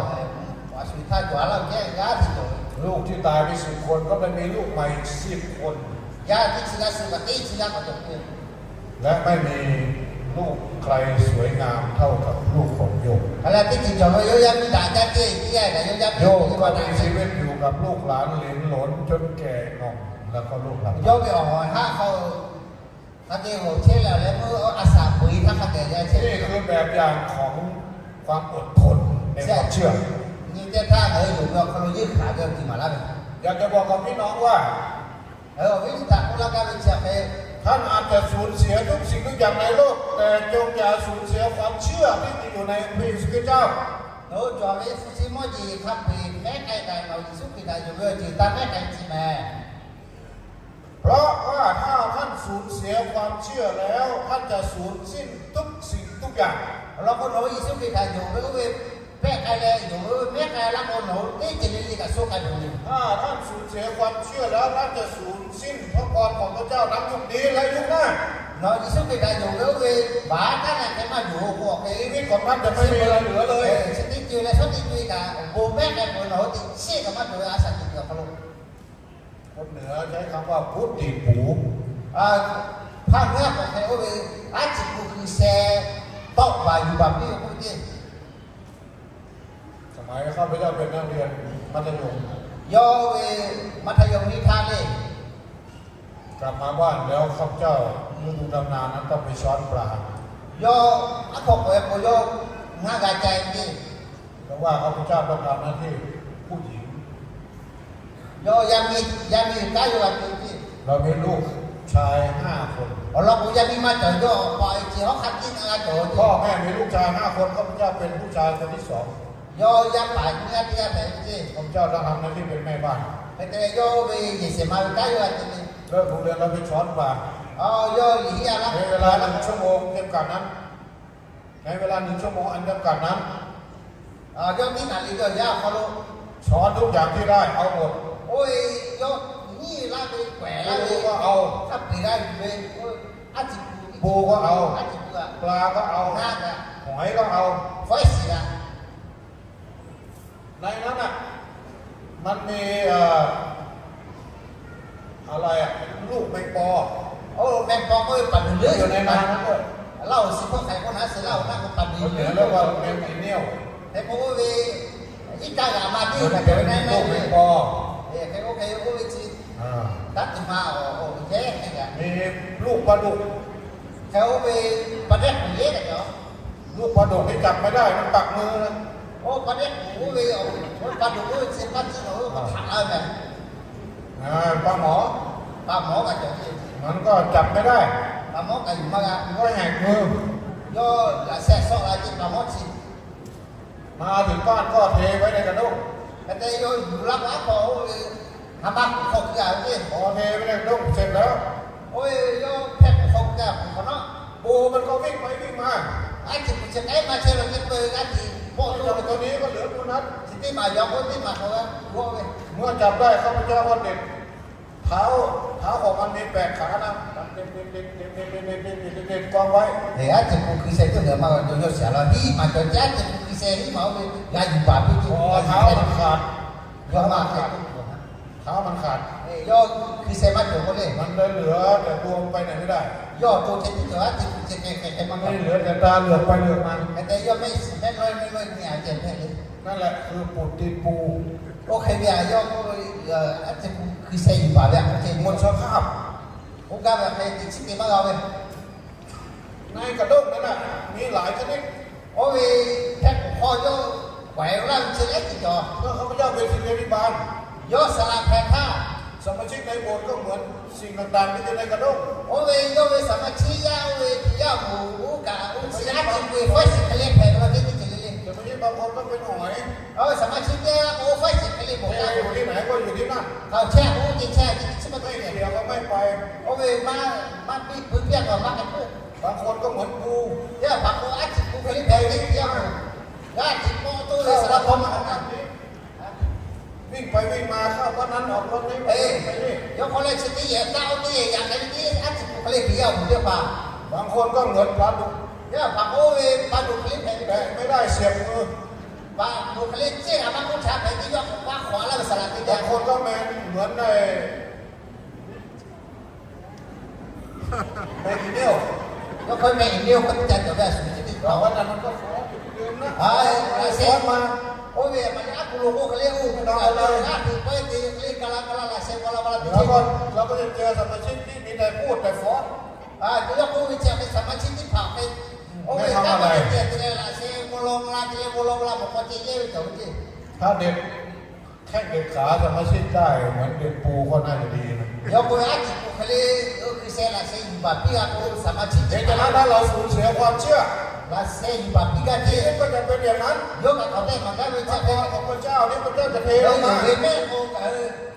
Awˬ shu htaˇ cawˬ a laˇ kehˉ g'aˇ hteꞈ cawˬ ve. ลูกที่ตายไปสิบคน ก็ไปมีลูกใหม่อีกสิบคน Yaˇ teˇ chi g'aˇ suh kaꞈ teˇ chi g'aˇ k'awꞈ cawˬ piˇ ve. และไม่มีลูกใครสวยงามเท่ากับลูกของโยบ Hk'e leh teˇ ceuˬ cawˬ ve yawˇ yaˇ miˇ daꞈ jaˇ teˇ, teˇ g'aˇ kaꞈ yawˇ yaˇ miˇ โยบก็มีชีวิตอยู่กับลูกหลานเหลนหลนจนแก่หน่อม แล้วก็ล่วงลับ Yawˇ ve awˬ haꞈ haˉ hk'aw hk'a te g'awˬ chehˇ leh leh meuˇ a shaꞈ peu-eˬ htaˇ hk'a gaˬ yaˇ chehˇ. นี่คือแบบอย่างของความอดทน ในความเชื่อ Nyi teˇ htaˇ ngaˬ hui yonˍ ve awˬ hk'aw lo yeˇ hkanˍ ve awˬ ti maˍ laˇ ve. อยากจะบอกกับพี่น้องว่า Awˬ viˉ nyi htaꞈ k'oˆ laˇ gaˇ ve chi hk'e, ท่านอาจจะสูญเสียทุกสิ่งทุกอย่างในโลก แต่จงอย่าสูญเสียความเชื่อที่มีอยู่ในพระเยซูคริสต์เจ้า Nawˬ hui cawˬ ve shu chi mawˇ jeˬ hk'a peu-eˬ mehˉ k'ai kaꞈ nawˬ Yeˍsuˆ Hkriꞈ htaꞈ yonˍ ve awˬ ceuˬ taˇ mehˉ k'ai chi mehˍ. เพราะว่าถ้าท่านสูญเสียความเชื่อแล้ว ท่านจะสูญสิ้นทุกสิ่งทุกอย่าง Awˬ lawn k'o, nawˬ hui Yeˍsuˆ Hkriꞈ htaꞈ yonˍ ve oˇ ve Pehˇ k'ai leh yonˍ ve mehˉ k'ai laˇ k'o, nawˬ hui teˇ ceuˬ le le kaꞈ soˆ k'ai peuˬ ve. ถ้าท่านสูญเสียความเชื่อแล้ว ท่านจะสูญสิ้นพระพรของพระเจ้าทั้งยุคนี้และยุคหน้า Nawˬ Yeˍsuˆ Hkriꞈ htaꞈ yonˍ ve oˇ ve baˬ taˉ leh hk'e maˇ yonˍ k'o, awˬ hk'e ve k'awꞈ maˇ te maˇ ve la leuˬ a le. Chi teˇ ceuˬ leh shawˉ teˇ ceuˬ kaꞈ awˬ bon mehˉ k'ai peuˬ, nawˬ hui teꞈ chiˆ kaꞈ maˇ cawˬ ve a shaꞈ teꞈ ve awˬ hk'aw lo. คนเหนือใช้คำว่า พุทธิปู Hpaˇ ngaˇ k'awꞈ hk'e oˇ ve aˉ ciˍ ku hkui sheh tawˆ baˬ yuˬ baˬ piˇ ve k'oˆ ve ceˇ. สมัยข้าพเจ้าเป็นนักเรียนมัธยม Yawˇ ve maˇ htaˇ yawˇ miˇ htaˇ le กลับมาบ้านแล้ว ข้าพเจ้า ฤดูดำนานั้น ต้องไปช้อนปลา Yawˇ aˉ hk'aw k'awꞈ e k'o yawˇ ngaˇ g'a ca e ceˇ. เพราะว่าข้าพเจ้าต้องทำหน้าที่ผู้หญิง Yawˇ yaˇ miˇ, yaˇ miˇ kaˉ yawˇ g'a te ceˇ. เรามีลูกชายห้าคน Awˬ lawn k'o, yaˇ miˇ maˇ cawˬ yawˇ pa e ceˇ, hawˉ hk'aˇ tiˉ ngaˇ g'a cawˬ. พ่อแม่มีลูกชายห้าคน ข้าพเจ้าเป็นผู้ชายคนที่สอง Yawˇ yaˇ paˍ nyiˇ g'aˇ teˇ g'aˇ hpehꞈ ve ceˇ. ข้าพเจ้าต้องทำหน้าที่เป็นแม่บ้าน Hk'e te leh yawˇ ve yehˬ shehˍ ma ve kanˉ yawˇ g'a te ve. เลิกโรงเรียนแล้วไปช้อนปลา Awˬ, yawˇ liꞈ hiˉ a laˇ ในเวลาหนึ่งชั่วโมงจำกัดนั้น ในเวลาหนึ่งชั่วโมงอันจำกัดนั้น Yawˇ tiˉ naˍ liꞈ yawˇ yaˇ awˬ hk'aw lo ช้อนทุกอย่างที่ได้ เอาหมด oˇ ve yawˇ nyiˇ laˇ ve k'awehˍ laˇ ve, ปูก็เอา hk'a peˍ g'a yuˬ ve, aˉ ciˍ ku, ปูก็เอา aˉ ciˍ ku a, ปลาก็เอา ngaˇ kaꞈ, หอยก็เอา fawˉ shiˍ a. ในนั้นน่ะ มันมี เอ่อ อะไรอ่ะ ลูกแมงปอ Oˇ meh paw k'oˆ ve paˍ luˬ leuˉ อยู่ในนานั้นด้วย Laˇ oˍ shiˍ hpawˇ hk'aiˬ k'o naˉ sheˍ laˇ oˬ naˆ k'o paˍ luˬ leuˉ, เรียกว่าแมงอีเนียว hk'e k'o oˇ ve iˉ kaˆ g'aꞈ ma tiˉ kaꞈ cawˬ ve naˆ iˉ ve แมงอีเนียว hk'e k'o hk'e oˇ ve chi, taˇ tuˬ ma awˬ awˬ ve hk'e kaꞈ, มีลูกปลาดุก hk'e oˇ ve pa dehˆ k'oˍ yeˉ kaꞈ cawˬ ลูกปลาดุกนี่จับไม่ได้ มันปักมือ Oˇ pa dehˆ k'oˍ oˇ ve, pa dehˆ k'oˍ oˇ ve chi paˇ tiˉ nawˬ hui k'awꞈ htaꞈ la ve mehˍ. ปลาหมอ Paˍ mawˉ kaꞈ cawˬ ve, มันก็จับไม่ได้ paˍ mawˉ kaꞈ yuˬ maˇ g'a, มันก็แหกมือ yawˇ laꞈ sheh sawˆ la ceˇ paˍ mawˉ chi. มาถึงบ้านก็เทไว้ในกระด้ง Hk'e te yawˇ yuˬ laˇ k'o aˉ hk'aw oˇ ve ha ma kuˬ hk'aw keu a ve ceˇ. พอเทไว้ในกระด้งเสร็จแล้ว Oˇ ve yawˇ hpehˇ kuˬ hk'aw keu a kuˬ hk'awꞈ nawˉ, ปูมันก็วิ่งไปวิ่งมา aˉ ciˍ kuˬ chi k'ehˉ ma chehˇ ve ceˇ peu aˉ ciˍ pawˆ ตัวนี้ก็เหลือตัวนั้น chi teˇ maˬ yaw k'o teˇ maˬ k'awꞈ g'a kuˬ a ve. เมื่อจับได้ ข้าพเจ้าก็เด็ด เท้า เท้าของมันมีแปดขานะ เด็ดกองไว้ Aˉ ciˍ kuˬ hkui sheh teˇ ngaˬ ma g'a cawˬ yawˇ shiˍ la hiˉ maˬ cawˬ ceˇ, aˉ ciˍ kuˬ hkui sheh hiˉ maˬ oˇ ve g'a yuˬ baˬ piˇ ceˇ. เท้ามันขาด เท้ามันขาด Yawˇ hkui sheh maˇ cawˬ k'o le, มันเลยเหลือแต่ตัว มันไปไหนไม่ได้ yawˇ awˬ to ceh tiˉ cawˬ, aˉ ciˍ kuˬ ceh k'ehˉ k'ehˉ maˇ, มันเลยเหลือแต่ตาเหลือกไปเหลือกมา Hk'e te yawˇ mehˆ shiˍ mehˆ lawˇ mehˆ lawˇ nyi a ceh hpehꞈ le. นั่นแหละคือปุตติปู Oˇ hk'e ve a yawˇ k'oˆ ve, aˉ ciˍ kuˬ hkui sheh yuˬ baˬ ve a k'o ceh หมดสภาพ Oˇ gaˇ ve a hk'e teꞈ chiˉ te maˇ g'a ve. ในกระด้งนั้นน่ะ มีหลายชนิด Oˇ ve hpehˇ kuˬ hk'aw yawˇ k'awehˍ laˇ ve chi lehˉ tiˉ cawˬ. เมื่อข้าพเจ้าเป็นศิษยาภิบาล Yawˇ saˍ laꞈ hpehꞈ htaˇ, สมาชิกในโบสถ์ก็เหมือนสิ่งต่างๆที่อยู่ในกระด้ง Oˇ ve yawˇ ve saˍ ma chiˇ yaˇ oˇ ve yaˇ moˍ oˇ kaꞈ oˇ chi aˉ ciˍ kuˬ ve fawˉ shiˍ hk'e le hpehꞈ ve teˇ ceuˬ le le. สมาชิกบางคนก็เป็นหอย Saˍ ma chiˇ teˇ g'aˇ k'o fawˉ shiˍ hk'e le bawˬ kaꞈ, อยู่ที่ไหนก็อยู่ที่นั่น hk'aˬ chehˇ k'o oˇ ceh chehˇ, chi maˇ te ve. เสียก็ไม่ไป Oˇ ve maˇ biˇ pui piˇ a kaꞈ maˇ k'ai k'oˆ. บางคนก็เหมือนปู Teˇ g'aˇ hpaˍ k'o aˉ ciˍ kuˬ hk'e le hpehꞈ ve teˇ yanˇ, g'aˇ tiꞈ k'awꞈ toˇ ve saˍ laꞈ hk'aw maˇ k'ai. วิ่งไปวิ่งมา เข้าวัดนั้นออกวัดนี้ ไปนี่ Yawˇ hk'aw leh chi teˇ yehˬ taˆ oˇ teˇ yehˬ yaꞈ k'ai ve teˇ aˉ ciˍ kuˬ hk'e le hpehꞈ yaˇ oˬ teˇ hpaˍ. บางคนก็เหมือนปลาดุก Teˇ g'aˇ hpaˍ k'o oˇ ve pa duˬ hk'e le hpehꞈ ve, แบะไม่ได้ เสียบมือ Pa duˬ hk'e le ceˇ g'a maˇ k'oˆ htaꞈ hpehꞈ teˇ yawˇ k'awꞈ paˇ hk'awꞈ a laˇ ve saˍ laꞈ te te. บางคนก็เหมือน เหมือนใน แมงอีเนียว Yawˇ hk'aw meh iˍ ne oˇ hk'e teˇ ca cawˬ ve a shuˍ ve teˇ cawˬ. Oˇ ve a ma le aˉ hk'aw lo k'oˆ hk'e le oˇ, a te pawehˇ te hk'e le ka la ka la laꞈ sheh ka la ka la teˇ cawˬ. เราก็จะเจอสมาชิกที่มีแต่พูดแต่ฟ้อน Yawˇ k'oˆ ve chi a hk'e saˍ ma chiˇ teˇ hpaˍ hk'e, oˇ ve kanˉ maˇ te te leh laꞈ sheh ka la ka la te leh ka la ka la mawˬ k'aw ceh yehˇ ve cawˬ ve ceˇ. ถ้าเด็ด แข้งเด็ดขาสมาชิกได้เหมือนเด็ดปูก็น่าจะดีนะ Yawˇ k'oˆ ve aˉ ciˍ kuˬ hk'e le, oˇ hkui sheh laꞈ sheh yuˬ baˬ piˇ g'a k'o saˍ ma chiˇ teˇ hpaˍ ถ้าเราสูญเสียความเชื่อ laꞈ sheh yuˬ baˬ piˇ g'a ceˇ. ก็จะเป็นอย่างนั้น Yawˇ kaꞈ k'awꞈ tehˆ maˍ gaˇ ve chi a hk'e, พระพรของพระเจ้านี่พระเจ้าจะเทลงมา Yawˇ ve mehˆ k'o kaꞈ,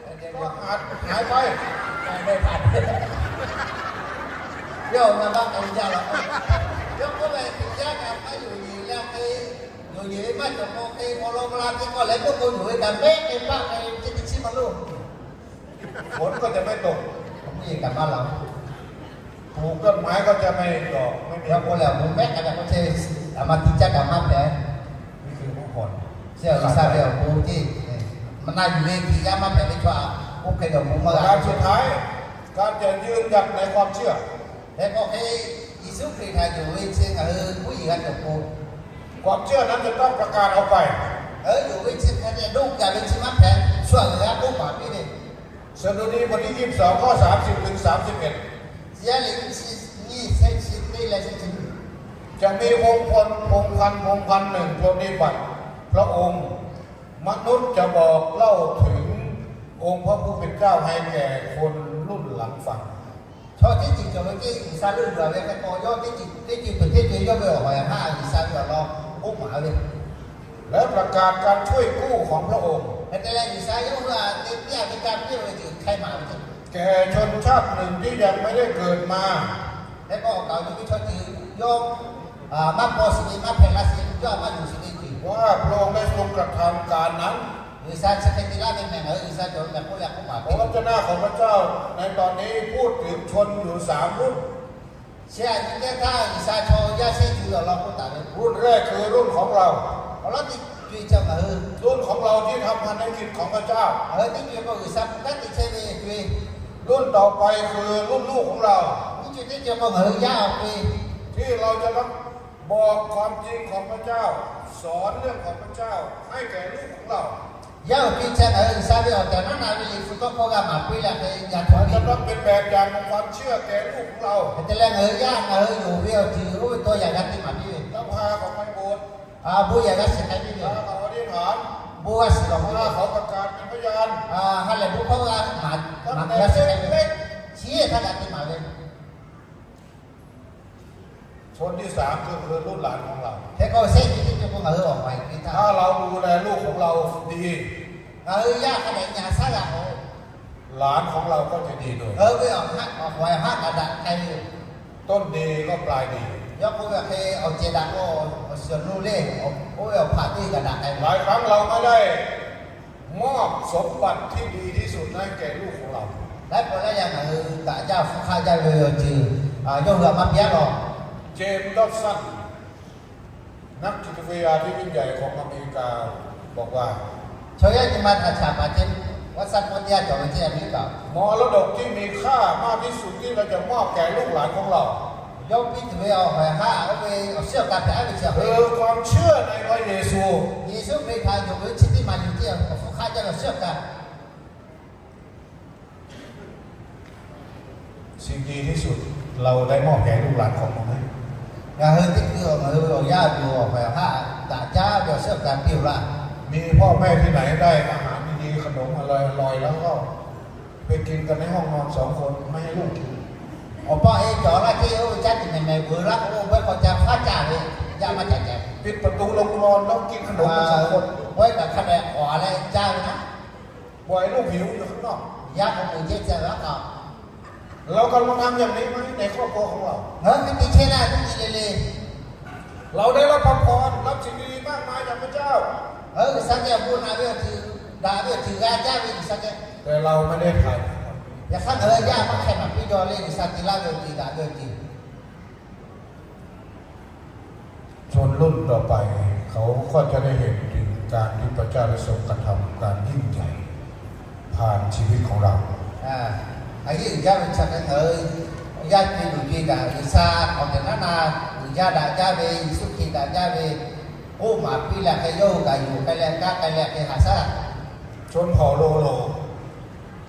hk'aˬ hk'e, yawˇ na maˇ k'ai jaˇ la. Yawˇ k'oˆ ve Hkriꞈ yaˇ kaꞈ maˇ yonˍ yeˬ leh hk'e, Yonˍ ve maˇ cawˬ k'o, hk'e awˬ lawn ka la teˇ k'awꞈ leh k'oˆ k'o, yonˍ ve kaꞈ mehˆ hk'e paˆ hk'e ceh teˇ chiˉ maˇ loˬ. ฝนก็จะไม่ตก Mvuhˇ yeˬ kaꞈ maˇ laˬ. ปลูกต้นไม้ก็จะไม่ดอกไม่มี Yaꞈ k'o lehˬ, awˬ bon mehˆ kaꞈ ve k'o chehˇ ve, aˬ ma tiꞈ caˇ kaꞈ maˇ hpehꞈ. Chi G'uiˬsha ve awˬ bon ceˇ. Maˇ na yuˬ ve hkiˬ yaˇ maˇ hpehꞈ ve chaw, oˇ hk'e ve awˬ bon maˇ g'a. การสุดท้าย การจะยืนหยัดในความเชื่อ Hk'e k'o hk'e, Yeˍsuˆ Hkriꞈ htaꞈ yonˍ ve chi ngaˬ hui mvuhˇ yeˬ g'a cawˬ k'o, ความเชื่อนั้นจะต้องประกาศออกไป Ngaˬ hui yonˍ ve chi hk'a dehꞈ doˆ gaˬ ve chi maˇ hpehꞈ, shu aꞈ g'a k'oˆ maˍ piˇ ve. สดุดีบทที่ยี่สิบสอง ข้อสามสิบถึงสามสิบเอ็ด Yaˇ liꞈ nyiˇ chi nyiˇ, shehˆ chi teˇ leh shehˆ chi nyiˇ. จะมีพงศ์พล พงศ์พัน พงศ์พันหนึ่งปรนนิบัติพระองค์ มนุษย์จะบอกเล่าถึงองค์พระผู้เป็นเจ้าให้แก่คนรุ่นหลังฟัง Chaw teˇ ceuˬ cawˬ ve teˇ G'uiˬsha leuˆ yuˬ ve hk'e k'o, yawˇ teˇ ceuˬ teˇ ceuˬ peuˬ teˇ ceuˬ yawˇ ve awˬ ha ha G'uiˬsha ve awˬ lawn k'oˆ maˍ ve. และประกาศการช่วยกู้ของพระองค์ Hk'e te leh G'uiˬsha yawˇ hui aꞈ te piˇ a ve ka piˇ ve ceuˬ hk'ai maˍ ve. แก่ชนชาติหนึ่งที่ยังไม่ได้เกิดมา Hk'e k'o awˬ kaˍ awˬ nu ve chaw ceuˬ yawˇ maˇ paw sheˍ ve, maˇ hpehꞈ la sheˍ ve, yawˇ aꞈ maˇ yonˍ sheˍ ve ceuˬ ว่าพระองค์ได้ทรงกระทำการนั้น G'uiˬsha chi hk'e te laˇ ve mehˬ ngaˬ hui G'uiˬsha cawˬ ve kaꞈ k'oˆ leh k'oˆ maˍ ve. พระวจนะของพระเจ้าในตอนนี้พูดถึงชนอยู่สามรุ่น Chi aꞈ nyi teˇ htaˇ G'uiˬsha chaw yaˇ shehˆ ceuˬ ve awˬ lawn k'oˆ taˍ ve. รุ่นแรกคือรุ่นของเรา Awˬ lawn teˇ co-e chi ngaˬ hui รุ่นของเราที่ทำพันธกิจของพระเจ้า Ngaˬ hui teˇ co-e k'o G'uiˬsha hpu kanˉ te chehˇ ve co-e. รุ่นต่อไปคือรุ่นลูกของเรา Nyiˇ co-e teˇ co-e k'o ngaˬ hui yaˇ awˬ co-e ที่เราจะต้องบอกความจริงของพระเจ้า สอนเรื่องของพระเจ้าให้แก่ลูกของเรา Yaˇ awˬ co-e chi ngaˬ hui G'uiˬsha ve awˬ tehˬ naˉ na ve Liꞈ hpu tawˇ hkawˇ g'a maˍ piˇ leh hk'e yaꞈ htaꞈ เราจะต้องเป็นแบบอย่างของความเชื่อแก่ลูกของเรา Hk'e te leh ngaˬ hui yaˇ ngaˬ hui yonˍ ve awˬ ceuˬ oˇ ve tawˇ yaꞈ g'a te maˍ piˇ ve. เจ้าพาเขาไปโบสถ์ Bon yaꞈ g'a shiˍ k'ai piˇ ve. พาเขาอธิษฐาน Bon g'a shiˍ lawˬ พาเขาประกาศเป็นพยาน Ha lehˬ bon hkawˇ g'a maˍ g'a shiˍ k'ai ve. Chi htaꞈ g'a te maˍ ve. คนที่สามคือคือรุ่นหลานของเรา Hk'e k'o shehˆ chi teˇ co k'o ngaˬ hui awˬ ha ha piˇ htaˇ ถ้าเราดูแลลูกของเราดี Ngaˬ hui yaˇ hk'a dehꞈ nyi shaˉ g'a k'o, หลานของเราก็จะดีด้วย Ngaˬ hui ve awˬ ha awˬ ha kaꞈ daꞈ k'ai ve. ต้นดีก็ปลายดี Yawˇ k'oˆ ve hk'e awˬ cehˬ daꞈ k'o, awˬ shiˍ awˬ nu le, oˇ ve awˬ hpaꞈ teˇ kaꞈ daꞈ k'ai ve. หลายครั้งเราไม่ได้มอบสมบัติที่ดีที่สุดให้แก่ลูกของเรา Laiˉ pawˆ laiˉ yaˇ ngaˬ hui daꞈ jaˇ hpu hk'aˆ jaˇ ve awˬ ceuˬ yawˇ hui aꞈ maˇ piˇ a lawˬ. เจมส์ ดอฟสัน นักจิตวิทยาที่ยิ่งใหญ่ของอเมริกาบอกว่า Chaw yaˇ nyi ma htaꞈ chaꞈ paˍ James Watson k'oˆ teˇ g'aˇ cawˬ ve teˇ yanˇ miˇ kaꞈ มรดกที่มีค่ามากที่สุดที่เราจะมอบแก่ลูกหลานของเรา Yawˇ piˇ tuˬ ve awˬ ha ha oˇ ve awˬ shiˉ awˬ ka hpehꞈ a ve chi คือความเชื่อในพระเยซู Yeˍsuˆ Hkriꞈ htaꞈ yonˍ ve chi teˇ maˬ yuˬ teˇ awˬ hpu hk'aˆ jaˇ ve awˬ shiˉ awˬ ka สิ่งดีที่สุด เราได้มอบแก่ลูกหลานของเราไหม Ngaˬ hui teˇ hkui awˬ ngaˬ hui awˬ yaˇ tuˬ awˬ ha ha daꞈ jaˇ ve awˬ shiˉ awˬ ka piˇ-oˬ laˇ. มีพ่อแม่ที่ไหนได้อาหารดีๆ ขนมอร่อยๆ แล้วก็ไปกินกันในห้องนอนสองคน ไม่ให้ลูกกิน Awˬ pa e cawˬ laˇ ceˇ oˇ ve caˇ tuˬ mehˍ mehˍ veuˬ laˇ k'o, oˇ bawehˇ hk'aw ca hpaˇ caˇ ve, yaˇ maˇ caˇ caˇ. ปิดประตูลงนอนแล้วกินขนมกันสองคน Bawehˇ kaꞈ hk'a dehꞈ k'awꞈ leh caˇ ve naˉ. ปล่อยลูกหิวอยู่ข้างนอก Yaˇ k'o mui jehˇ tcuh laˇ k'aꞈ เรากำลังทำอย่างนี้ไหมในครอบครัวของเรา Ngaˬ hui hk'e te chehˇ laˇ teˇ nyi le le. เราได้รับพระพร รับสิ่งดีๆ มากมายจากพระเจ้า Ngaˬ hui G'uiˬsha geh awˬ bon naꞈ ve awˬ ceuˬ, daꞈ ve awˬ ceuˬ g'a jaˇ ve G'uiˬsha geh. แต่เราไม่ได้ถ่าย Yaꞈ hk'aˇ ngaˬ hui yaˇ maˇ hk'e maˍ piˇ jaw le, G'uiˬsha te laˇ ve awˬ ceuˬ, daꞈ ve awˬ ceuˬ ชนรุ่นต่อไป เขาก็จะได้เห็นถึงการที่พระเจ้าได้ทรงกระทำการยิ่งใหญ่ ผ่านชีวิตของเรา A, a yeˇ uiˍ jaˇ ve chi hk'e ngaˬ hui yaˇ te luˬ te kaꞈ, G'uiˬsha awˬ tehˬ naˉ na uiˍ jaˇ daꞈ jaˇ ve, Yeˍsuˆ Hkriꞈ daꞈ jaˇ ve, k'oˆ maˍ piˇ leh hk'e yawˇ hui kaꞈ yonˍ k'ai leh, kaˇ k'ai leh hk'e haꞈ shaˉ. ชนเผ่าโลโล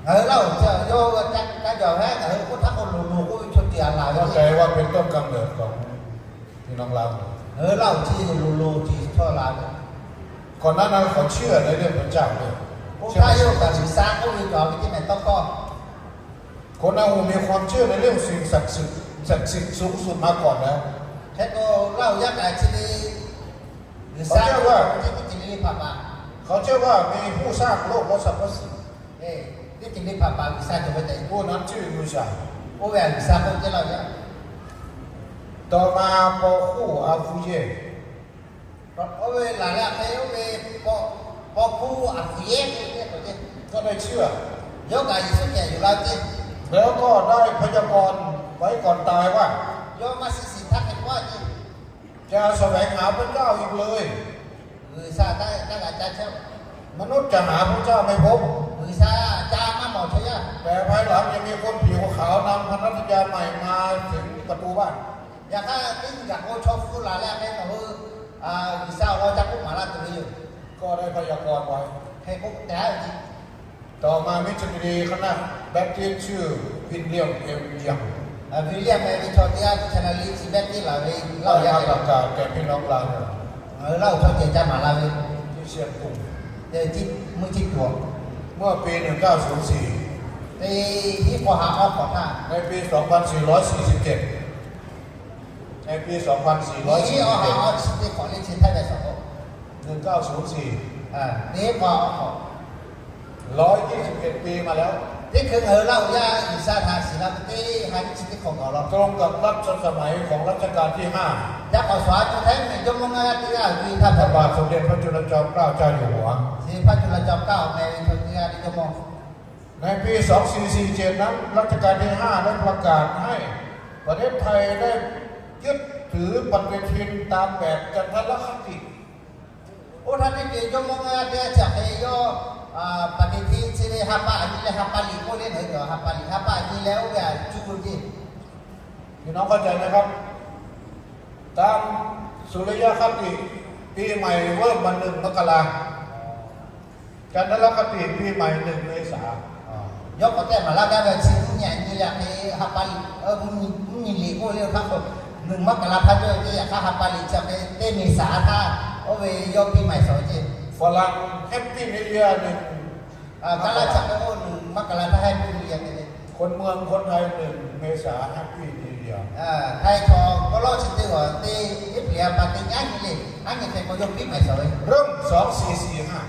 Ngaˬ hui Laˇ huˍ chi yawˇ hui kaˇ jaw hehˉ ngaˬ hui k'oˆ htaˇ k'o, lo lo k'oˆ ve chaw ceuˬ a laˬ ve เข้าใจว่าเป็นต้นกำเนิดของพี่น้องลาว Ngaˬ hui Laˇ huˍ chi lo lo ceuˬ chaw la ve. ก่อนหน้านั้นเขาเชื่อในเรื่องพระเจ้าด้วย Oˇ htaˇ yawˇ hui kaꞈ G'uiˬsha k'oˆ ve cawˬ ve teˇ mehˍ tawˇ hkawˇ คนลาวมีความเชื่อในเรื่องสิ่งศักดิ์สิทธิ์ ศักดิ์สิทธิ์สูงสุดมาก่อนแล้ว Hk'e k'o Laˇ huˍ yaˇ kaꞈ chi ve G'uiˬsha ve teˇ ceuˬ le le hpaˍ hpaˍ, เขาเชื่อว่ามีผู้สร้างโลกและสรรพสิ่ง Teˇ ceuˬ le hpaˍ hpaˍ G'uiˬsha cawˬ ve tehꞈ, ผู้นั้นชื่อ G'uiˬsha. Oˇ ve a G'uiˬsha k'oˆ ve teˇ laˇ ve. ต่อมา พอคู่ อาคูเย่ Oˇ ve laˬ leh hk'e oˇ ve paw hkuˇ aˬ hkuiˬ yehˇ k'oˆ ve, yawˇ kaꞈ Yeˍsuˆ Hkriꞈ yuˬ la ve ceˇ. แล้วก็ได้พยากรณ์ไว้ก่อนตายว่า Yawˇ maˇ suh shiˍ htaˇ hk'e k'oˆ ceˇ, จะแสวงหาพระเจ้าอีกเลย G'uiˬsha taˇ g'a ca chehˇ, มนุษย์จะหาพระเจ้าไม่พบ G'uiˬsha ca maˇ mawˬ chehˇ yaˇ. แต่ภายหลังจะมีคนผิวขาวนำพันธสัญญาใหม่มาถึงประตูบ้าน Yaꞈ hk'aˇ teˇ nyi gaˬ k'o chaw hpu laˬ leh hk'e ngaˬ hui G'uiˬsha awˬ lawn ca k'oˆ maˍ laˇ tuˬ ve yoˬ. ก็ได้พยากรณ์ไว้ Hk'e k'oˆ tehꞈ ceˇ. ต่อมามิชชันนารีคณะแบปทิสต์ชื่อวิลเลียม เอม ยัง William ve chaw teˇ g'aˇ miˇ cha na liˇ chi Baptist laˬ ve Laˇ huˍ yaˇ ประกาศแก่พี่น้องลาว ngaˬ hui Laˇ huˍ chaw ceh ca maˍ la ve ที่เชียงตุง mui ciˇ tuˬ เมื่อปีหนึ่งเก้าศูนย์สี่ teˇ hinˉ k'awˇ ha awˬ hk'awꞈ htaˇ, ในปีสองพันสี่ร้อยสี่สิบเจ็ด ในปีสองพันสี่ร้อยสี่สิบเจ็ด awˬ ha awˬ chi teˇ hk'awꞈ le chi htaiˇ ve sawˍ k'o, หนึ่งเก้าศูนย์สี่ teˇ hinˉ k'awˇ ha awˬ hk'awꞈ ร้อยยี่สิบเอ็ดปีมาแล้ว teˇ hkui ngaˬ hui Laˇ huˍ yaˇ G'uiˬsha htaꞈ shiˍ la ve teˇ ha nyiˇ chi teˇ hk'awꞈ gaˬ law ตรงกับรัชสมัยของรัชกาลที่ห้า Yaꞈ k'awꞈ sawˍ a tuˬ htaiˇ ve jawˇmawˇ ngaˇ g'aˇ teˇ g'aˇ uiˍ ve htaˇ hpaˍ พระบาทสมเด็จพระจุลจอมเกล้าเจ้าอยู่หัว chi hpaˇ cu la caw kaˇ awˬ meh ve chaw teˇ g'aˇ ve jawˇmawˇ ในปีสองสี่สี่เจ็ดนั้นรัชกาลที่ห้าได้ประกาศให้ประเทศไทยได้ยึดถือปฏิทินตามแบบจันทรคติ Oˇ htaˇ teˇ ceuˬ jawˇmawˇ ngaˇ g'aˇ teˇ g'aˇ chi hk'e yawˇ ปฏิทิน chi ve ha pa aˬ nyi leh ha pa liꞈ k'oˆ le, ngaˬ hui cawˬ ha pa liꞈ ha pa aˬ nyi leh oˇ ve a cuˇ ve ceˇ. พี่น้องเข้าใจไหมครับ ตามสุริยคติปีใหม่เริ่มวันหนึ่งมกรา จันทรคติปีใหม่หนึ่งเมษา Yawˇ k'awꞈ tehꞈ maˍ laˇ gaˇ ve chi mvuhˇ nyi aˬ nyi leh hk'e ha pa liꞈ, mvuhˇ nyi liꞈ k'oˆ le htaˇ k'o, หนึ่งมกรา htaˇ cawˇ ve teˇ yaꞈ hk'aˇ ha pa liꞈ chi hk'e teˇ เมษา htaˇ oˇ ve yawˇ ปีใหม่ sawˍ ve ceˇ. ฝรั่ง Happy New Year หนึ่ง Kaˇ laˇ chi hk'e k'o หนึ่งมกรา htaˇ Happy New Year te ve. คนเมืองคนไทย หนึ่งเมษา Happy New Year. Htaiˇ chaw k'aw lawˇ chi teˇ g'aˇ teˇ April ha pa teˇ nyi aˉ nyi le, aˉ nyi hk'e k'o yawˇ ปีใหม่ sawˍ ve. เริ่มสองสี่สี่ห้า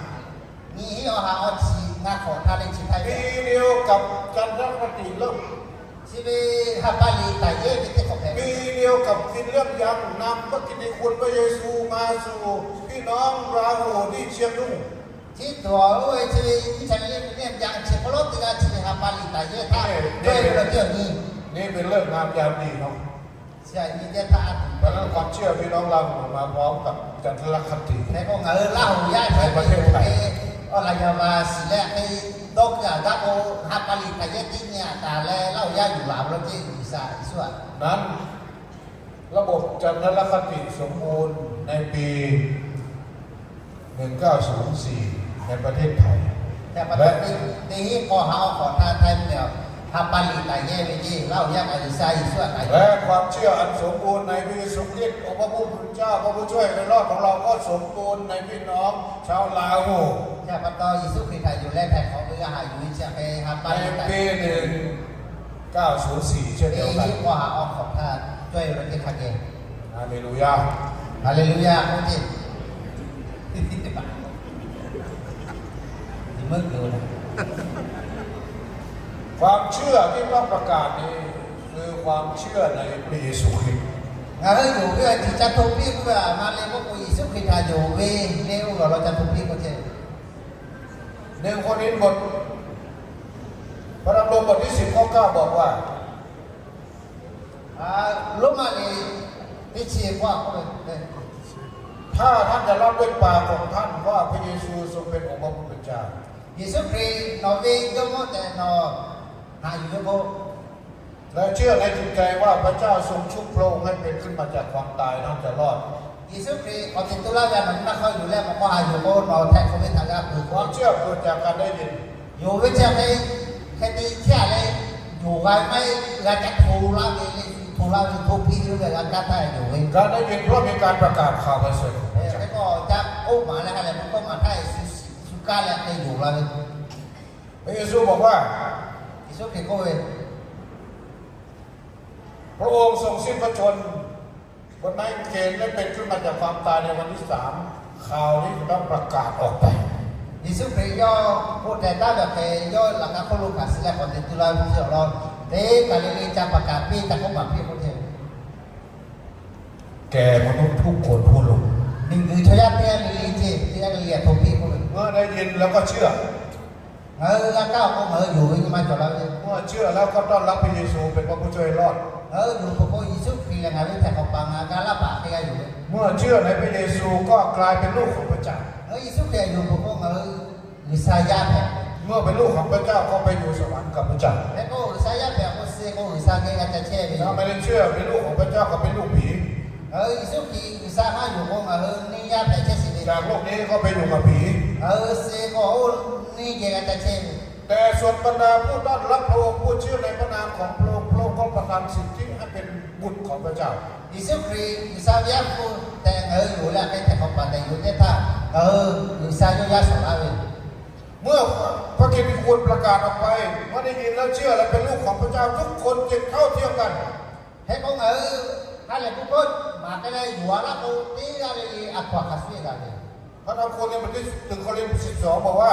Nyiˇ hinˉ awˬ ha awˬ chi ngaˇ hk'awꞈ htaˇ le chi htaiˇ ve ปีเดียวกับจันทรคติเริ่ม Chi ve ha pa liꞈ taˍ yehˇ ve teˇ hk'awꞈ hpehꞈ ve. ปีเดียวกับวิลเลียมยังนำพระกิตติคุณพระเยซูมาสู่พี่น้องราหูที่เชียงตุง Chi tuˬ oˇ ve chi ve nyiˇ cha ve le ve neˇ yaˇ chi k'aw lawˇ teˇ g'aˇ chi ve ha pa liꞈ taˍ yehˇ htaˇ, นี่เป็นฤกษ์งามยามดีเนาะ Chi aˬ nyi teˇ htaˇ a tuˬ เพราะฉะนั้นความเชื่อพี่น้องลาวผมมาพร้อมกับจันทรคติ Hk'e k'o ngaˬ hui Laˇ huˍ yaˇ chi ve awˬ laꞈ yaꞈ ma shiˍ leh hk'e dawˇ keu aꞈ gaˇ k'o, ha pa liꞈ taˍ yehˇ teˇ nyi aꞈ taˍ leh Laˇ huˍ yaˇ yuˬ laˬ ve law ceˇ G'uiˬsha Yeˍsuˆ a. นั้นระบบจันทรคติสมบูรณ์ในปีหนึ่งเก้าศูนย์สี่ ในประเทศไทย Teˇ hinˉ k'awˇ ha awˬ hk'awꞈ htaˇ htaiˇ ve ha pa liꞈ taˍ yehˇ ve ceˇ Laˇ huˍ yaˇ kaꞈ G'uiˬsha Yeˍsuˆ a taˍ yehˇ และความเชื่ออันสมบูรณ์ในพระเยซูคริสต์องค์พระผู้เป็นเจ้าพระผู้ช่วยให้รอดของเราก็สมบูรณ์ในพี่น้องชาวลาว Chi pa taw Yeˍsuˆ Hkriꞈ htaꞈ yonˍ leh htaiˍ hk'awꞈ ve g'a haꞈ yuˬ ve chi hk'e ha pa liꞈ taˍ ในปีหนึ่งเก้าศูนย์สี่ เช่นเดียวกัน teˇ hinˉ k'awˇ ha awˬ hk'awꞈ htaˇ cawˇ ve teˇ hk'a geh. Haˍleˍluˍyaˇ. Haˍleˍluˍyaˇ k'oˆ ceˇ. ความเชื่อที่ต้องประกาศนี้ คือความเชื่อในพระเยซูคริสต์ Ngaˬ hui yonˍ ve a ciˬ ca hto piˇ k'oˆ ve a ma le k'oˆ k'o, Yeˍsuˆ Hkriꞈ htaꞈ yonˍ ve le oˇ ve awˬ lawn ca hto piˇ k'oˆ ceˇ. หนึ่งโครินธ์บท พระธรรมโรมบทที่สิบข้อเก้าบอกว่า Roˉmaꞈ liꞈ teˇ chi k'awˇ k'oˆ ve, ถ้าท่านจะรับด้วยปากของท่านว่าพระเยซูทรงเป็นองค์พระผู้เป็นเจ้า Yeˍsuˆ Hkriꞈ nawˬ ve Jawˇmawˇ tehꞈ nawˬ haꞈ yuˬ ve k'o, และเชื่อในจิตใจว่าพระเจ้าทรงชุบพระองค์ให้เป็นขึ้นมาจากความตาย ท่านจะรอด Yeˍsuˆ Hkriꞈ k'awꞈ teꞈ to laˇ ve a nawˬ nyi maˇ hk'aw yuˬ leh k'awꞈ k'awꞈ haꞈ yuˬ k'o nawˬ htaiˍ hk'awꞈ ve htaꞈ g'a peuˬ k'o, ความเชื่อเกิดจากการได้ยิน yonˍ ve chi hk'e, hk'e te chehˇ a leh, yonˍ g'a ve maˇ heˆ, g'a ca hto laˇ ve le, hto laˇ ve hto piˇ ve g'a kaˇ htaˇ yonˍ ve. การได้ยินเพราะมีการประกาศข่าวประเสริฐ Hk'e k'o ca k'oˆ maˍ leh ha lehˬ k'oˆ maˍ htaˇ shu kaˇ leh hk'e yonˍ la ve. พระเยซูบอกว่า Yeˍsuˆ Hkriꞈ k'oˆ ve, พระองค์ทรงสิ้นพระชนม์บนไม้กางเขนและเป็นขึ้นมาจากความตายในวันที่สาม ข่าวนี้จะต้องประกาศออกไป Yeˍsuˆ Hkriꞈ yawˇ k'oˆ teh taˉ ve hk'e yawˇ laꞈ ka hk'oˆ lo hkanˍ suh leh k'awꞈ teꞈ tu la ve chi awˬ lawn, teˇ kaˬ le le ca paˍ kaˍ piˇ ca k'oˆ maˍ piˇ k'oˆ ceˇ. แก่มนุษย์ทุกคนทั่วโลก Miˬguiˬ Chaw yaˇ teˇ g'aˇ le le ceˇ, teˇ g'aˇ le le aꞈ hto piˇ k'oˆ ve, เมื่อได้ยินแล้วก็เชื่อ Ngaˬ hui g'a kaˇ awˬ k'o ngaˬ hui yonˍ ve nyi ma cawˬ la ve. เมื่อเชื่อแล้วก็ต้อนรับพระเยซูเป็นพระผู้ช่วยรอด Ngaˬ hui yonˍ peuˬ k'o Yeˍsuˆ Hkriꞈ lehˬ ngaˬ ve htaꞈ k'awꞈ paˍ ngaˬ g'a laˇ paˍ hk'e g'a yonˍ ve. เมื่อเชื่อในพระเยซูก็กลายเป็นลูกของพระเจ้า Ngaˬ hui Yeˍsuˆ Hkriꞈ htaꞈ yonˍ peuˬ k'o ngaˬ hui G'uiˬsha yaˇ hpehꞈ ve. เมื่อเป็นลูกของพระเจ้าก็ไปอยู่สวรรค์กับพระเจ้า Hk'e k'o G'uiˬsha yaˇ hpeh�p k'o suh k'o G'uiˬsha geh g'a ca chehˇ ve. ถ้าไม่ได้เชื่อเป็นลูกของพระเจ้าก็เป็นลูกผี Ngaˬ hui Yeˍsuˆ Hkriꞈ G'uiˬsha maˇ yonˍ k'o ngaˬ hui neˇ yaˇ hpehꞈ chehˇ sheˍ ve. จากโลกนี้ก็ไปอยู่กับผี Ngaˬ hui suh k'o oˇ neˇ geh g'a ca chehˇ ve. แต่ส่วนบรรดาผู้ต้อนรับพระองค์ ผู้เชื่อในพระนามของพระองค์ พระองค์ก็ประทานสิทธิให้เป็นบุตรของพระเจ้า Yeˍsuˆ Hkriꞈ G'uiˬsha ve Yaˇ hpu tehꞈ ngaˬ hui yonˍ leh hk'e htaꞈ k'awꞈ paˍ tehꞈ yonˍ teˇ htaˇ ngaˬ hui G'uiˬsha yawˇ yaˇ shawˍ laˇ ve. เมื่อพระกิตติคุณประกาศออกไป เมื่อได้ยินแล้วเชื่อและเป็นลูกของพระเจ้า ทุกคนจึงเท่าเทียมกัน Hk'e k'o ngaˬ hui ha lehˬ hpu hkawˇ maˍ k'ai leh yonˍ laˇ k'o teˇ g'aˇ le le aˬ htoꞈ ma hk'a shuˍ g'a ve. พระธรรมโครินธ์บทที่ หนึ่งโครินธ์สิบสองบอกว่า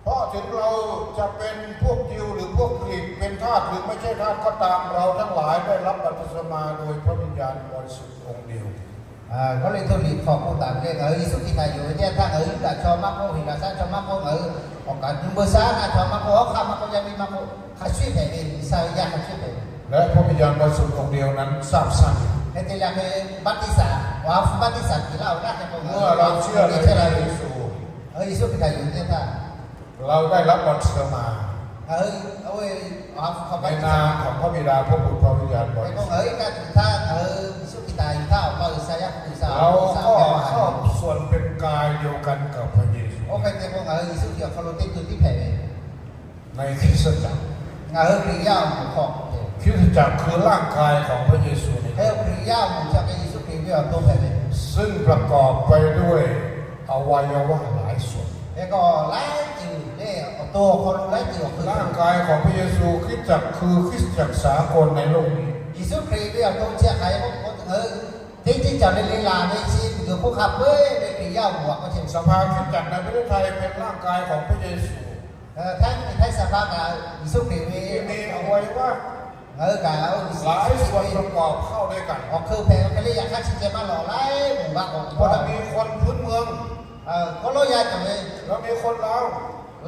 เพราะถึงเราจะเป็นพวกยิวหรือพวกกรีก เป็นทาสหรือไม่ใช่ทาสก็ตาม เราทั้งหลายได้รับบัพติศมาโดยพระวิญญาณบริสุทธิ์องค์เดียว Kawˇrenˍhtuˆ liꞈ hk'aw k'oˆ taˍ ve le, ngaˬ hui Yeˍsuˆ Hkriꞈ htaꞈ yonˍ ve teˇ yanˇ htaˇ ngaˬ hui Yuˇdaꞈ chaw maˇ k'oˆ, Heˍlaˍsaˆ chaw maˇ k'oˆ, ngaˬ hui awˬ kaˍ nyi beuˇ shaˉ naˆ chaw maˇ k'oˆ, hawˉ hk'aˆ maˇ k'oˆ, yaˇ miˇ maˇ k'oˆ, hk'a shuˍ hpehꞈ ve G'uiˬsha ve yaˇ hk'a shuˍ hpehꞈ ve และพระวิญญาณบริสุทธิ์องค์เดียวนั้นทราบซึ้ง Hk'e te leh hk'e baˆtiˆsaˬ, Awˬ ha hpu baˆtiˆsaˬ hpehꞈ laˇ-oˬ naˆ hk'e k'o, เมื่อเราเชื่อในพระเยซู Yeˍsuˆ Hkriꞈ htaꞈ yonˍ ve teˇ yanˇ htaˇ เราได้รับบัพติศมา ngaˬ hui Awˬ ha hpu hk'aw ในนาม ของพระบิดา พระบุตร พระวิญญาณบริสุทธิ์ ngaˬ hui iˉ kaˆ tuˬ htaˇ ngaˬ hui Yeˍsuˆ Hkriꞈ htaꞈ yonˍ htaˇ Awˬ pa G'uiˬsha yaˇ hpu G'uiˬsha เราก็เข้าส่วนเป็นกายเดียวกันกับพระเยซู Oˇ hk'e te k'o ngaˬ hui Yeˍsuˆ Hkriꞈ awˬ hk'aw lo teˇ to tiˉ hpehꞈ ve ในคริสตจักร Ngaˬ hui Hkriꞈ yaˇ awˬ moˍ hk'aw คริสตจักรคือร่างกายของพระเยซู Hk'e k'o Hkriꞈ yaˇ awˬ moˍ chi hk'e Yeˍsuˆ Hkriꞈ ve awˬ to hpehꞈ ve. ซึ่งประกอบไปด้วยอวัยวะหลายส่วน Hk'e k'o laiˉ ceuˬ le awˬ to awˬ hk'aw lo laiˉ ceuˬ awˬ hk'aw lo ร่างกายของพระเยซู คริสตจักรคือคริสตจักรสากลในโลกนี้ Yeˍsuˆ Hkriꞈ ve awˬ to chi hk'e k'o ngaˬ hui teˇ ceuˬ cawˬ le le laˬ ve chi tuˬ yoˬ hk'oˆ hk'a peu-eˬ ve Hkriꞈ yaˇ awˬ moˍ a k'o chi สภาคริสตจักรในประเทศไทยเป็นร่างกายของพระเยซู Htaiˇ miˬ Htaiˇ saˍ hpaˇ kaꞈ Yeˍsuˆ Hkriꞈ ve ที่มีอวัยวะ ngaˬ hui kaꞈ หลายส่วนประกอบเข้าด้วยกัน awˬ hk'eun hpehꞈ ve hk'e le yaꞈ hk'aˇ chi ceh maˇ lawˬ laiˉ moˍ g'a k'awꞈ k'oˆ เรามีคนพื้นเมือง kawˇ lawˇ yaˇ cawˬ ve, เรามีคนลาว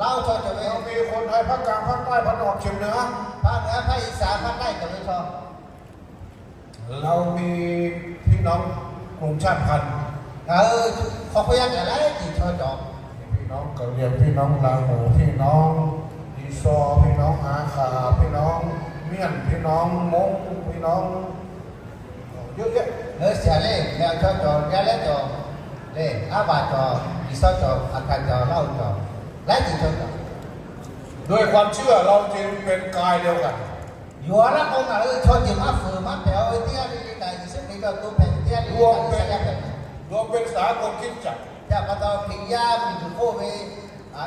Laˇ-oˬ chaw cawˬ ve, เรามีคนไทยภาคกลาง ภาคใต้ ภาคตะวันออกเฉียงเหนือ Hpaˇ ngaˬ hui hpaˇ Iˉsaˍ hpaˇ htaˇ cawˬ ve chaw เรามีพี่น้องกลุ่มชาติพันธุ์ Ngaˬ hui hk'aw hk'oˆ yaˇ kaꞈ laiˉ ceuˬ chaw cawˬ. พี่น้องกะเหรี่ยง พี่น้องลาหู พี่น้องลีซอร์ พี่น้องอาข่า พี่น้องเมียน พี่น้องม้ง พี่น้อง เยอะแยะ Ngaˬ hui shaˍ le, ngaˬ hui chaw cawˬ, yaˇ lehˉ cawˬ, le Aˉ baˬ cawˬ, Liˍsawˇ cawˬ, Aˍhkaˍ cawˬ, Laˇ-oˬ cawˬ, laiˉ ceuˬ chaw cawˬ. ด้วยความเชื่อเราจึงเป็นกายเดียวกัน Yonˍ laˇ k'o ngaˬ hui chaw ceuˬ maˇ fuiˍ maˇ hpehꞈ-o ve teˇ g'aˇ le le kaꞈ Yeˍsuˆ Hkriꞈ ve awˬ to hpehꞈ ve teˇ g'aˇ le le kaꞈ G'uiˬsha yaˇ hpehꞈ ve. รวมเป็นสากลคริสตจักร Chi htaꞈ pa taw Hkriꞈ yaˇ miˬguiˬ k'oˆ ve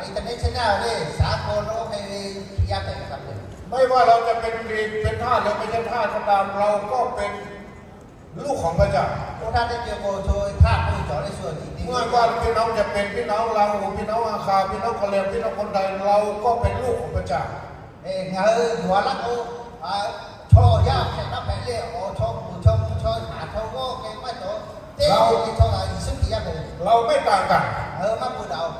international ve สากล lo hk'e ve Hkriꞈ yaˇ hpehꞈ ve hk'a peu-eˬ ไม่ว่าเราจะเป็นกรีก เป็นทาส หรือไม่ใช่ทาสก็ตาม เราก็เป็นลูกของพระเจ้า Oˇ htaˇ teˇ ceuˬ k'o chaw htaˇ k'oˆ ve cawˬ le shu awˬ tiꞈ te ไม่ว่าพี่น้องจะเป็นพี่น้องลาหู พี่น้องอาข่า พี่น้องกะเหรี่ยง พี่น้องคนไทย เราก็เป็นลูกของพระเจ้า Ngaˬ hui yonˍ laˇ k'o, chaw yaˇ hpehꞈ maˇ hpehꞈ le, awˬ chaw kuˬ chaw mvuh chaw haˍ chaw g'awˇ hk'e maˇ cawˬ, teˇ ceuˬ le chaw kaꞈ Yeˍsuˆ Hkriꞈ yaˇ hpehꞈ ve. เราไม่ต่างกัน Ngaˬ hui maˇ pu daꞈ-oˬ.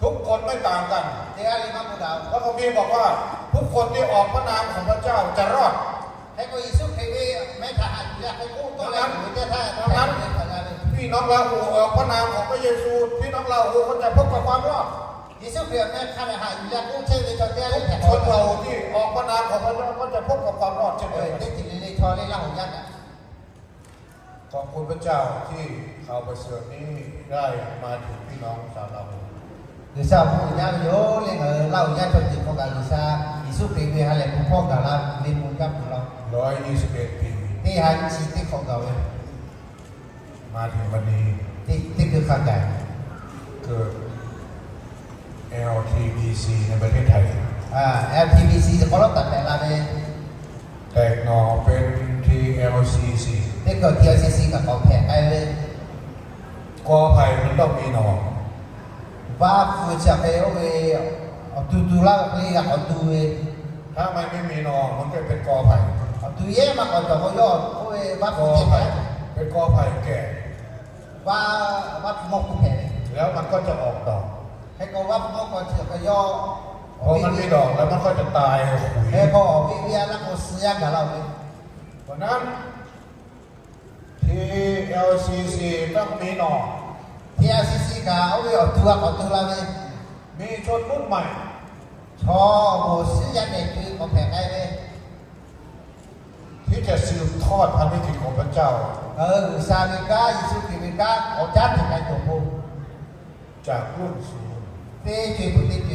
ทุกคนไม่ต่างกัน Teˇ g'aˇ le maˇ pu daꞈ-oˬ. พระคัมภีร์บอกว่า ทุกคนที่ออกพระนามของพระเจ้าจะรอด Hk'e k'o Yeˍsuˆ Hkriꞈ ve meh htaꞈ haꞈ yuˬ leh hk'e k'oˆ tawˆ leh tuˬ ve teˇ htaˇ, พี่น้องลาหูออกพระนามของพระเยซู พี่น้องลาหูก็จะพบกับความรอด Yeˍsuˆ Hkriꞈ awˬ meh hk'a lehˬ haꞈ yuˬ leh k'oˆ chehˇ ve chaw teˇ g'aˇ le hpehꞈ คนลาหูที่ออกพระนามของพระเจ้าก็จะพบกับความรอดเช่นเดียวกัน Teˇ ceuˬ le le chaw le Laˇ huˍ yaˇ kaꞈ ขอบคุณพระเจ้าที่ข่าวประเสริฐนี้ได้มาถึงพี่น้องชาวลาหู G'uiˬsha awˬ bon uiˍ jaˇ ve yoˬ le, ngaˬ hui Laˇ huˍ yaˇ chaw ceuˬ hk'aw kaꞈ G'uiˬsha Yeˍsuˆ Hkriꞈ ve ha lehˬ bon hkawˇ gaˬ la ve bon jaˇ peuˬ law. ร้อยยี่สิบเอ็ดปี Teˇ ha nyiˇ chi teˇ hk'awꞈ gaˬ ve ma teˇ ma ni teˇ hkui hk'a gaˬ, เกิด แอล ที บี ซี ในประเทศไทย LTBC k'awꞈ lawˉ taˍ pehꞈ la ve, แตกหน่อเป็น ที แอล ซี ซี Teˇ hkui TLCC kaꞈ k'awꞈ hpehꞈ k'ai ve, กอไผ่มันต้องมีหน่อ Vaˇ hpu chi hk'e oˇ ve awˬ tu tu laˇ ve hk'e le g'a k'awꞈ tu ve, ถ้ามันไม่มีหน่อ มันก็เป็นกอไผ่ Awˬ tu yehˇ maˇ k'awꞈ cawˬ k'o yawˇ oˇ ve vaˇ hpu chi hk'e เป็นกอไผ่แก่ วัด วัดมกภูแผง แล้วมันก็จะออกดอก Hk'e k'o วัดมก k'o chi hk'e yawˇ พอมันมีดอกแล้วมันก็จะตาย Hk'e k'o awˬ viˉ viˉ a laˇ k'o suh yaˇ gaˬ la-oˬ ve. วันนั้น ที แอล ซี ซี ต้องมีหน่อ ที แอล ซี ซี kaꞈ oˇ ve awˬ tu a k'awꞈ tu la ve. มีชนรุ่นใหม่ Chaw moˍ shiˉ yaˇ nehˬ te k'awꞈ hpehꞈ k'ai ve. ที่จะสืบทอดพระนิธิของพระเจ้า G'uiˬsha ve kanˉ, Yeˍsuˆ Hkriꞈ ve kanˉ k'awꞈ caˉ te k'ai tuˬ awˬ pon จากรุ่นสู่รุ่น teˇ ceuˬ peuˬ teˇ ceuˬ.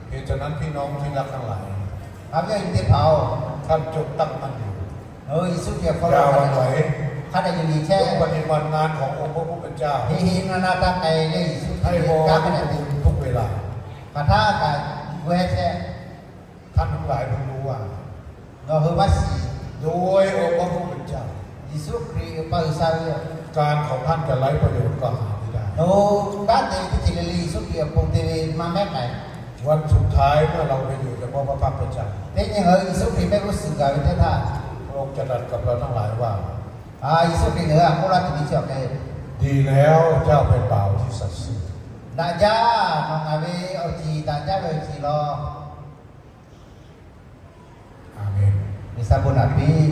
เหตุฉะนั้นพี่น้องที่รักทั้งหลาย Aˬ ve awˬ nyi teˇ hpaˍ-oˬ, ท่านจงตั้งมั่นอยู่ Yeˍsuˆ Hkriꞈ hk'aw lo hk'a dehꞈ yuˬ chehˇ, ปฏิบัติงานขององค์พระผู้เป็นเจ้า heˆ heˆ na na taˇ k'ai leh Yeˍsuˆ Hkriꞈ ve kanˉ hk'a dehꞈ tuˬ ทุกเวลา hk'aˬ htaˇ kaꞈ g'aw chehˇ. ท่านทั้งหลายคงรู้ว่า Nawˬ hui maˇ shiˍ, โดยองค์พระผู้เป็นเจ้า Yeˍsuˆ Hkriꞈ pa G'uiˬsha ve การของท่านจะไร้ประโยชน์กว่าหาไม่ได้ Nawˬ hui kanˉ te ve teˇ ceuˬ le le Yeˍsuˆ Hkriꞈ awˬ pon te ve maˇ mehˉ k'ai. วันสุดท้ายเมื่อเราไปอยู่เฉพาะพระพักตร์พระเจ้า Teˇ nyi ngaˬ hui Yeˍsuˆ Hkriꞈ mehˆ g'uˇ suhˍ gaˬ ve teˇ htaˇ, พระองค์จะตรัสกับเราทั้งหลายว่า Yeˍsuˆ Hkriꞈ ngaˬ hui htaꞈ k'oˆ laˇ tuˬ ve chi awˬ hk'e, ดีแล้วเจ้าเป็นบ่าวที่สัตย์ซื่อ Daꞈ jaˇ, nawˬ ngaˬ ve awˬ ciˍ daꞈ jaˇ ve awˬ ciˍ law. G'uiˬsha bon naꞈ piˇ.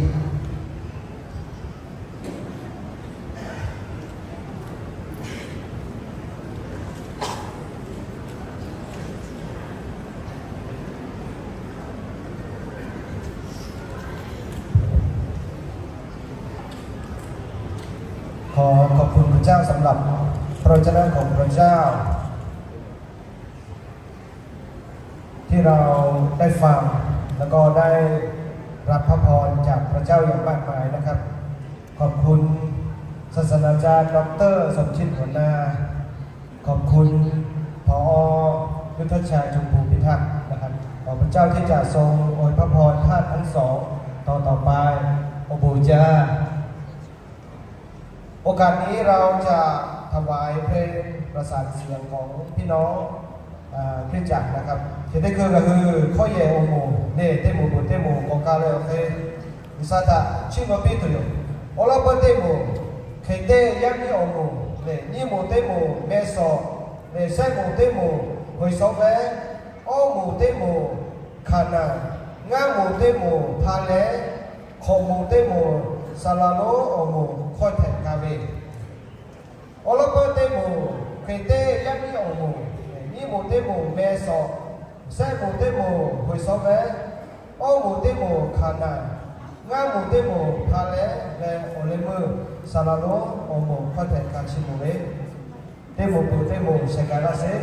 ขอขอบคุณพระเจ้าสำหรับพระวจนะของพระเจ้า ที่เราได้ฟัง แล้วก็ได้รับพระพรจากพระเจ้าอย่างมากมายนะครับ ขอบคุณศาสตราจารย์ดอกเตอร์สมคิด หัวนา ขอบคุณ ผอ ยุทธชัย ชมพูพิทักษ์นะครับ ขอพระเจ้าที่จะทรงอวยพระพรท่านทั้งสองต่อๆไป โอบูจา โอกาสนี้เราจะถวายเพลงประสานเสียงของพี่น้อง อ่า คริสตจักรนะครับ Chi teˇ hkui ngaˬ hui hkawˇ yehˬ awˬ moˍ lehˬ, teˇ moˍ peuˬ teˇ moˍ k'awꞈ ka leh awˬ hk'e, G'uiˬsha htaꞈ chiˇ mvuh piˇ tuˬ yoˬ. Awˉ lawˉ peuˇ teˇ moˍ, hk'e teˇ yaˇ miˇ awˬ moˍ lehˬ, nyiˇ moˍ teˇ moˍ meh sawˍ lehˬ, shehˆ moˍ teˇ moˍ hk'oꞈ shawˉ vehˉ, awˇ moˍ teˇ moˍ hkanˍ naˬ, ngaˇ moˍ teˇ moˍ hpa leh, hk'awꞈ moˍ teˇ moˍ saˍ laˍ lonˉ awˬ moˍ hkawˇ hpehꞈ ka ve, awˉ lawˉ peuˇ teˇ moˍ, hk'e teˇ yaˇ miˇ awˬ moˍ, nyiˇ moˍ teˇ moˍ meh sawˍ, shehˆ moˍ teˇ moˍ hk'oꞈ shawˉ vehˉ, awˇ moˍ teˇ moˍ hkanˍ naˬ, ngaˇ moˍ teˇ moˍ hpa leh leh awˬ leh meuˇ saˍ laˍ lonˉ awˬ moˍ hkawˇ hpehꞈ ka chi moˍ ve, teˇ moˍ peuˬ teˇ moˍ shehˍ ga laˇ sheˍ.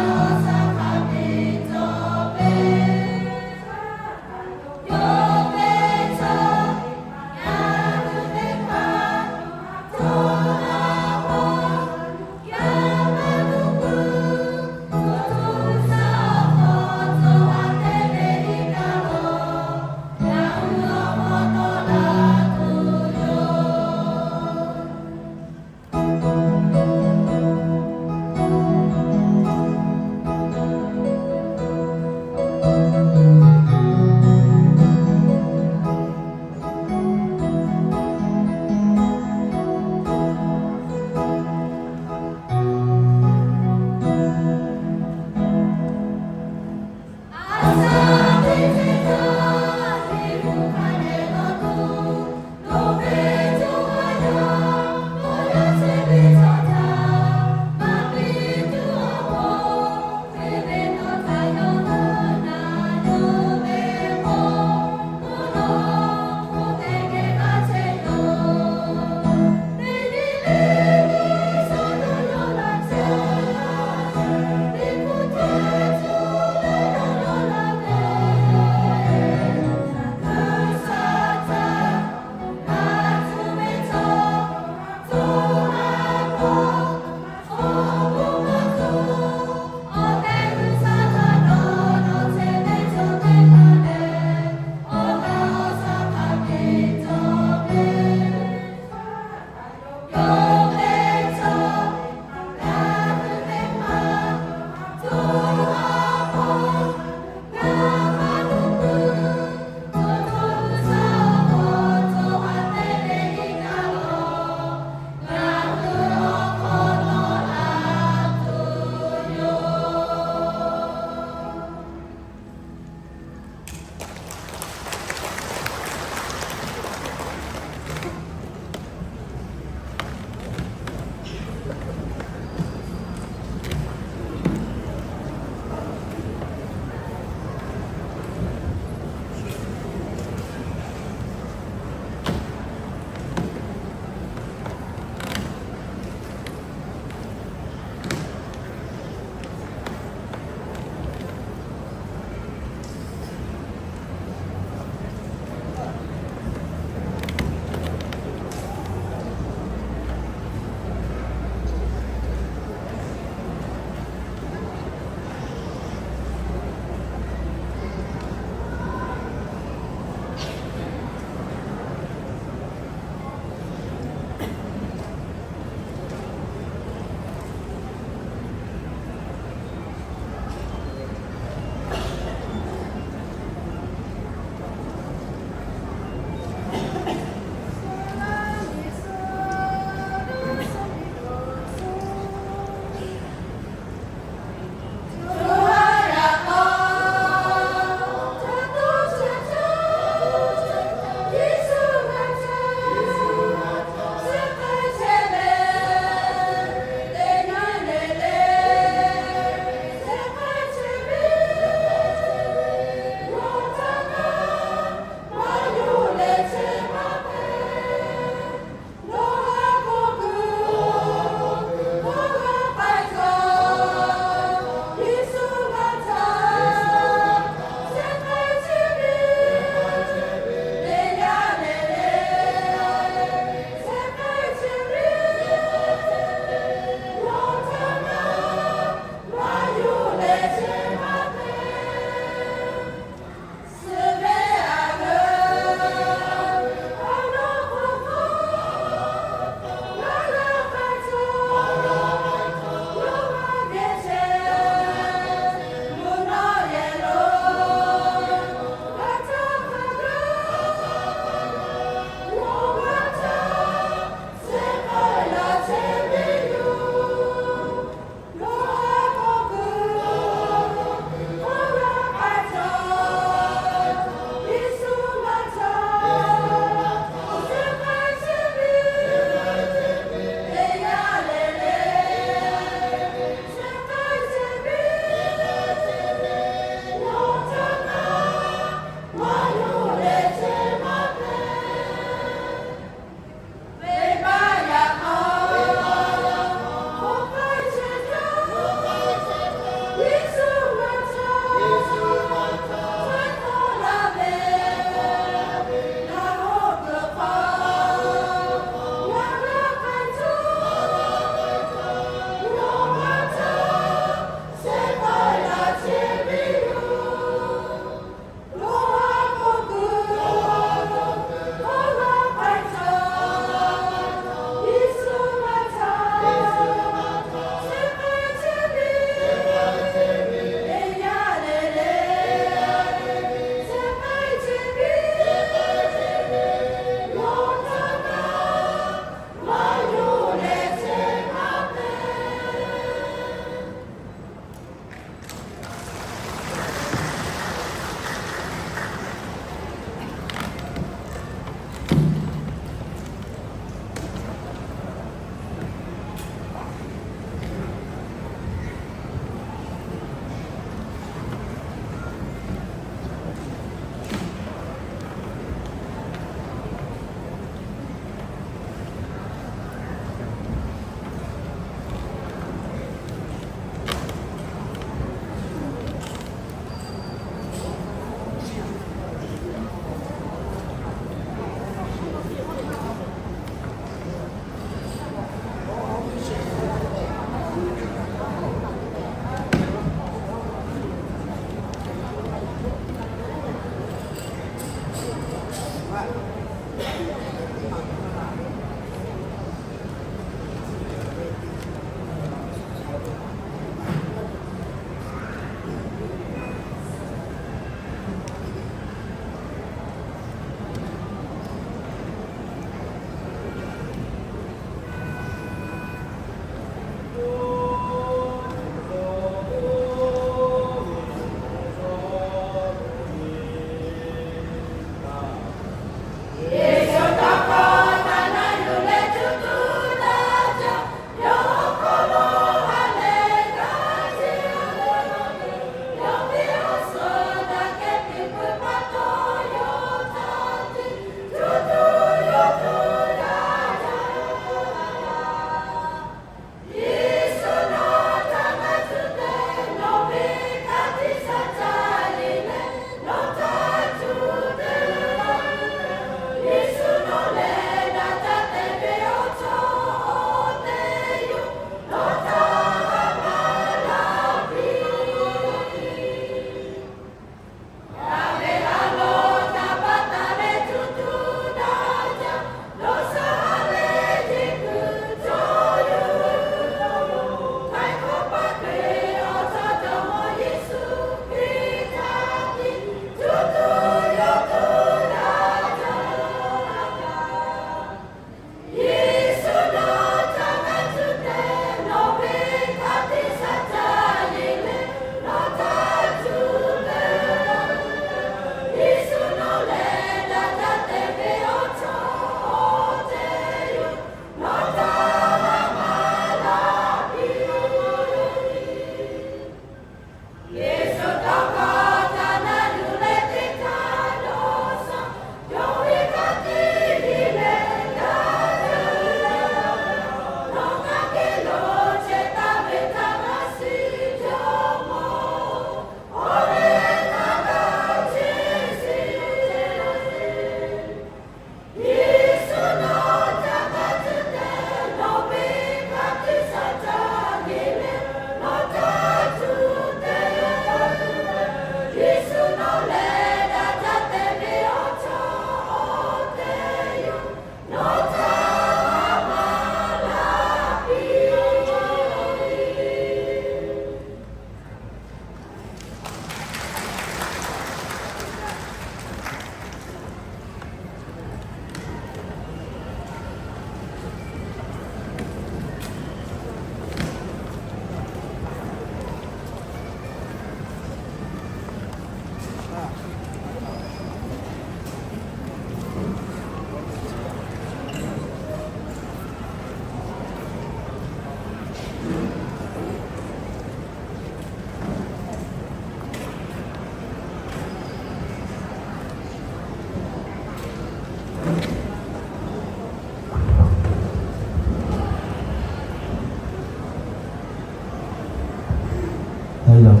Hello.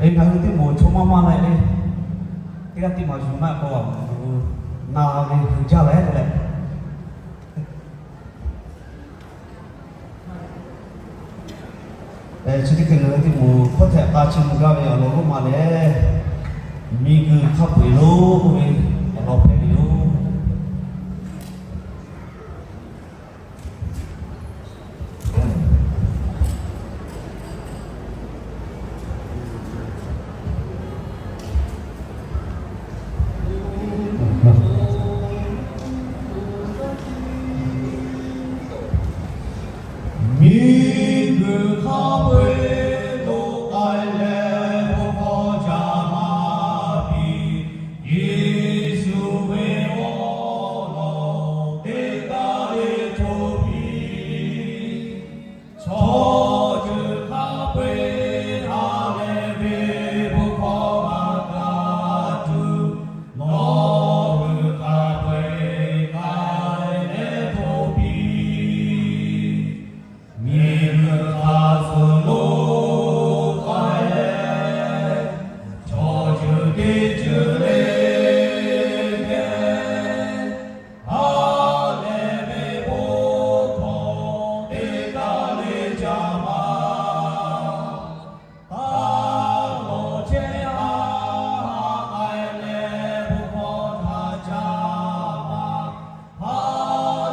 Ngaˬ hui teˇ moˍ chaw maˇ maˇ leh le, teˇ g'aˇ teˇ maˬ yuˬ maˇ k'o, na ve hui jaˇ leh leh. Chi teˇ hkui ngaˬ hui teˇ moˍ hkawˇ htehꞈ k'a chi mvuh gaˇ ve awˬ lawn lonˉ ma lehˬ, miˬguiˬ hk'a peu-eˬ lo k'oˆ ve awˬ lawn hpehꞈ ve yoˬ. Miˬguiˬ hk'a peu-eˬ lo k'ai leh bon hkawˇ ca maˇ piˇ. Yeˍsuˆ ve awˬ lawn teˇ g'aˇ le cawˬ piˇ. Chaw ceuˬ hk'a peu-eˬ ha leh ve bon hkawˇ maˇ kaꞈ tuˬ, nawˬ hui hk'a peu-eˬ k'ai leh cawˬ piˇ. Miˬguiˬ hk'a suh lo k'ai leh, chaw ceuˬ teˇ ceuˬ le geh ha leh ve bon hkawˇ teˇ g'aˇ le ca maˇ. Taˇ lawˬ chehˇ haˉ haˉ k'ai leh bon hkawˇ htaꞈ ca maˇ. Ha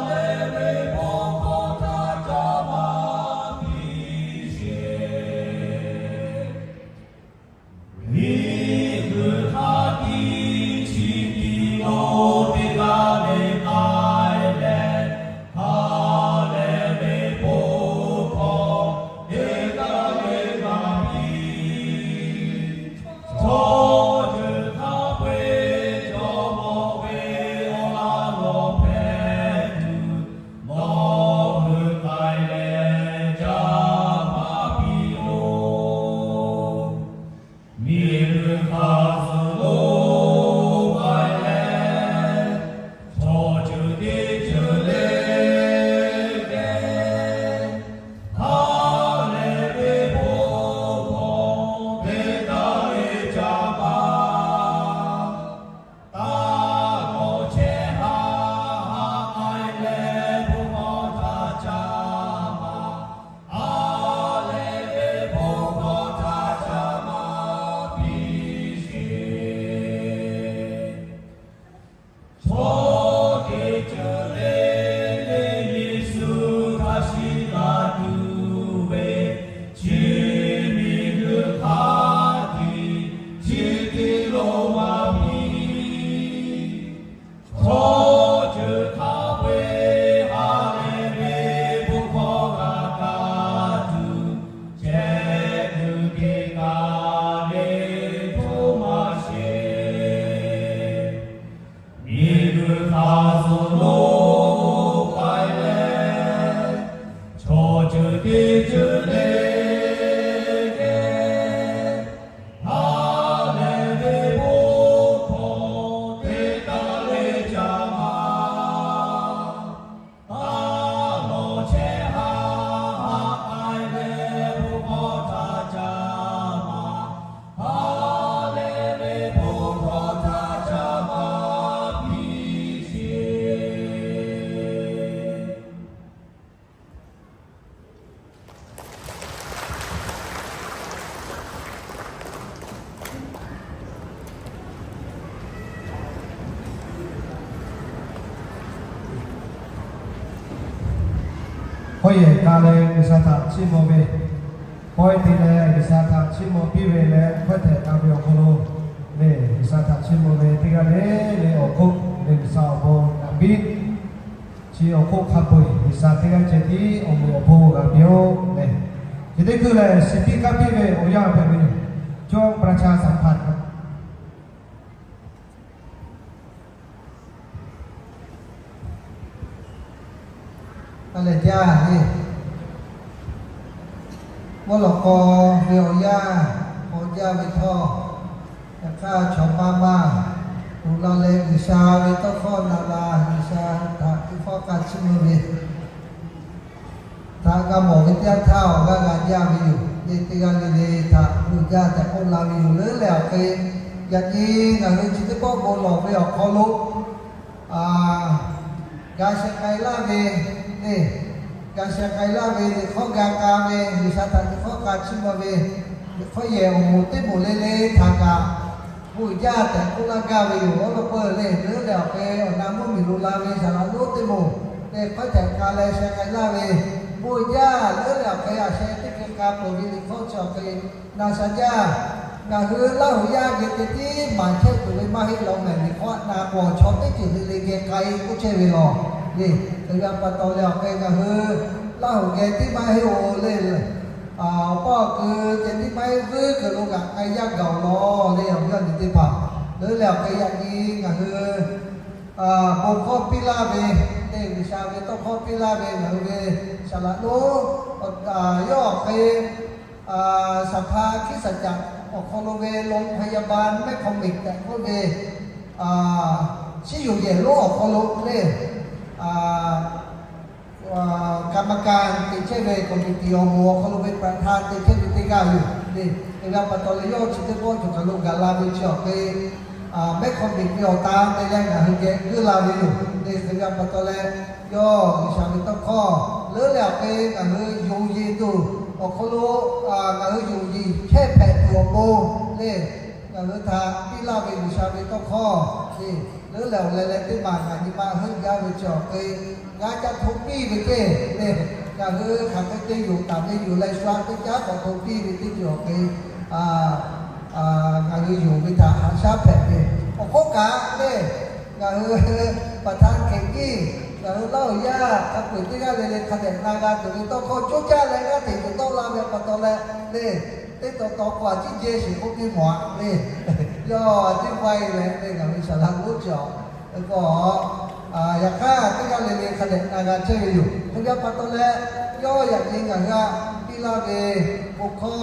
leh ve bon hkawˇ htaꞈ ca maˇ piˇ sheˍ. Miˬguiˬ hk'a tiꞈ chi tiꞈ lo teˇ g'aˇ le k'ai leh, ha leh ve bon hkawˇ teˇ g'aˇ le g'a piˇ. Chaw ceuˬ hk'a peu-eˬ jawˇ mawˇ ve awˬ laˇ lawˬ hpehꞈ tuˬ, nawˬ hui k'ai leh ca maˇ piˇ-oˬ. Miˬguiˬ hk'a suh lo k'ai leh, chaw ceuˬ teˇ ceuˬ le geh ha leh ve bon hkawˇ teˇ g'aˇ le ca maˇ. Taˇ lawˬ chehˇ haˉ haˉ k'ai leh bon hkawˇ htaꞈ ca maˇ. Ha leh ve bon hkawˇ htaꞈ ca maˇ piˇ sheˍ. Chaw teˇ ceuˬ le le Yeˍsuˆ htaꞈ shiˍ la tuˬ ve, chi miˬguiˬ hk'a tiꞈ chi tiꞈ lo maˇ piˇ. Chaw ceuˬ hk'a peu-eˬ ha leh ve bon hkawˇ g'a kaꞈ tuˬ, chehˇ kuiˬ teˇ kaˬ le htoˇ maˇ sheˍ. Miˬguiˬ hk'a suh lo k'ai leh, chaw ceuˬ teˇ ceuˬ le geh ha leh ve bon hkawˇ teˇ g'aˇ le ca maˇ. Taˇ lawˬ chehˇ haˉ haˉ k'ai leh bon hkawˇ htaꞈ ca maˇ. Ha leh ve bon hkawˇ htaꞈ ca maˇ piˇ sheˍ. Hkawˇ yehˬ ka leh G'uiˬsha htaꞈ chiˇ mvuh ve, pawehˇ te leh G'uiˬsha htaꞈ chiˇ mvuh piˇ ve leh hkawˇ htehꞈ ka ve awˬ hk'aw lo, lehˬ G'uiˬsha htaꞈ chiˇ mvuh ve teˇ g'aˇ le le awˬ hk'oˆ lehˬ G'uiˬsha awˬ bon naꞈ piˇ. Chi awˬ hk'oˆ hk'a peu-eˬ G'uiˬsha teˇ g'aˇ ceh tiˉ awˬ moˍ awˬ bon g'a piˇ-oˆ lehˬ, chi teˇ hkui lehˬ shiˍ piˇ kaˇ piˇ ve awˬ yanˇ hpehꞈ ve yoˬ. Jawˇ mawˇ ประชาสัมพันธ์ a lehˬ jaˇ le. Mvuhˇ lawꞈ k'aw ve awˬ yanˇ k'awꞈ jaˇ ve htawˇ, yaꞈ hk'aˇ chaw maˇ maˇ tuˬ la leh G'uiˬsha ve tawˇ hkawˇ na la, G'uiˬsha htaꞈ teˇ hpawˇ Hk'a chiˇ mvuh ve htaꞈ g'a mawˬ ve teˇ yanˇ htaˇ, awˬ g'aˇ g'a jaˇ ve yoˬ. Teˇ g'aˇ le le htaꞈ uiˍ jaˇ tehꞈ k'oˆ la ve yoˬ. Leuˉ leh awˬ hk'e, yaꞈ nyi ngaˬ hui chi teˇ pawˆ bon lawˬ ve awˬ hk'aw lo, ga sheh k'ai laˇ ve le, ga sheh k'ai laˇ ve, liꞈ hk'awˇ ga k'a ve, G'uiˬsha htaꞈ liꞈ hk'awˇ k'a chiˇ mvuh ve, liꞈ hk'awˇ yehˬ awˬ moˍ teˇ moˍ le le htaꞈ kaꞈ bon uiˍ jaˇ tehꞈ k'oˆ laˇ gaˇ ve yoˬ. Awˉ lawˉ peuˬ le, leuˉ leh awˬ hk'e awˬ na mvuhˇ miˬ lo la ve saˍ laꞈ lonˉ teˇ moˍ, liꞈ hk'awˇ htehꞈ k'a leh sheh k'ai laˇ ve, bon uiˍ jaˇ. Leuˉ leh awˬ hk'e a sheh teˇ hkui k'a peuˬ ve liꞈ hk'awˇ chi awˬ hk'e na sha jaˇ. Ngaˬ hui Laˇ huˍ yaˇ geh ceh tiˉ maˍ chehˇ tuˬ ve maˇ heˆ law mehˍ. Liꞈ hk'awˇ na k'o chaw teˇ ceuˬ le le geh k'ai k'oˆ chehˇ ve law le. Hk'e ve pa taw leh awˬ hk'e ngaˬ hui Laˇ huˍ geh tiˉ maˇ heˆ-oˬ le, awˬ paˇ awˬ kui ceh tiˉ maˇ heˆ, vuiˇ kuiˬ lo g'aꞈ k'ai yaˇ gaˬ-oˬ law le, awˬ viˉ awˬ nyi teˇ hpaˍ. Leuˉ leh awˬ hk'e yaꞈ nyi ngaˬ hui bon hkawˇ piˇ laˇ ve le, G'uiˬsha ve tawˇ hkawˇ piˇ laˇ ve ngaˬ hui ve saˍ laꞈ lonˉ, yawˇ awˬ hk'e สภาคริสตจักร awˬ hk'aw lo ve โรงพยาบาลแม่คอมมิก tehꞈ k'oˆ ve, chiˇ yoˬ yehˬ lonˉ awˬ hk'aw lo le, กรรมการ te chehˇ ve, คอมมิตี้ awˬ moˍ awˬ hk'aw lo ve ประธาน te chehˇ ve teˇ g'aˇ yoˬ le. Hk'e ve pa taw leh yawˇ chi teˇ pawˆ cawˬ kaˬ lo gaˬ la ve chi awˬ hk'e, แม่คอมมิก ve awˬ tan te leh ngaˬ hui geh geuˆ la ve yoˬ le. Hk'e ve pa taw leh yawˇ G'uiˬsha ve tawˇ hkawˇ leuˉ leh awˬ hk'e ngaˬ hui yonˍ yeˬ tuˬ awˬ hk'aw lo, ngaˬ hui yonˍ yeˬ chehˇ hpehꞈ tuˬ awˬ pon le, ngaˬ hui htaꞈ piˇ laˇ ve G'uiˬsha ve tawˇ hkawˇ le, leuˉ leh awˬ leh leh teˇ maˬ ngaˬ nyi ma heuˆ gaˇ ve chi awˬ hk'e g'a ca hto piˇ ve ceˇ le. Ngaˬ hui hk'aˬ hk'e te yonˍ taˍ ve yoˬ leh, shu aꞈ teˇ caˉ k'awꞈ hto piˇ ve teˇ ceuˬ awˬ hk'e ngaˬ hui yonˍ ve htaꞈ haꞈ shaˉ hpehꞈ ve. Awˬ hk'oˆ kaꞈ le, ngaˬ hui ประธาน hk'e tiˉ ngaˬ hui Laˇ huˍ yaˇ hk'a peu-eˬ teˇ g'aˇ le le hk'a dehꞈ na g'a tuˬ ve tawˇ hkawˇ coˇ caˇ leh g'aˇ hteꞈ tuˬ tawˆ la ve pa taw leh le, teˇ taw taw k'o a ciˉ jehˇ sheˍ k'oˆ piˇ mawˬ-a le. Yawˇ a ciˉ paiˇ leh le, ngaˬ hui saˍ laꞈ lonˉ chi awˬ k'o, yaꞈ hk'aˇ teˇ g'aˇ le le hk'a dehꞈ na g'a chehˇ ve yoˬ. Hk'e ve pa taw leh, yawˇ yaꞈ nyi ngaˬ hui aꞈ piˇ laˇ ve bon hkawˇ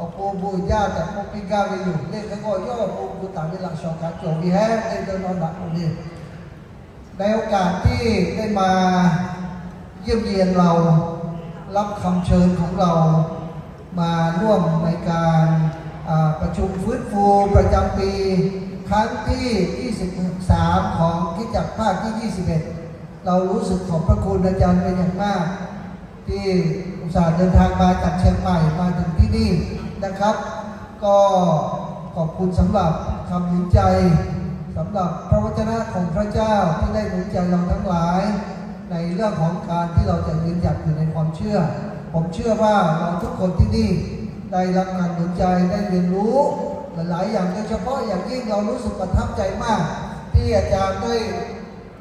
awˬ pon bon jaˇ tehꞈ k'oˆ piˇ gaˇ ve yoˬ le. Hk'e k'o yawˇ awˬ pon gu taˍ ve laꞈ shawnˍ kaꞈ cawˬ ve hehˉ, teˇ dawˇ nawˇ daꞈ k'oˆ ve ในโอกาสที่ได้มาเยี่ยมเยียนเหล่ารับคำเชิญของเหล่า มาร่วมในการอ่าประชุมฟื้นฟูประจำปี ครั้งที่ ยี่สิบสาม ของคริสตจักรภาคที่ ยี่สิบเอ็ด เรารู้สึกขอบพระคุณอาจารย์เป็นอย่างมาก ที่อุตส่าห์เดินทางมาจากเชียงใหม่มาถึงที่นี่นะครับ ก็ขอบคุณสำหรับคำหนุนใจ สำหรับพระวจนะของพระเจ้าที่ได้หนุนใจเราทั้งหลาย ในเรื่องของการที่เราจะยืนหยัดอยู่ในความเชื่อ ผมเชื่อว่าเราทุกคนที่นี่ได้รับการหนุนใจ ได้เรียนรู้หลายๆอย่าง โดยเฉพาะอย่างยิ่งเรารู้สึกประทับใจมาก ที่อาจารย์ได้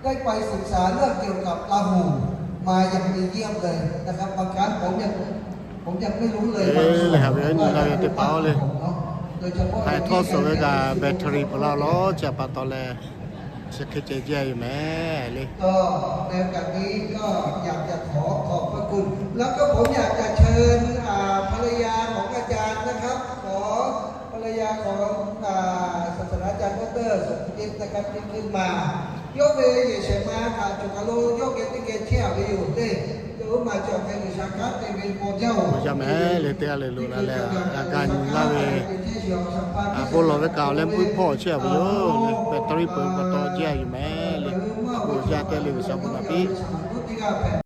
ได้ไปศึกษาเรื่องเกี่ยวกับราหูมาอย่างดีเยี่ยมเลยนะครับ บางครั้งผมยัง ผมยังไม่รู้เลยบางส่วน Leh haꞈ ve nyi la ve teˇ hpaˍ-oˬ le, โดยเฉพาะอย่างยิ่ง ถ่ายทอดสด ve kaꞈ แบตเตอรี่ peuˬ laˇ law, chi pa taw leh chi hk'e ceh jaˇ yoˬ mehˍ le. ก็ในโอกาสนี้ก็อยากจะขอขอบพระคุณ แล้วก็ผมอยากจะเชิญอ่าภรรยาของอาจารย์นะครับ ขอภรรยาของอ่าศาสตราจารย์ดอกเตอร์สมคิดนะครับ ที่ขึ้นมา Yawˇ ve yehˬ shehˍ ma htaꞈ cawˬ kaˬ lo yawˇ geh teˇ geh chehˇ-a ve yoˬ le. Yawˇ hui maˬ cawˬ hk'e G'uiˬsha kanˉ te ve paw jaˇ-oˬ. Bon jaˇ mehˍ le, teˇ g'aˇ le lo la leh, g'a ga nyi laˇ ve, bon lawˬ ve kaꞈ awˬ leh mvuhˇ hpawˇ chehˇ-a ve yoˬ le. แบตเตอรี่ peuˬ pa taw jaˇ yoˬ mehˍ le. Bon jaˇ tehꞈ le, G'uiˬsha bon naꞈ piˇ.